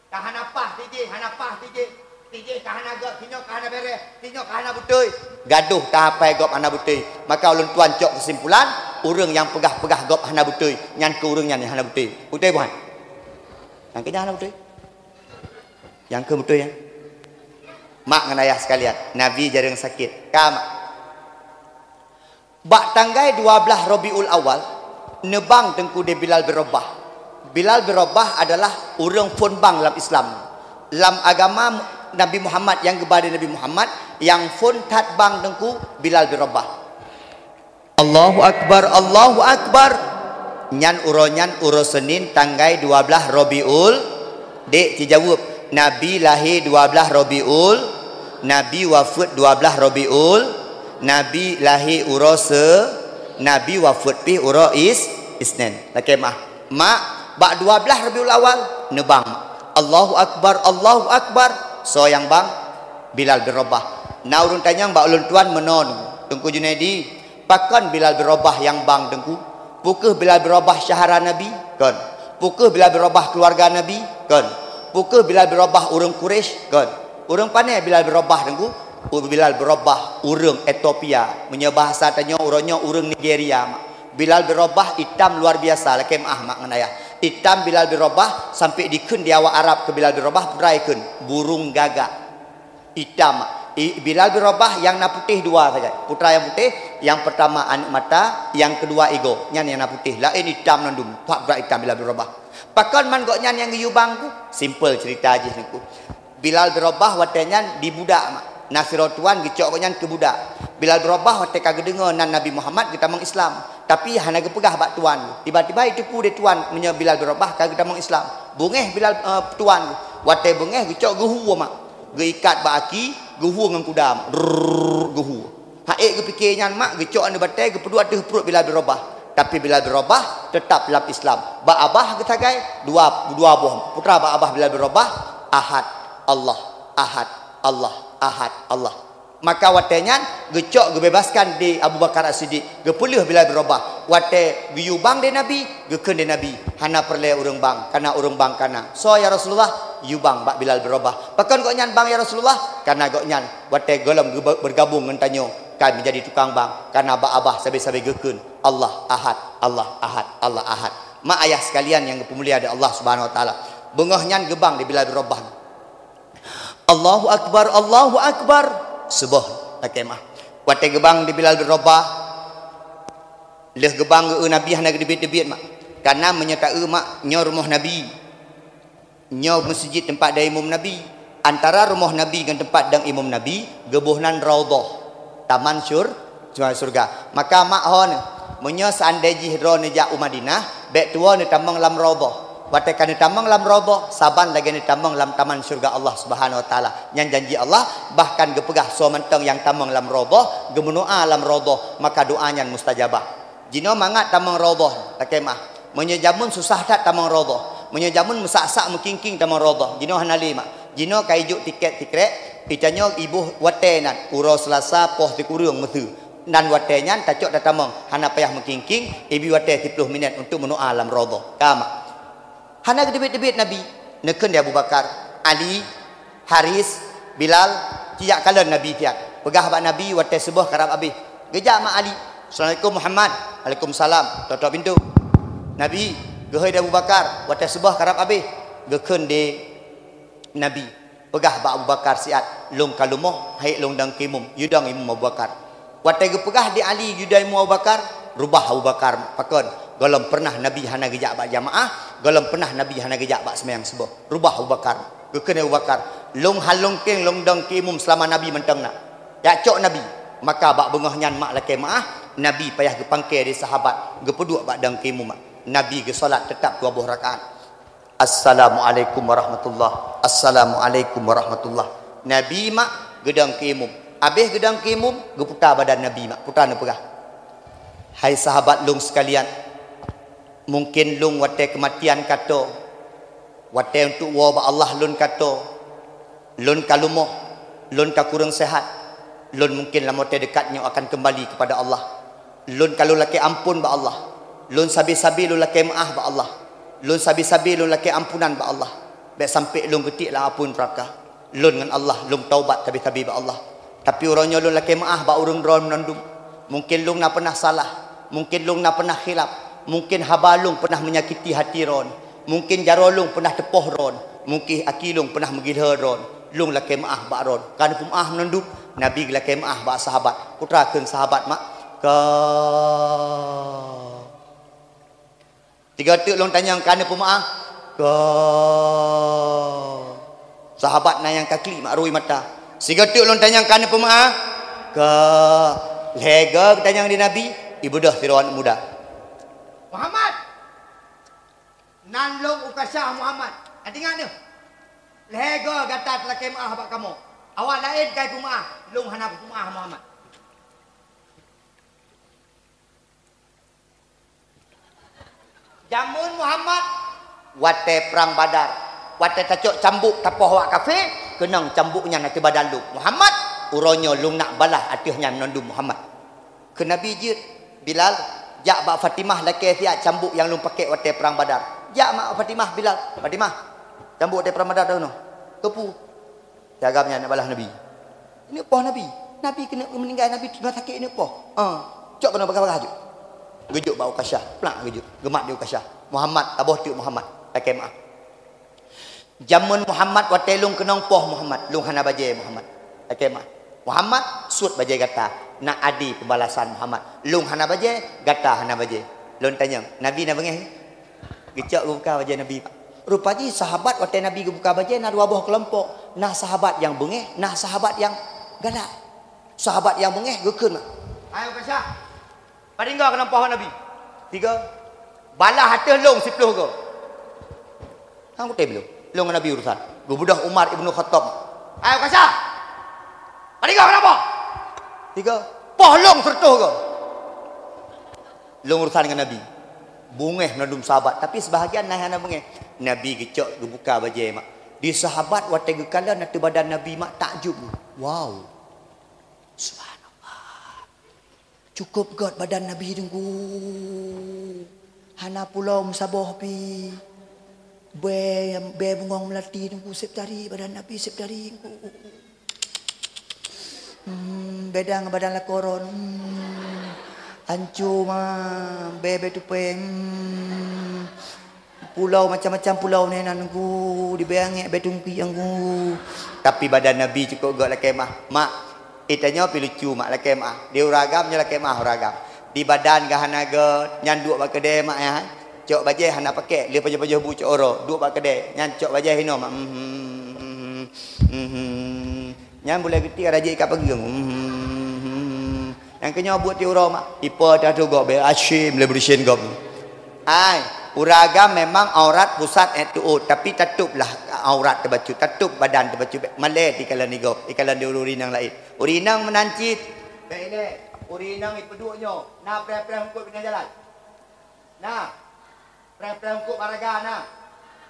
Ka hana paih tijéh, hana paih tijéh. Tijéh ka hana gèt, sinyoe ka hana bèrèh, sinyoe ka hana beutôi. Gadôh tahapai gob hana beutôi. Maka ulôn tuan cok keusimpulan, ureueng nyang peugah-peugah gob hana beutôi, nyan keuh ureueng nyan nyang hana beutôi. Beutôi bukan? Nyang keuh nyang hana beutôi. Nyang keuh beutôi, ya? Mak ngon ayah sekalian, Nabi jareueng sakét. Ka, mak. Bak tanggai dua blaih Rabiul Awal, neubang Teungku di Bilal bin Rabah. Bilal bin Rabah adalah ureueng phôn bang lam Islam. Lam agama Nabi Muhammad nyang geuba lé Nabi Muhammad, nyang phon that bang Teungku Bilal bin Rabah. Allahu Akbar, Allahu Akbar. Nyan uroe nyan uroe Senin tanggai dua blaih Rabiul. Dek, ci jaweueb. Nabi lahé dua blaih Rabiul, Nabi wafeuet dua blaih Rabiul, Nabi lahé uroe Se-, Nabi wafeuet pih uroe Is-, Isnin. Lakée meuah. Mak, bak dua blaih Rabiul Awal, neubang. Allahu Akbar, Allahu Akbar. Soe nyang bang? Bilal bin Rabah. Na ureuëng tanyong bak ulôn, "Tuan, meunoe Teungku Junaidi, pakon Bilal bin Rabah nyang bang Teungku? Peu kheueh Bilal bin Rabah syedara Nabi?" Kon. "Peu kheueh Bilal bin Rabah keuluwarga Nabi?" Kon. "Peu kheueh Bilal bin Rabah ureuëng Quraisy?" Kon. Ureuëng pané Bilal bin Rabah Teungku? Bilal bin Rabah ureuëng Ethiopia. Meunyoe bahasa tanyoe uroe nyoe ureuëng Nigeria mak. Bilal bin Rabah itam luar biasa, lakée meuah mak ngon ayah. Itam Bilal bin Rabah sampai dikheun di awak Arab keu Bilal bin Rabah, peue treuk ikheun, burung gagak. Itam. I-, Bilal bin Rabah nyang na putéh dua sagai. Peue treuk nyang putéh, nyang peurtama aneuëk mata, nyang keudua igoe. Nyan nyang na putéh. Laén itam mandum. Peue treuk itam Bilal bin Rabah. Pakon man gobnyan nyang geuyue bang Teungku? Simpel ceurita jih Teungku. Bilal bin Rabah watée nyan di budak mak. Na sidroe tuan geucok gobnyan keu budak. Bilal bin Rabah watée ka geudeungoe nan Nabi Muhammad geutamong Islam, tapi hana geupeugah bak tuan. Tiba-tiba jiteupeue lé tuan meunyoe Bilal bin Rabah ka geutamong Islam. Beungéh Bilal, eh, tuan. Watée beungéh geucok geuhu mak. Geuikat bak aki, geuhu ngon kuda mak. Drrrr, geuhu. Hak ék geupike nyan mak, geucok aneuëk batée, geupeuduek ateueh pruet Bilal bin Rabah. Tapi Bilal bin Rabah teutap lam Islam. Bak abah geusagai dua, dua boh. Peue treuk bak abah Bilal bin Rabah, Ahad, Allah, Ahad, Allah, Ahad, Allah. Maka watée nyan geucok geubebaskan di Abu Bakar As-Siddiq, geupeuleueh Bilal bin Rabah. Watée geuyue bang di Nabi, geukheun di Nabi, "Hana peureulée ureuëng bang, kana ureuëng bang kana." "Soe ya Rasulullah?" "Yue bang bak Bilal bin Rabah." "Pakon gobnyan bang ya Rasulullah?" "Kana gobnyan watée gohlom geuba-, beugabong ngon tanyoe, ka meujadi tukang bang, kana bak abah sabe-sabe geukheun, 'Allah Ahad, Allah Ahad, Allah Ahad.'" Mak ayah sekalian nyang geupeumulia di Allah Subhanahu Wa Taala, beungoh nyan geubang di Bilal bin Rabah. Allahu Akbar, Allahu Akbar. Suboh, lakée meuah. Watée geubang di Bilal bin Rabah, lheueh geubang geu-eu Nabi hana geuteubiet-teubiet mak. Kana meunyoe ta-eu mak, nyoe rumoh Nabi. Nyoe meuseujid teumpat dang imum Nabi. Antara rumoh Nabi ngon teumpat dang imum Nabi, geuboh nan Raudhah, taman syur-, syurga. Maka mak ho neuh, meunyoe seandai jih droeneuh jak u Madinah, bék tuwoe neutamong lam Raudhah. Watée ka neutamong lam Raudhah, saban lagée neutamong lam taman syurga Allah Subhanahu Wa Taala. Nyan janji Allah, bahkan geupeugah soe mantong nyang tamong lam Raudhah, geumeudoá lam Raudhah, maka doá nyan mustajabah. Jinoe mangat tamong Raudhah, lakée meuah. Meunyoe jameun susah that tamong Raudhah. Meunyoe jameun meusak-sak meukingking tamong Raudhah. Jinoe hana lé mak. Jinoe ka ijok tiket sikrek, itanyoe iboh watée nan, uroe Seulasa poh sikureueng meuseue. Dan watée nyan tacok tatamong, hana payah meukingking, ibi watée siplôh minét untuk meudoá lam Raudhah. Ka mak. Hana geuteubiet-teubiet Nabi. Neukheun di Abu Bakar, Ali, Haris, Bilal, ci jak kalon Nabi siat. Peugah bak Nabi watée suboh karab abéh. Geujak mak Ali, "Assalamualaikum Muhammad." "Waalaikumsalam." Totok pintoe. Nabi, geuhôi di Abu Bakar, watée suboh karab abéh. Geukheun di Nabi, peugah bak Abu Bakar siat, "Lôn ka leumoh, han ék lôn dang keu imum, yue dang imum Abu Bakar." Watée geupeugah di Ali yue dang imum Abu Bakar, rubah Abu Bakar. Pakon? Gohlom pernah Nabi hana geujak bak jamaah, gohlom pernah Nabi hana geujak bak seumayang suboh. Rubah Abu Bakar. Geukheun Abu Bakar, "Lôn han lôn keng lôn dang keu imum seulama Nabi mantong na. Jak cok Nabi." Maka bak beungoh nyan mak lakée meuah, Nabi payah geupangke di sahabat, geupeuduek bak dang keu imum mak. Nabi geusalat teutap dua boh rakaat. "Assalamualaikum warahmatullah. Assalamualaikum warahmatullah." Nabi mak geudang keu imum. Abéh geudang keu imum, geuputa badan Nabi mak. Puta neupeugah, "Hai sahabat lôn seukalian, mungken lôn watée keumatian ka toe, watée untuk woe bak Allah lôn ka toe, lôn ka leumoh, lôn ka kureueng seuhat, lôn mungken lam watée deukat nyoe akan keumbali keupada Allah. Lôn ka lôn lakée amphon bak Allah. Lôn sabe-sabe lôn lakée meuáh bak Allah. Lôn sabe-sabe lôn lakée ampunan bak Allah. Bék sampoe lôn geutiek lam apui neuraka. Lôn ngon Allah lôn taubat sabe-sabe bak Allah. Tapi uroe nyoe lôn lakée meuáh bak ureuëng droe meunandum. Mungken lôn na peunah salah, mungken lôn na peunah khilaf, mungken haba lôn peunah meunyakiti hati droe, mungken jaroe lôn peunah teupoh droe, mungken aki lôn peunah meugiloe droe. Lôn lakée meuáh bak droe." Ka neupeumeuáh meunandum, Nabi geulakée meuáh bak sahabat. Putra kheun sahabat mak, "Ka." Tiga teuk lôn tanyong, "Ka neupeumeuáh?" "Ka." Sahabat na nyang ka klik mak rui mata. Sigoe teuk lôn tanyong ka neupeumeu'ah? Ka lhèe goe geutanyong di Nabi, ibeudôh sidroe aneuk muda. Muhammad! Nan lôn Ukasyah Muhammad. Ka teuingat neuh? Lhèe goe gata talakèe meu'ah bak kamoe. Awak laén ka ipeumeu'ah, lôn hana peumeu'ah Muhammad. Jameun Muhammad, watèe prang Badar, watèe tacok cambuk tapoh awak kafé, keunong cambuk nyan ateueh badan lôn. Muhammad, uroe nyoe lôn nak balaih ateueh nyan mandum Muhammad. Kheun Nabi jeuet, "Bilal, jak bak Fatimah lakèe siat cambuk nyang lôn pakèk watèe prang Badar." Jak mak Fatimah, "Bilal, Fatimah, cambuk watèe prang Badar teunoh." "Keupeue?" Siagam nyan nak balaih Nabi. Keuneuk poh Nabi. Nabi keuneuk meuninggai, Nabi di rumoh sakét keuneuk poh. Ah, cok keunoe bagah-bagah jeuet. Geujok bak Ukasyah, plak geujok. Geumat di Ukasyah. Muhammad, taboh teuk Muhammad. Lakèe meu'ah. Jameun Muhammad watèe lôn keunong poh Muhammad. Lôn hana bajèe Muhammad. Lakèe meu'ah. Muhammad, suet bajèe gata. Nak adi peubalasan Muhammad. Lôn hana bajèe, gata hana bajèe. Lôn tanyong, Nabi na beungèh? Geucok geubuka bajèe Nabi, Pak. Rupa jih sahabat watèe Nabi geubuka bajèe na dua boh keulompok. Na sahabat nyang beungèh, na sahabat nyang galak. Sahabat nyang beungèh geukheun, Mak. "Hai Ukasyah, padum goe keunoe poh Nabi?" "Tiga." "Balaih ateueh lôn siplôh goe." "Hana kutem lôn. Lôn ngon Nabi urusan." Geubeudôh Umar Ibnu Khattab. "Hai Ukasyah, padum goe keunoe poh?" "Tiga." "Poh lôn sireutôh goe." Lôn urusan ngon Nabi. Beungèh mandum sahabat, tapi seubahagian na hana beungèh. Nabi geucok geubuka bajèe, Mak. Di sahabat watèe geukalon ateueh badan Nabi, Mak, takjub. Wow. Subhanallah. Cukôp gèt badan Nabi Teungku. Hana pulo meusaboh pi. Bèe, bèe bungong meulati Teungku, sép tari badan Nabi, sép tari Teungku. Hmm, beda ngon badan lakoe droe. Hmm. Anco ma, bèe-bèe tupèe. Hmm. Pulo macam-macam pulo nyan Teungku, di bèe angèk bèe tungki Teungku. Tapi badan Nabi cukôp gèt lakèe meu'ah. Mak, itanyoe pi lucu, Mak, lakèe meu'ah. Di ureueng agam nyoe lakèe meu'ah ureueng agam. Di badan geuh hana gèt, nyan duek bak keudè, Mak, ya. Cok bajèe hana pakèk, lheueh pajoh-pajoh bu cok uroe, duek bak keudè. Nyan cok bajèe hinoe, Mak. Hmm, hmm, hmm. Nyan bulèe geuti ka rajin ikat pageue. Hmm. Nyang keunyoe buet ti uroe, Mak. Ipo teuh tu gob, bèe asyik meuleubeureusihan gob. Ai, ureueng agam memang aurat pusat eh tu'ut, tapi tatuplah aurat teubacut, tatup badan teubacut. Malèe ikalon di gob, ikalon di ureueng inong laén. Ureueng inong meunan cit. Bèk ilèe, ureueng inong ipeuduek nyoe, na preh-preh eungkôt binéh jalan. Na. Preh-preh eungkôt baraga na.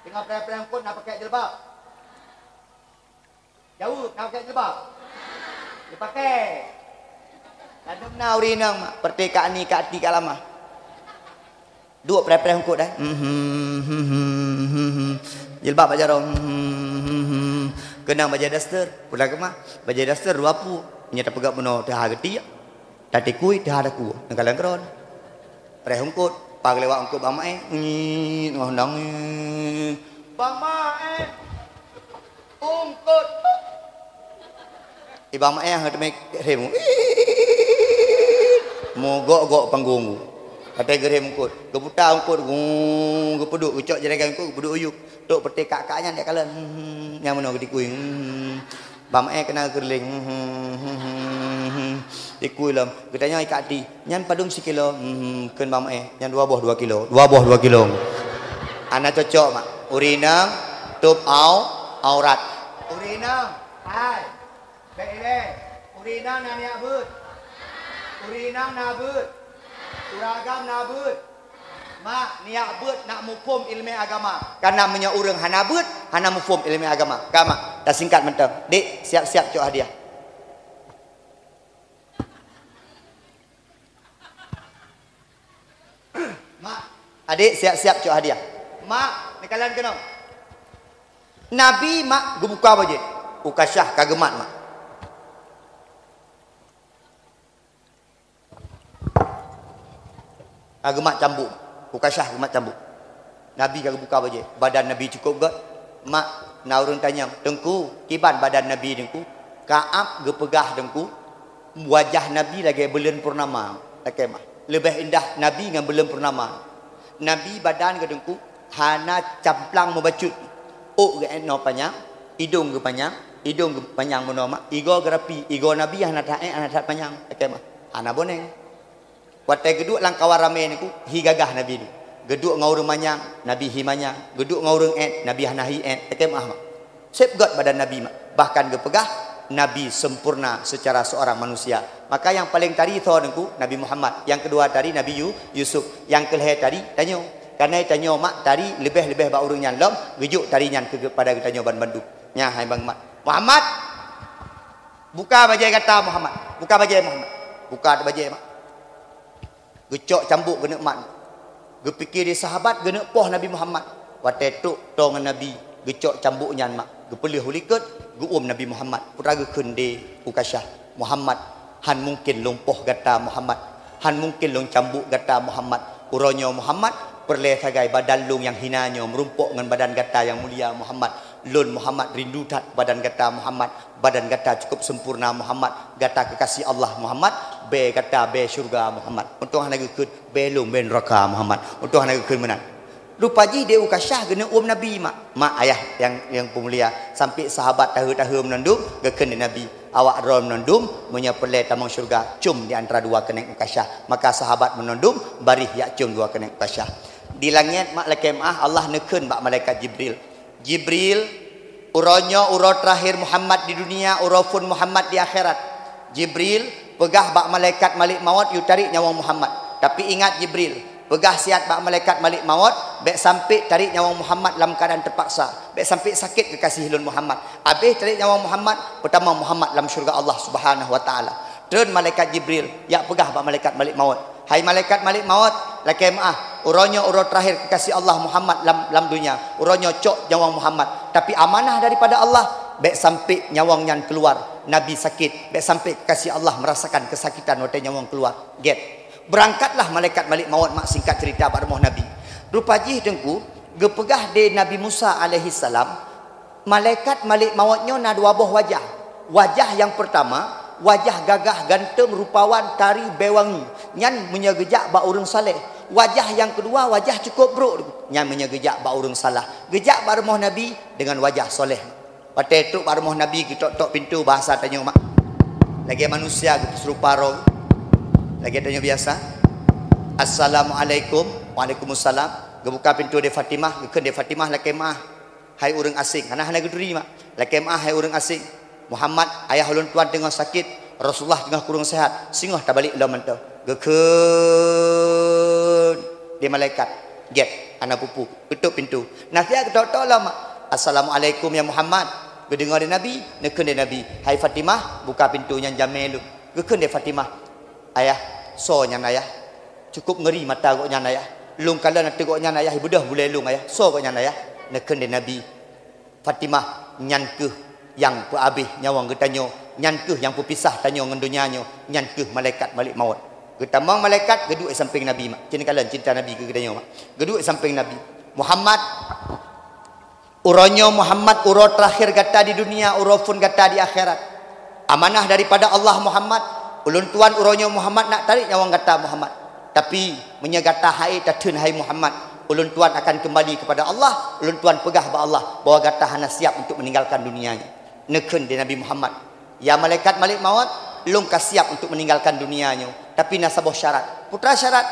Teungoh preh-preh eungkôt na pakèk jilbab. Jaweueb, na pakèk jilbab? Dipakai. Ladôm na ureueng inong, Mak, peureulèe ka ani, ka ati, ka lama. Duek preh-preh eungkôt, eh. Jilbab bak jaroe. Keunong bajèe daster. Pulang keumah, bajèe daster dua pue. Nyoe tapeugah bunoe teuha geutiek. Tatikui teuha takue, neukalon keudroe. Preh eungkôt, paglewat eungkôt Bang Maé, ngiet ngon undang, ngiet. "Bang Maé, eungkôt!" Di Bang Maé han teumé rhem. Mogok-gok panggong. Watèe geurhem eungkôt, geuputa eungkôt, gung, geupeuduek, geucok jeuregan eungkôt, geupeuduek u yup. Trok peureulèe kak-kak nyan jak kalon. Hmm, nyang meunoe geutikui. Hmm. Bang Maé keunan geukeureuleng. Hmm, hmm, hmm, hmm, hmm. Tikui lom. Geutanyong ikat ati, "Nyan padum sikilo?" Hmm, kheun Bang Maé, "Nyan dua boh dua kilo." Dua boh dua kilo. Hana cocok, Mak. Ureueng inong tôp au-, aurat. Ureueng inong, hai. Bèk ilèe. Ureueng inong na neujak beuet. Ureueng inong na beuet. Ureueng agam na beuet. Mak, neujak beuet nak muphom ileumèe agama. Kareuna meunyoe ureueng hana beuet, hana muphom ileumèe agama. Ka, Mak, tasingkat mantong. Dek, siap-siap cok hadiah. Mak, adek, siap-siap cok hadiah. Mak, neukalon keunoe. Nabi, Mak, geubuka bajèe. Ukasyah ka geumat, Mak. Ka geumat cambuk. Ukasyah geumat cambuk. Nabi ka geubuka bajèe. Badan Nabi cukôp gèt. Mak, na ureueng tanyong, "Teungku, kiban badan Nabi, Teungku?" Ka'ab geupeugah, Teungku, wajah Nabi lagèe buleuen purnama, lakèe meu'ah. Leubeh indah Nabi ngon buleuen purnama. Nabi badan geuh, Teungku, hana camplang meubacut. Ôk geuh 'et noe panyang, Idong geupanyang, idong geupanyang bunoe mak, igoe geurapi, igoe Nabi hana that ék, hana that panyang, lakée meu'ah. Hana boneng. Watée geuduek lam kawan ramé nyoe, hi gagah Nabi nyoe. Geuduek ngon ureuëng manyang, Nabi hi manyang. Geuduek ngon ureuëng ék, Nabi hana hi ék, lakée meu'ah mak. Sép göt badan Nabi mak. Bahkan geupeugah, Nabi sempurna secara seorang manusia. Maka nyang paleng tari soe Teungku? Nabi Muhammad. Nyang keudua tari Nabi Yu-, Yusuf. Nyang keulhée tari tanyoe. Kareuna tanyoe mak tari leubeh-leubeh bak ureuëng nyan lom, geujok tari nyan keu, keupada geutanyoe banmandum. Nyan hai bang mat. Muhammad! Buka bajée gata Muhammad. Buka bajée Muhammad. Buka bajée mak. Geucok cambuk geuneuk mat. Geupike di sahabat geuneuk poh Nabi Muhammad. Watée trok toe ngon Nabi, geucok cambuk nyan mak, geupeuleueh u likot, geuuem Nabi Muhammad. Peue geukheun di Ukasyah, "Muhammad, han mungken lôn poh gata Muhammad. Han mungken lôn cambuk gata Muhammad. Uroe nyoe Muhammad, peureulée sagai badan lôn nyang hina nyoe meurumpok ngon badan gata nyang mulia Muhammad. Lôn Muhammad rindu that badan gata Muhammad. Badan gata cukup sempurna Muhammad, gata kekasih Allah Muhammad, bée gata bée syurga Muhammad. Untông hana geukheun bée lôn bée neuraka Muhammad. Untông hana geukheun meunan." Rupa jih di Ukasyah geuneuk uem Nabi mak. Mak ayah nyang, nyang peumulia, sampai sahabat tahe-tahe meunandum geukheun di Nabi, "Awak droe meunandum, meunyoe peureulée tamong syurga, com di antara dua keuneuk Ukasyah." Maka sahabat meunandum barih jak com dua keuneuk Ukasyah. Di langét mak lakée meu'ah Allah neukheun bak malaikat Jibril, "Jibril, uroe nyoe uroe teurakhir Muhammad di dunia, uroe phon Muhammad di akhirat. Jibril, peugah bak malaikat Malik Maut yue tarék nyawöng Muhammad. Tapi ingat Jibril, peugah siat bak malaikat Malik Maut, bék sampai tarék nyawöng Muhammad lam keuadaan teupaksa. Bék sampai sakét kekasih lôn Muhammad. Abéh tarék nyawöng Muhammad, peutamong Muhammad lam syurga Allah Subhanahu wa Taala." Treun malaikat Jibril, jak peugah bak malaikat Malik Maut, "Hai malaikat Malik Maut, lakée meu'ah, uroe nyoe uroe teurakhir kekasih Allah Muhammad lam, lam dunia. Uroe nyoe cok nyawöng Muhammad. Tapi amanah daripada Allah, bék sampai nyawöng nyan keuluar Nabi sakét, bék sampai kekasih Allah meurasakan keusakitan watée nyawöng keuluar." Gét. Beurangkatlah malaikat Malik Maut mak, singkat ceurita, bak rumoh Nabi. Rupa jih Teungku, geupeugah di Nabi Musa alaihissalam, malaikat Malik Maut nyoe na dua boh wajah. Wajah nyang peurtama, wajah gagah ganteng rupawan tari bée wangi. Nyan meunyoe geujak bak ureuëng saleh. Wajah nyang keudua, wajah cukup brok. Nyan meunyoe geujak bak ureuëng salah. Geujak bak rumoh Nabi deungon wajah soleh. Watée trok bak rumoh Nabi, geutok-tok pintoe, bahasa tanyoe mak, lagée manusia geupeuserupa roh. Lagée tanyoe biasa, "Assalamualaikum." "Waalaikumsalam." Geubuka pintoe di Fatimah, geukheun di Fatimah, "Lakée meu'ah, hai ureuëng aséng." Hana, hana geuturi mak. "Lakée meu'ah, hai ureuëng aséng. Muhammad, ayah ulôn tuan teungoh sakét, Rasulullah teungoh kureueng seuhat, singoh tabalek lom mantong." Geukheun di malaikat, gét, hana peue-peue, geutok pintoe. Nasihat geutok-tok lom mak. "Assalamualaikum ya Muhammad." Geudeungoe di Nabi, neukheun di Nabi, "Hai Fatimah, buka pintoe nyan jamé lôn." Geukheun di Fatimah, "Ayah, soe nyan ayah? Cukup ngeuri mata gobnyan ayah. Lôn kalon ateueh gobnyan ayah, ibeudôh bulée lôn ayah. Soe gobnyan ayah?" Neukheun di Nabi, "Fatimah, nyan kheueh nyang peuabéh nyawöng geutanyoe, nyan kheueh nyang peupisah tanyoe ngon donya nyoe, nyan kheueh malaikat Malik Maut." Geutamong malaikat, geuduek sampéng Nabi mak. Cen kalon cinta Nabi keu geutanyoe mak. Geuduek sampéng Nabi. "Muhammad, uroe nyoe Muhammad uroe teurakhir gata di dunia, uroe phon gata di akhirat. Amanah daripada Allah Muhammad, ulôn tuan uroe nyoe Muhammad nak tarék nyawöng gata Muhammad. Tapi, meunyoe gata han ék tatheun hai Muhammad, ulôn tuan akan keumbali keupada Allah, ulôn tuan peugah bak Allah bahwa gata hana siap untuk meninggalkan dunia nyoe." Neukheun di Nabi Muhammad, "Ya malaikat Malik Maut, lôn ka siap untuk meninggalkan dunia nyoe, tapi na saboh syarat." "Peue teuma syarat?"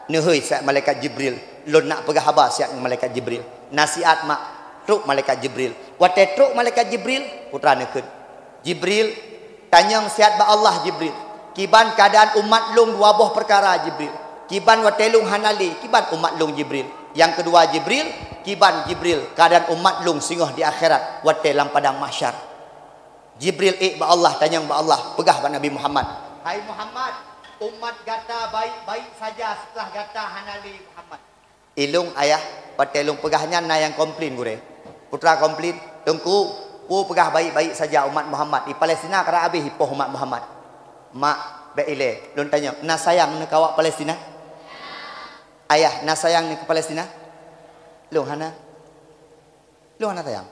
"Neuhôi siat malaikat Jibril, lôn nak peugah haba siat ngon malaikat Jibril." Nasihat mak, trok malaikat Jibril. Watée trok malaikat Jibril, peue teuma neukheun, "Jibril, tanyong siat bak Allah Jibril, kiban keuadaan umat lôn dua boh peukara Jibril. Kiban watée lôn hana lé, kiban umat lôn Jibril. Nyang keudua Jibril, kiban Jibril keuadaan umat lôn singoh di akhirat watée lam padang mahsyar." Jibril ék bak Allah, tanyong bak Allah, peugah bak Nabi Muhammad, "Hai Muhammad, umat gata baik-baik saja, seuteulah gata hana lé Muhammad." "Ilôn ayah, watée lôn peugah nyan na nyang komplain gurée." "Peue teuma komplain?" "Teungku, peue peugah baik-baik saja umat Muhammad, di Palestina ka rab abéh ipoh umat Muhammad." "Mak, bék ilée, lôn tanyong, na sayang neukeu awak Palestina? Ayah, na sayang neukeu Palestina?" "Lôn hana." "Lôn hana sayang."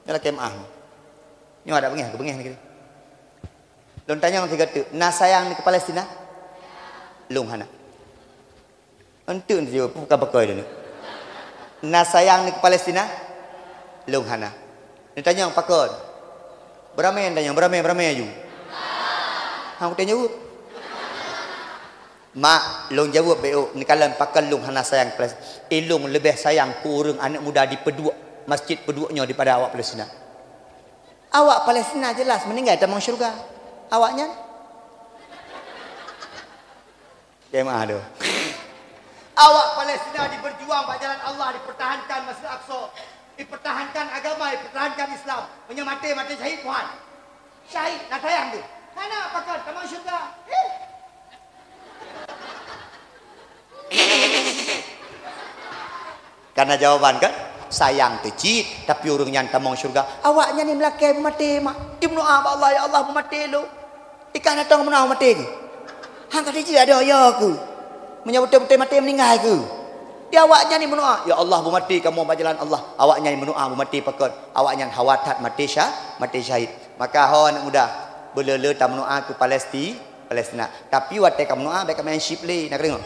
Nyoe lakée meu'ah. Nyoe adak beungéh, keu beungéh nyoe. "Lôn tanyong sigoe teuk, na sayang neukeu Palestina?" "Lôn hana." Enteuk jaweueb, bukan pakoi lôn. "Na sayang neukeu Palestina?" "Lôn hana." Neutanyong pakon? Beuramé neutanyong, beuramé, beuramé aju. Hang kutem jaweueb. Mak, lôn jaweueb beu, neukalon pakon lôn hana sayang Palestina. Ilôn leubeh sayang keu ureuëng aneuëk muda di peuduek, masjid peuduek nyoe dipada awak Palestina. Awak Palestina jelas meuninggai tamong syeuruga. Awaknyan? Jemaah tu. Awak Palestina diperjuang bak jalan Allah, dipertahankan Masjid Aqsa, dipertahankan agama, dipertahankan Islam. Meunyoe maté, maté syahid, Tuhan. Syahid, na sayang tu. Hana pakon tamong syeuruga. Eh. Karena jawaban kan, sayang teuh cit, tapi ureuëng nyan tamong syeuruga. Awaknyan ni meulakée beumaté, mak. Imeudoá bak Allah, "Ya Allah, beumaté lôn." Ikah na tong meunoe maté keuh? Hang ka jijeuet adoe, ya keuh? Meunyoe beutôi-beutôi maté, meuninggai keuh? Di awaknyan imeudoá, "Ya Allah, beumaté kamoe bak jalan Allah." Awaknyan imeudoá beumaté pakon? Awaknyan hawa that maté sya-, maté syahid. Maka ho aneuëk muda, beuleu-leu tameudoá keu Palesti-, Palestina. Tapi watée kameudoá bék kameumain chip lé, na keudeungoe?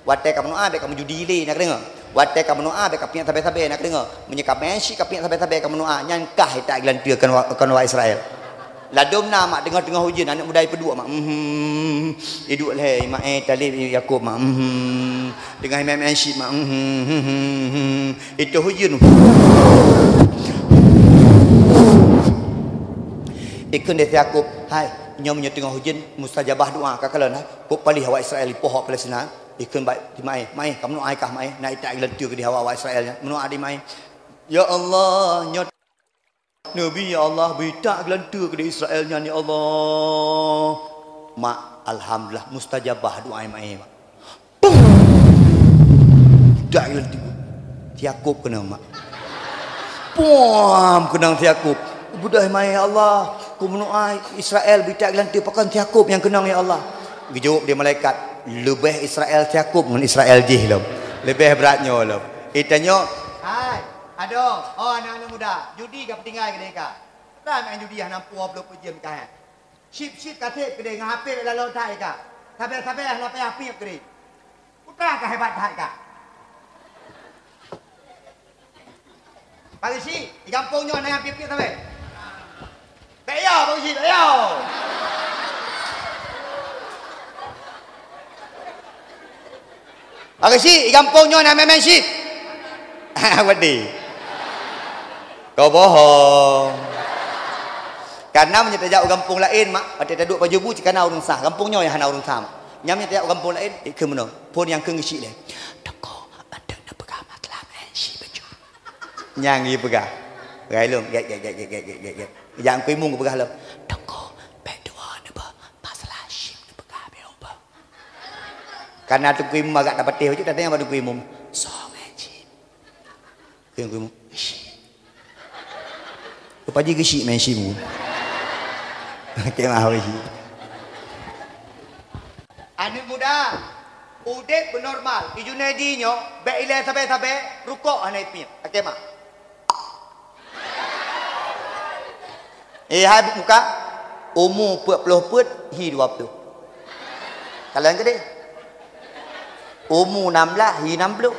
Watée kameudoá bék kameujudi lé, na keudeungoe? Watée kameudoá bék kapiek sabe-sabe, na keudeungoe? Meunyoe kamain chip kapiek sabe-sabe kameudoá, nyan kah itak geulanteue kon wa-, kon awak Israel. Ladom na mak teungoh-teungoh ujeuen, aneuëk muda ipeuduek mak. Mhm. Iduek lhée, Ismail, Talib, Yakub mak. Mhm. Teungoh imain-main chip mak. Mhm. Itôh ujeuen. Ikheun lé si Yakub, "Hai, nyoe meunyoe teungoh ujeuen, mustajabah doa ka kalon, hai. Kok paléh awak Israel ipoh awak Palestina." Ikheun bak Ismail, "Maé, kameudoá kah maé, na itak geulanteue keudeh awak-awak Israel nyan." Meudoá di maé, "Ya Allah, nyoe Nabi, ya Allah, bri itak geulanteue keudeh Israel nyan, ya Allah." Mak, alhamdulillah, mustajabah doa maé, mak. Pum! Dak laju. Si Yakub keunong, mak. Pum! Keunong si Yakub. Beudôh maé, "Ya Allah, kumeunoe Israel bri itak geulanteue, pakon si Yakub nyang keunong, ya Allah?" Geujaweueb lé malaikat, "Leubeh Israel si Yakub ngon Israel jih lom. Leubeh brat nyoe lom." Itanyoe, "Hai, adoe, oh aneuk-aneuk muda, judi ka peutinggai keudeh ka? Peue main judi hana peuet ploh peuet jeuem ka, eh? Chip-chip ka sép keudeh ngon H P lalu that ka. Sabe-sabe hana payah piep keudeh. Peue ka hebat that ka?" Pak Geuchik, di gampông nyoe na nyang piep-piep sabe? Bék yo, Pak Geuchik, bék yo. Pak Geuchik, di gampông nyoe na main-main chip? Wadih. Kau bohong. Karena meunyoe tajak u gampông laén, mak, watée taduek pajoh bu, cit kana ureuëng sah. Gampông nyoe nyang hana ureuëng sah, mak. Nyan meunyoe tajak u gampông laén, ikheun meunoe. Phon nyang kheun Geuchik lé. "Teungku, aneuk neupeugah masalah main chip bacut." Nyang jipeugah. Gai lom, gét, gét, gét. Jak Teungku Imum geupeugah lom. "Teungku, bék dua neuba, masalah chip neupeugah bék uba." Karena Teungku Imum agak tapatéh bacut, tatanyong bak Teungku Imum. "Soe main chip?" Teungku Imum, "Geuchik." Rupa jih Geuchik main chip. Oke, maaf, Geuchik. Aneuk muda, udeb beunormal. I Junaidi nyoe, bék ilée sabe-sabe, rukok hana ipiep. Oke, mak. Eh, hai buet muka. Umu peuet ploh peuet, hi dua ploh. Kalon keudeh. Umu nam blaih, hi nam ploh.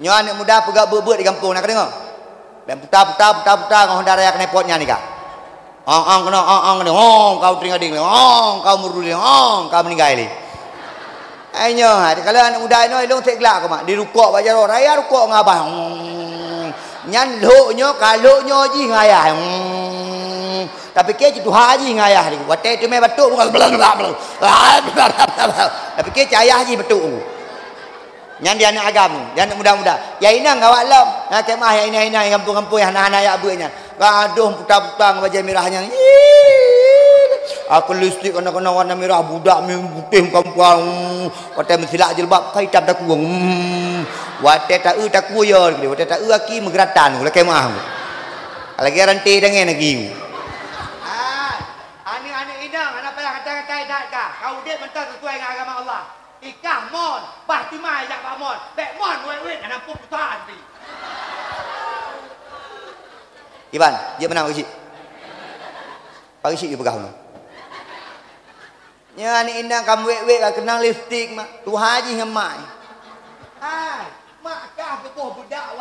Nyoe aneuk muda peugah beuet-beuet di gampông, na kadeungoe? Dan puta-puta, puta-puta ngon Honda Raya knalpot nyan ika. Ong, ong, keunoe, ong, ong, keunoe, ong, kau teuringat ding, ong, kau meuruli, ong, kau meuninggai lé. Ai nyoe, hai, kalau aneuk muda inoe, ilong sek glak keu mak. Dirukok bak jaroe raya, rukok ngon abah. Ong. Nyan lhok nyoe, ka lhok nyoe jih ngon ayah. Ong. Tapi ke tuha jih ngon ayah ni. Watée teumé batuk, bukan. Tapi ke ayah jih batuk. Nyan di aneuk agam, di aneuk muda-muda. Ya inong gawat lom. Nyan kemah ya inong-inong gampông-gampông nyang hana-hana jak beuet nyan. Gadôh puta-puta ngon bajée mirah nyan. Ih, aku lipstik keunoe-keunoe warna mirah, budak mi putéh muka-muka. Hmm. Watée meusilak jilbab, ka itam takue. Hmm. Watée taeu takue ya, watée taeu aki meugeuratan, lakée meuah. Lagée ranté tangai lagi. Ah, aneuk-aneuk inong, hana payah gata-gata idat ka. Ka udeb mantong sesuai ngon agama Allah. Ikah mon, bah timai jak bak mon. Bék mon wét-wét, hana pun pusa nanti. Iban, jeuet meunan Pak Geuchik. Pak Geuchik jipeugah meunan. Nyan inong kam wét-wét ka keunong lipstik mak. Tuha jih ngon mak. Hai, mak kah geuboh beudak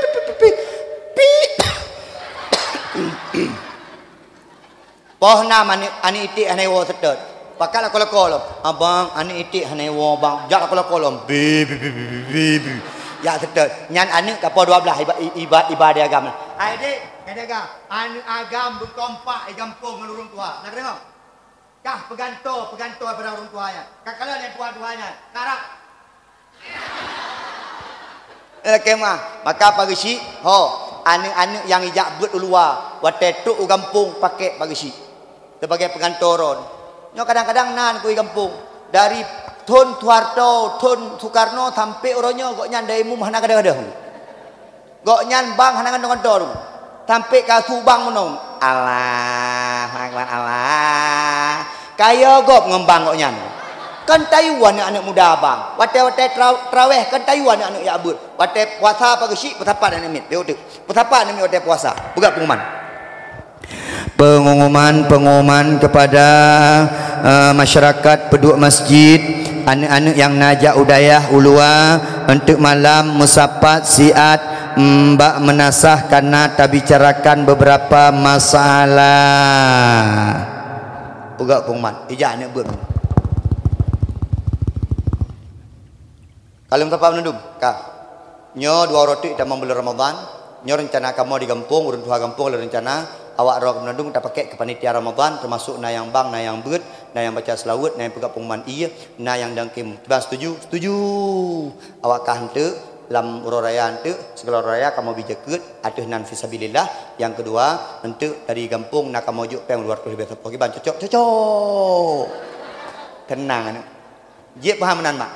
pi, pi, pi, pi. Poh nam aneuk, aneuk iték hana iwoe seutôt. Pakat lakoe-lakoe lom. "Abang, aneuk iték hana iwoe, Bang." Jak lakoe-lakoe lom. Bi, bi, bi. Jak seutôt. Nyan aneuk ka poh dua blaih iba, iba, iba di agam. Hai, dek, kata agam. Aneuk agam beukompak di gampông ngon ureueng tuha. Na keudéng? Kah peugantoe, peugantoe pada ureueng tuha nyan. Ka kalon nyang tuha-tuha nyan. Karab. Eh, lakée meu'ah. Maka pageusik, ho, aneuk-aneuk nyang ijak beuet u luwa, watée trok u gampông pakék pageusik. Sibagai peugantoe droe. Nyoe kadang-kadang na keu gampông. Dari thon Soeharto, thon Soekarno sampoe uroe nyoe gobnyan dayah imum hana gadôh-gadôh. Gobnyan bang hana gantoe-gantoe. Sampoe ka su bang meunoe. Allahu Akbar, Allah. Kaya gob ngon bang gobnyan. Kan tayue aneuk-aneuk muda bang. Watée-watée tra-, traweh kan tayue aneuk-aneuk jak beuet. Watée puasa pageusik, peusapat aneuk miet. Tengok tu. Peusapat aneuk miet watée puasa. Peugah pengumuman. Pengumuman, pengumuman kepada, eh, masyarakat penduduk masjid, aneuk-aneuk nyang na jak u dayah u luwa, untuk malam meusapat siat, mm, bak meunasah kana tabicarakan beberapa masalah. Peugah pengumuman, ijak aneuk beuet. Ka lheueh meusapat meunundum? Ka. Nyoe dua uroe teuk tamong buleuen Ramadhan. Nyoe reuncana kamoe di gampông, ureueng tuha gampông lé reuncana awak droe keumeunundum tapakék keu panitia Ramadhan, teumasuk na nyang bang, na nyang beuet, na nyang baca seulaweuet, na nyang peugah pengumuman ié, na nyang dang kim. Kiban setuju? Setuju. Awak kah enteuk lam uroe raya enteuk, sigohlom uroe raya kamoe bi jakeuet ateueh nan fisabilillah. Nyang keudua, enteuk dari gampông na kamoe jok péng dua ratus leubeh sapo. Kiban cocok? Cocok. Teunang aneuk. Jeuet paham meunan, mak?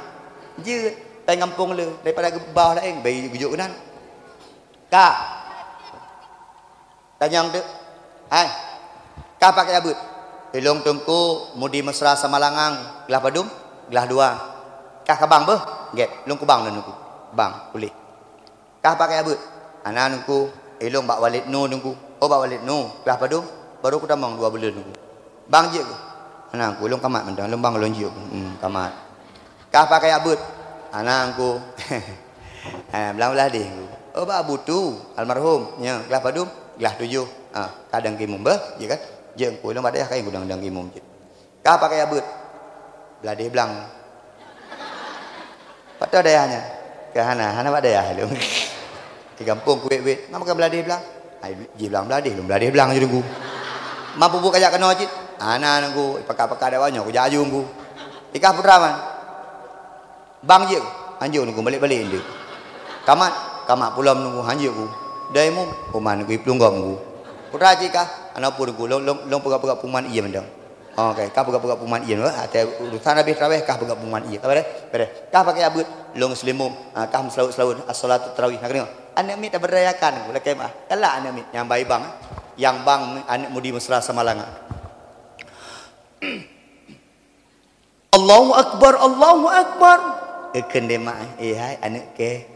Jeuet. Péng gampông le, daripada geubaih laén, bai geujok keunan. Ka. Tanyong teuk. Hai. Kah pakai abeuet? Ilong Teungku Mudi Mesra Samalanga, glah padum? Glah dua. Kah ka bang beuh? Gét. Ilong kubang lôn Teungku. Bang, ulih. Kah pakai abeuet? Hana Teungku, ilong bak Walid Nu Teungku. Oh, bak Walid Nu, glah padum? Baru kutamong dua buleuen Teungku. Bang jeuet keuh? Hana Teungku, ilong kamat mantong, ilong bang ilong jeuet keuh. Hmm, kamat. Kah pakai abeuet? Hana Teungku. Ha, blang blah deh Teungku. Oh, bak Abu Tu, almarhum. Nya, glah padum? Glah tujoh. Ha, kadang kimum beuh, ya kan? Jeuet Teungku, ilong bak dayah kai gudang dang kimum jeuet. Kah pakai abeuet? Bladeh blang. Pat dayah nyan? Kah hana, hana bak dayah lom. Di gampông kuwét-wét, ngam ka bladeh blang. Ai, ji blang bladeh, lom bladeh blang ju Teungku. Mampu buka jak keunoe cit? Hana Teungku, pakat-pakat dak nyoe kujak aju Teungku. Ikah putra man. Bang jeuet, hanjeuet Teungku, balek-balek jeuet. Kamat, kamat pulo Teungku, hanjeuet Teungku. Dai mu, uman Teungku, iplueng gob Teungku. Putra cit kah? Hana peue Teungku, long, long, long peugah-peugah pengumuman ié mantong. Oke, kah peugah-peugah pengumuman ié, ateueh urusan habéh traweh kah peugah pengumuman ié. Ka beres? Beres. Kah pakai abeuet, long seulimum, ha, kah meuseulaweuet-seulaweuet, as-salatu tarawih. Na keudéng? Aneuk miet taberdayakan, lakée meu'ah. Galak aneuk miet, nyang bai bang, nyang bang aneuk Mudi Mesra Samalanga. Allahu Akbar, Allahu Akbar. Geukheun deh mak, eh hai aneuk kée.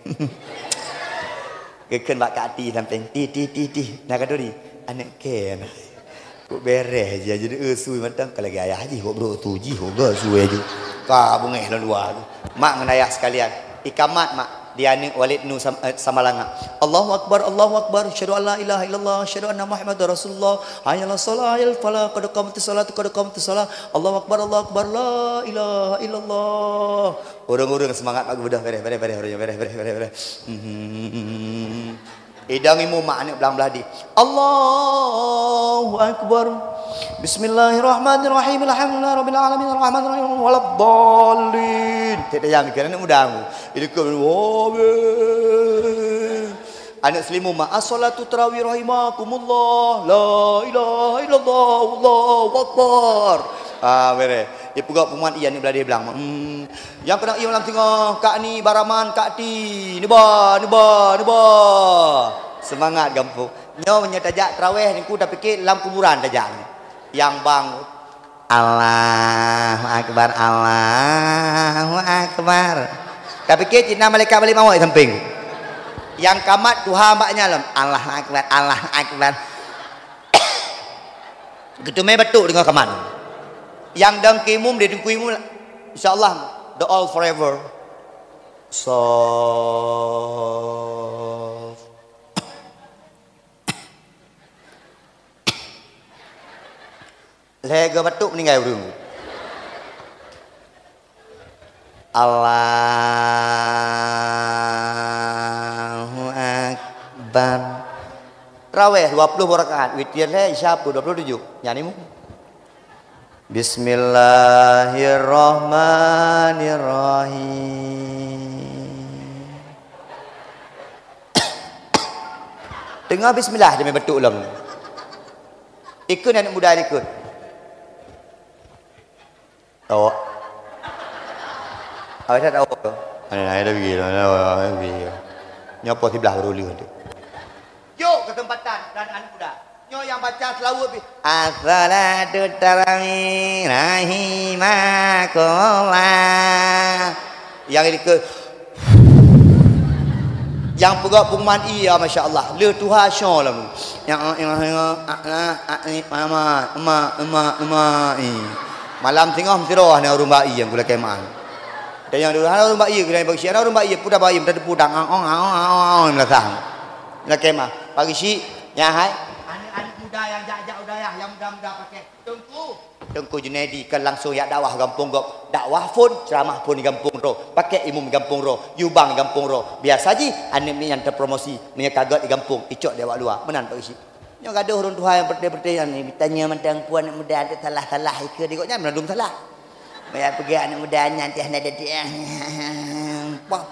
Geukheun bak kaki sampéng, ti, ti, ti, ti. Na khanuri, aneuk kée na. Kok beres jih, jadi, eh, sui mantong, ka lagée ayah jih, kok brok tu jih, kok ga sui jih. Ka beungéh lôn dua tu. Mak ngon ayah sekalian, ikamat mak. Di aneuk Walid Nu Sam-, eh, Samalanga. Allahu Akbar, Allahu Akbar. Asyhadu an la ilaha illallah, asyhadu anna Muhammadar Rasulullah. Hayya 'alas shalah, hayya 'alal falah. Qad qamatis shalah, qad qamatis shalah. Allahu Akbar, Allahu Akbar. La ilaha illallah. Ureueng-ureueng seumangat bak geubeudôh, beres, beres, beres, ureueng, beres, beres, beres, beres. Hmm. Idang imum mak aneuk blang blah di. Allahu Akbar. Bismillahirrahmanirrahim. Alhamdulillahirabbil alamin. Arrahmanirrahim. Waladdallin. Cek dayang ke aneuk muda aku. Jadi ke, aneuk seulimum, ma as-salatu tarawih rahimakumullah. La ilaha illallah. Allahu akbar. Ah, beres. Dia peugah peumat iya aneuk beladih blang. Hmm. Nyang keuneuk ié malam singoh, Kak Ni, Baraman, Kak Ti, neuba, neuba, neuba. Seumangat gampông. Nyoe meunyoe tajak traweh, Teungku, tapike lam kuburan tajak. Nyang bang, Allahu Akbar, Allahu Akbar. Tapike cit na malaikat Malik Maut di sampéng. Nyang kamat tuha bak nyan lom, Allahu Akbar, Allahu Akbar. Geuteumé batuk deungon kamat. Nyang dong keu imum, di Teungku imum, insya Allah, the all forever. Sof. Lhée geubatuk meuninggai ureuëng. Allahu Akbar. Traweh dua puluh rakaat, witir lhée, Isya pun dua puluh tujuh. Nyan imum. Bismillahirrahmanirrahim. Teungoh bismillah, dia main batuk lom. Ikut aneuk muda ikut. Awak. Awak dah tahu tu. Ada, ada pergi, ada pergi. Nyopo siblah baru lihat tu. Jok kesempatan dan aneuk muda. Nyoe nyang baca selawat pi. As-salatu tarawih rahimakumullah. Yang ini ke, yang peugah pengumuman iya, masya Allah. Le tuha syo lalu. Yang, yang, yang, ah, ah, ah, eh, mama, ema, ema, ema, eh. Malam singoh mesti roh ni ureuëng bayi yang gula kemah. Dan yang dulu hana ureuëng bayi, gula bagi si hana ureuëng bayi, pudah bayi, minta tepudang, aong, aong, aong, aong, melasang. Gula kemah. Pagi si, nyahai. Aneuk-aneuk muda yang jak-jak udayah, yang muda-muda pakai. Teungku. Teungku Junaidi kan langsung jak dakwah gampông gob. Dakwah phon, ceramah phon di gampông droe. Pakai imum di gampông droe. Yubang di gampông droe. Biasa jih, aneuk miet nyan terpromosi. Meunyoe ka gét di gampông, icok di awak luwa. Meunan Pak Geuchik. Nyoe gadôh ureuëng tuha nyang peureté-peureté nyan. Tanya mantong peue aneuk muda tu salah-salah ikeue di gobnyan, meunadum salah. Maya peugah aneuk muda nyan teuh na dadi. Pah,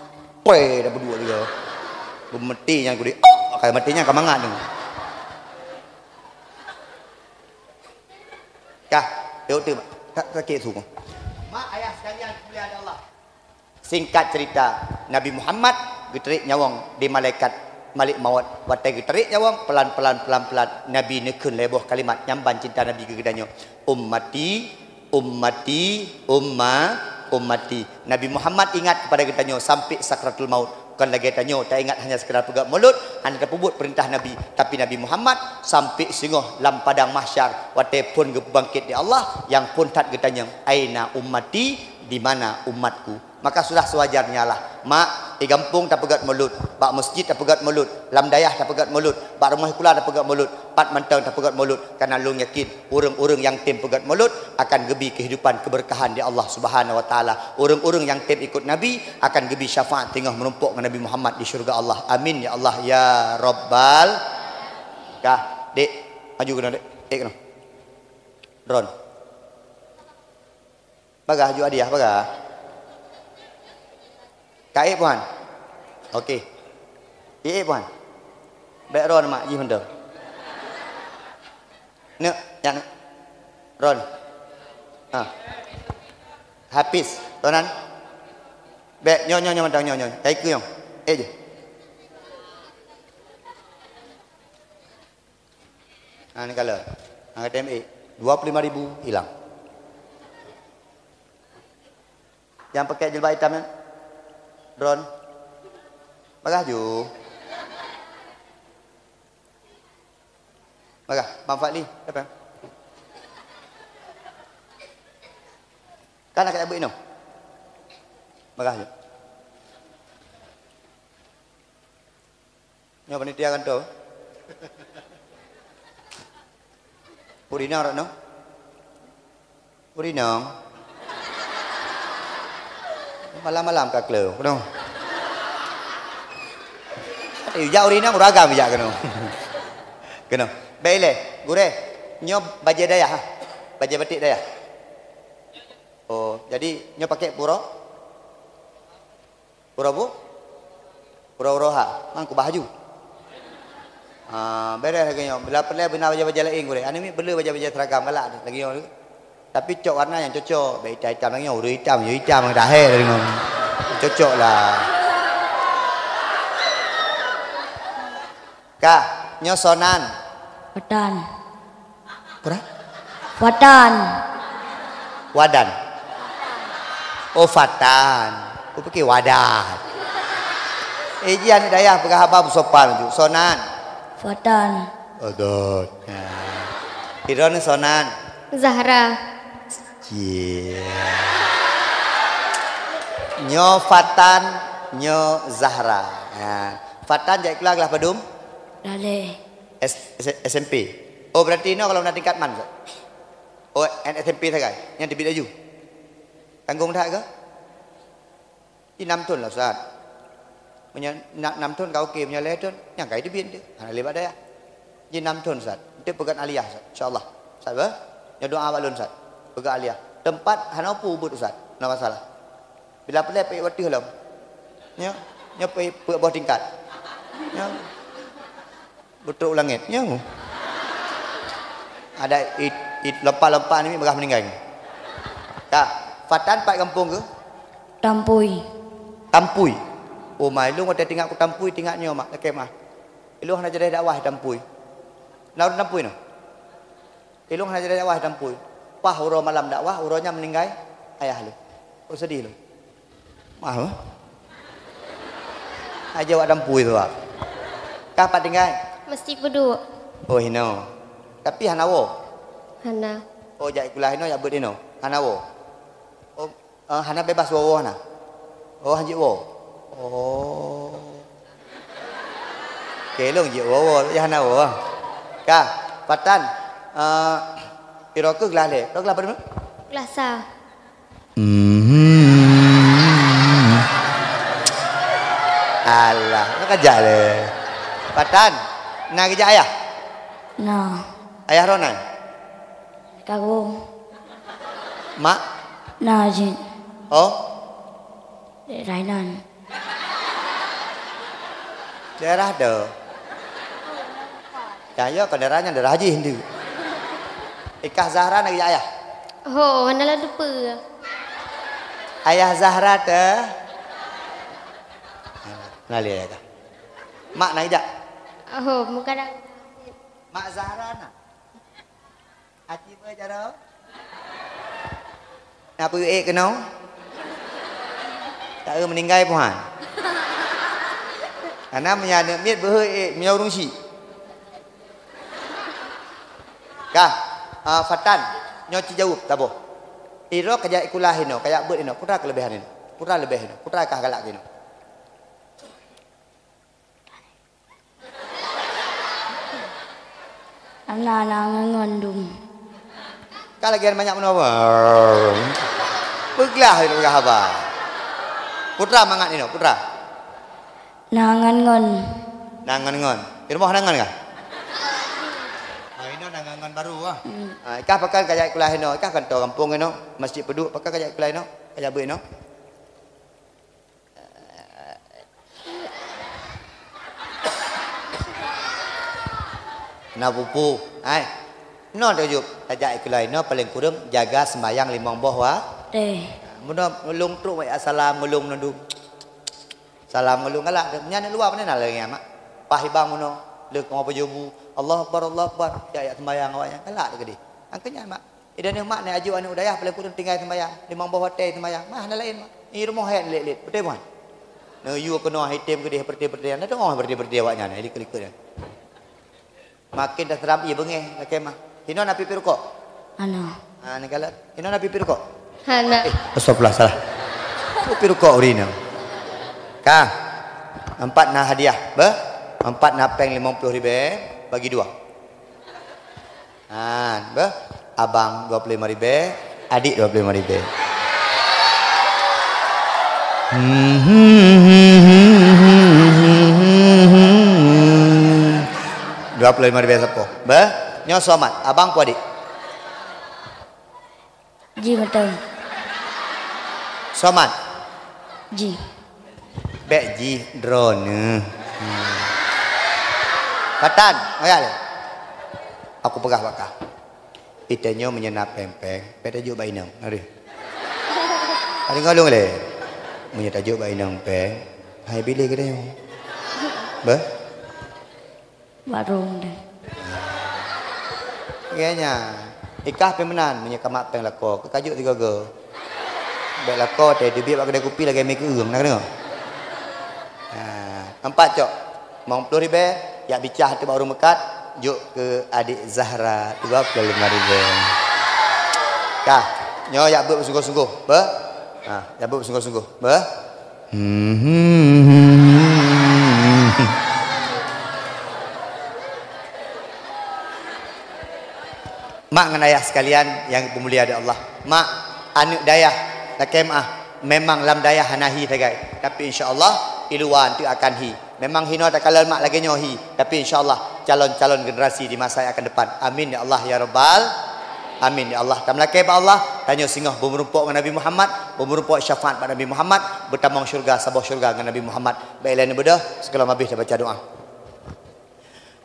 peh dah berdua tiga. Geumeuti nyan kudi. Oh, akai meuti nyan ka mangat tu. Kah, yuk tu, Mak. Tak sakit su. Mak, ayah sekalian, dimuliakan Allah. Singkat cerita, Nabi Muhammad geuteurik nyawöng di malaikat Malik Maut. Watée geuteurik nyawöng, pelan-pelan, pelan-pelan, Nabi neukheun lhée boh kalimat nyang ban cinta Nabi keu geutanyoe. Ummati, ummati, umma, ummati. Nabi Muhammad ingat kepada geutanyoe sampai sakratul maut. Kon lagée tanyoe taingat hanya sekadar peugét mulod, hana tapeubuet peurintah Nabi, tapi Nabi Muhammad sampai singoh lam padang mahsyar, watée phon geupeubangkét di Allah, nyang phon that geutanyong, "Aina ummati?" Di mana umatku? Maka sudah sewajarnya lah. Mak, di gampông tapeugét mulod, bak meuseujid tapeugét mulod, lam dayah tapeugét mulod, bak rumoh sikula tapeugét mulod, pat mantong tapeugét mulod, karena lôn yakin ureuëng-ureuëng nyang tem peugét mulod akan geubi keuhidupan keubeurkahan di Allah Subhanahu wa Taala. Ureuëng-ureuëng nyang tem ikot Nabi akan geubi syafaat teungoh meurumpok ngon Nabi Muhammad di syeuruga Allah. Amin ya Allah ya Rabbal. Kah, Dek, maju keunoe, Dek. Dek keunoe. Ron. Bagah ju hadiah, bagah. Ka ék puhan? Oke. Ék puhan? Bék ron mak jih mantong. Neuk, nyan. Ron. Ha. Hafiz, ronan. Bék nyoe, nyoe, nyoe mantong, nyoe, nyoe. Kai keu nyoe. Ék jih. Ha, ni kala. Ha, kata M A. Dua puluh lima ribu hilang. Nyang pakai jilbab hitam nyan? Drone. Bagah ju. Bagah, Bang Fadli, siapa? Kan nak buat inong. Bagah ju. Nyoe panitia kantor. Ureueng inong rot nyoe. Ureueng inong. Malam-malam ka kleu, keunoe. Eh, jak ureueng inong, ureueng agam jak keunoe. Keunoe. Baik lé, gurée. Nyoe bajèe dayah, ha? Bajèe batik dayah. Oh, jadi nyoe pakèk pura? Pura bu? Pura uroha. Mang kubah aju. Ah, beres lagèe nyoe. Bila peureulèe beuna bajèe-bajèe laén gurèe. Aneuk miet beu le bajèe-bajèe seragam galak lagèe nyoe. Tapi cok warna nyang cocok. Bèk itam-itam lagèe nyoe. Ureueng itam, yo itam, dah hai lagèe nyoe. Cocok lah. Ka, nyoe sonan. Fatan. Pura? Fatan. Wadan. Oh, fatan. Kupikir wadan. Eh, ji aneuk dayah peugah haba beusopan ju. Sonan. Fatan. Odot. Nah. Droeneuh sonan. Zahra. Cie. Nyoe Fatan, nyoe Zahra. Ha. Fatan jak sikula kelas padum? Lalé. S-, S-, S M P. Oh, berarti inoe kalau na tingkat man, Ustaz? Oh, N S M P sagai. Nyan teubiet laju. Tanggong that ke? Di nam thon lah, Ustaz. Meunyoe na-, nam thon ka oke, meunyoe lhèe thon, nyan ka jiteubiet teuh. Hana lé bak dayah. Di nam thon, Ustaz. Enteuk peugöt aliyah, Ustaz. Insyaallah. Ustaz, bah? Nyoe doa bak lôn, Ustaz. Peugöt aliyah. Teumpat hana peue ubit, Ustaz. Hana masalah. Bila peureulèe peuék u ateueh lom. Nyoe, nyoe peuék peuet boh tingkat. Nyoe. Beutrok u langèt. Nyoe. Ada it, it lompat-lompat ni meugah meuninggai. Ka, Fatan pat gampông keuh? Tampui. Tampui. Oh, ma ilôn watèe teuingat ku Tampui, teuingat nyoe mak, lakèe meu'ah. Ilôn hana jadeh dakwah Tampui. Na ureueng Tampui nyoe? Ilôn hana jadeh dakwah Tampui. Paih uroe malam dakwah, uroe nyan meuninggai ayah lôn. Oh, seudeh lôn. Mah, mah. Aja awak Tampui tu, Pak. Kah pat tinggai? Meusti Peuduek. Oh, hinoe. Tapi hana woe? Hana. Oh, jak sikula hinoe, jak beuet hinoe. Hana woe? Oh, Eh, hana bebas woe-woe na? Oh, hanjeuet woe. Oh. Oke, lôn jeuet woe-woe, tapi hana woe. Ka, Fatan, eh, piro keuh glah lé? Piro glah padum? Glah sa. Mhm. Alah, nak kajak lé. Fatan, na geujak ayah? Na. Ayah droeneuh? Kagum. Mak? Na jeuet. Oh? Dek Rainan. Daerah tu. Cahyo ke daerah nyan daerah jih tu. Ikah Zahra na geujak ayah? Ho, hana lôn teupeue. Ayah Zahra teuh. Na lé ayah kah? Mak na geujak? Ho, meugadang. Mak Zahra na? Aci beu jaroe? Na peue ék keunoe? Taeu meuninggai puhan. Karena meunyoe aneuk miet beuhe ék, meunyoe ureueng syik. Kah, ah, Fatan, nyoe ci jaweueb taboh. Iroe kajak sikula hinoe, kajak beuet hinoe, peue teuma keuleubaihan hinoe? Peue teuma leubeh hinoe? Peue teuma kah galak hinoe? Hana, na ngon-ngon dum. Ka lagèe manyak meunoe. Peuglah, peuglah haba. Peue teuma mangat inoe, peue teuma? Na ngon-ngon. Na ngon-ngon. Di rumoh na ngon kah? Ah, inoe na ngon-ngon baru ah. Hmm. Ah, ikah pakon kajak sikula inoe, ikah kanto gampông inoe, Meusti Peuduek, pakon kajak sikula inoe, kajak beuet inoe. Na pupu. Hai. Nyoe teuh jeuet, tajak sikula inoe paleng kureueng jaga seumbahyang limong boh wa-, teh. Meunoe lôn trok wai salam ngon lôn meunoe. Salam ngon lôn galak. Nyan luwa pane na lagèe nyan, Mak. Paih bang meunoe, lheueh kamoe pajoh bu, Allahu Akbar, Allahu Akbar. Jak, jak seumbahyang awaknyan galak teuh keudeh. Angkeu nyan, Mak. Idan nyoe mak nyan aju aneuk dayah paleng kureueng tinggai seumbahyang, limong boh watèe seumbahyang. Mah hana laén, mak. I rumoh hèn lét-lét, beutôi bukan? Neuyue keunoe item keudeh peureuté-peureuté, na teungoh peureuté-peureuté awaknyan, likot-likot nyan. Makin taseuram ie beungèh, lakèe mah. Hinoe na piep rukok? Hana. Ah, ni galak. Hinoe na piep rukok? Hana. Eh, astagfirullah, salah. Piep rukok ureueng nyoe. Ka. Empat na hadiah, beh? Empat na péng limong ploh ribèe, bagi dua. Han, beh? Abang dua puluh lima ribèe, adik dua puluh lima ribèe. Dua puluh lima ribèe sapo? Beh? Nyoe Somad, abang peue adik? Ji mantong. Somad. Ji. Bèk ji droeneuh. Hmm. Patan, oya lé. Aku peugah bak kah. Itanyoe meunyoe na péng-péng, bèk tajok bak inong. Nari. Ada ngolong lé. Meunyoe tajok bak inong péng, hai bilé geutanyoe. Beh? Warong deh. Geutanyoe, ikah pih meunan, meunyoe ka mat péng lakoe, keu kajok sigoe-goe. Bèk lakoe teuh, teubiet bak keudè kupi lagèe mè keueung, na keudeungoe? Ha, nampak cok? Limong ploh ribèe, jak bicah ateueh bak ureueng meukat, jok keu adik Zahra, dua ploh lima ribèe. Kah, nyoe jak beuet beusunggoh-sunggoh, beh? Ha, jak beuet beusunggoh-sunggoh, beh? Hmm. Mak ngon ayah sekalian yang dimulia di Allah. Mak, aneuk dayah, lakèe meu'ah, memang lam dayah hana hi sagai. Tapi insya Allah, i luwa eunteuk akan hi. Memang hinoe takalon mak lagèe nyoe hi, tapi insya Allah calon-calon generasi di masa yang akan depan. Amin ya Allah ya Rabbal. Amin ya Allah. Tameulakèe bak Allah, tanyoe singoh beumeurumpok ngon Nabi Muhammad, beumeurumpok syafaat bak Nabi Muhammad, beutamong syeuruga saboh syeuruga ngon Nabi Muhammad. Bèk ilèe neubeudôh, sigohlom abéh tabaca doa.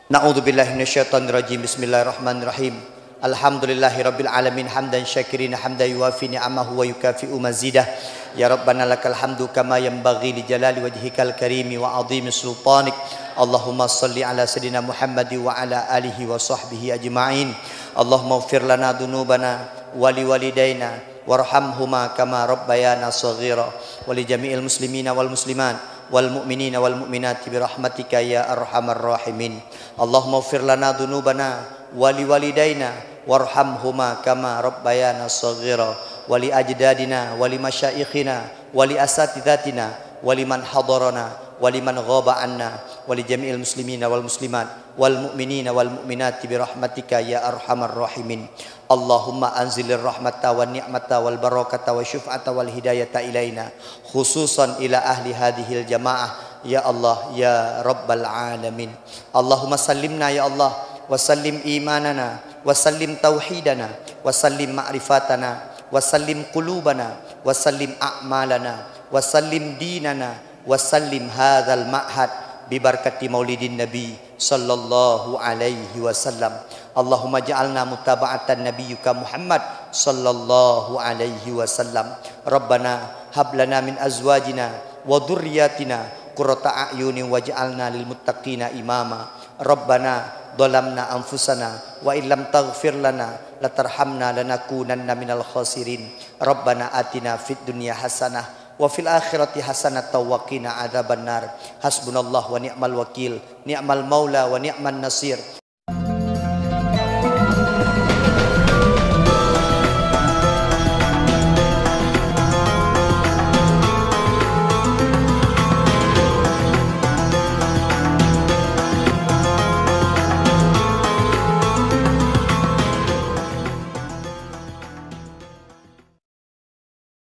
Na'udzubillahi minasyaitonirrajim. Bismillahirrahmanirrahim. Alhamdulillahirabbil alamin, hamdan syakirina, hamdan yuwafi ni'amahu wa yukafi'u mazidah. Ya Rabbana lakal hamdu kama yanbaghi li jalali wajhikal karimi wa azimi sultanik. Allahumma shalli ala sayyidina Muhammad wa ala alihi wa sahbihi ajma'in. Allahumma ighfir lana dzunubana wa liwalidaina warhamhuma kama rabbayana shaghira, wa li jami'il muslimina wal muslimat, wal mu'minina wal mu'minati bi rahmatika ya arhamar rahimin. Allahumma ighfir lana dzunubana wa li walidaina warhamhuma kama rabbayana shaghira, wa li ajdadina wa li masyaikhina wa li asatizatina wa liman hadarana wa liman ghaba anna wa li jami'il muslimina wal muslimat wal mu'minina wal mu'minati bi rahmatika ya arhamar rahimin. Allahumma anzilir rahmata wan ni'mata wal barakata wa syuf'ata wal hidayata ilaina, khususan ila ahli hadhil jamaah, ya Allah, ya Rabbal alamin. Allahumma sallimna, ya Allah, wa sallim imanana, wa sallim tauhidana, wa sallim ma'rifatana, wa sallim qulubana, wa sallim a'malana, wa sallim dinana, wa sallim hadzal ma'had bi barakati maulidin nabi sallallahu alaihi wasallam. Allahumma ja'alna mutaba'atan nabiyyika Muhammad sallallahu alaihi wasallam. Rabbana hab lana min azwajina wa dzurriyyatina qurrata a'yunin waj'alna lil muttaqina imama. Rabbana zalamna anfusana wa illam taghfir lana latarhamna lanakunanna minal khasirin. Rabbana atina fid dunya hasanah wa fil akhirati hasanatan wa qina adzabannar. Hasbunallah wa ni'mal wakil, ni'mal maula wa ni'man nasir.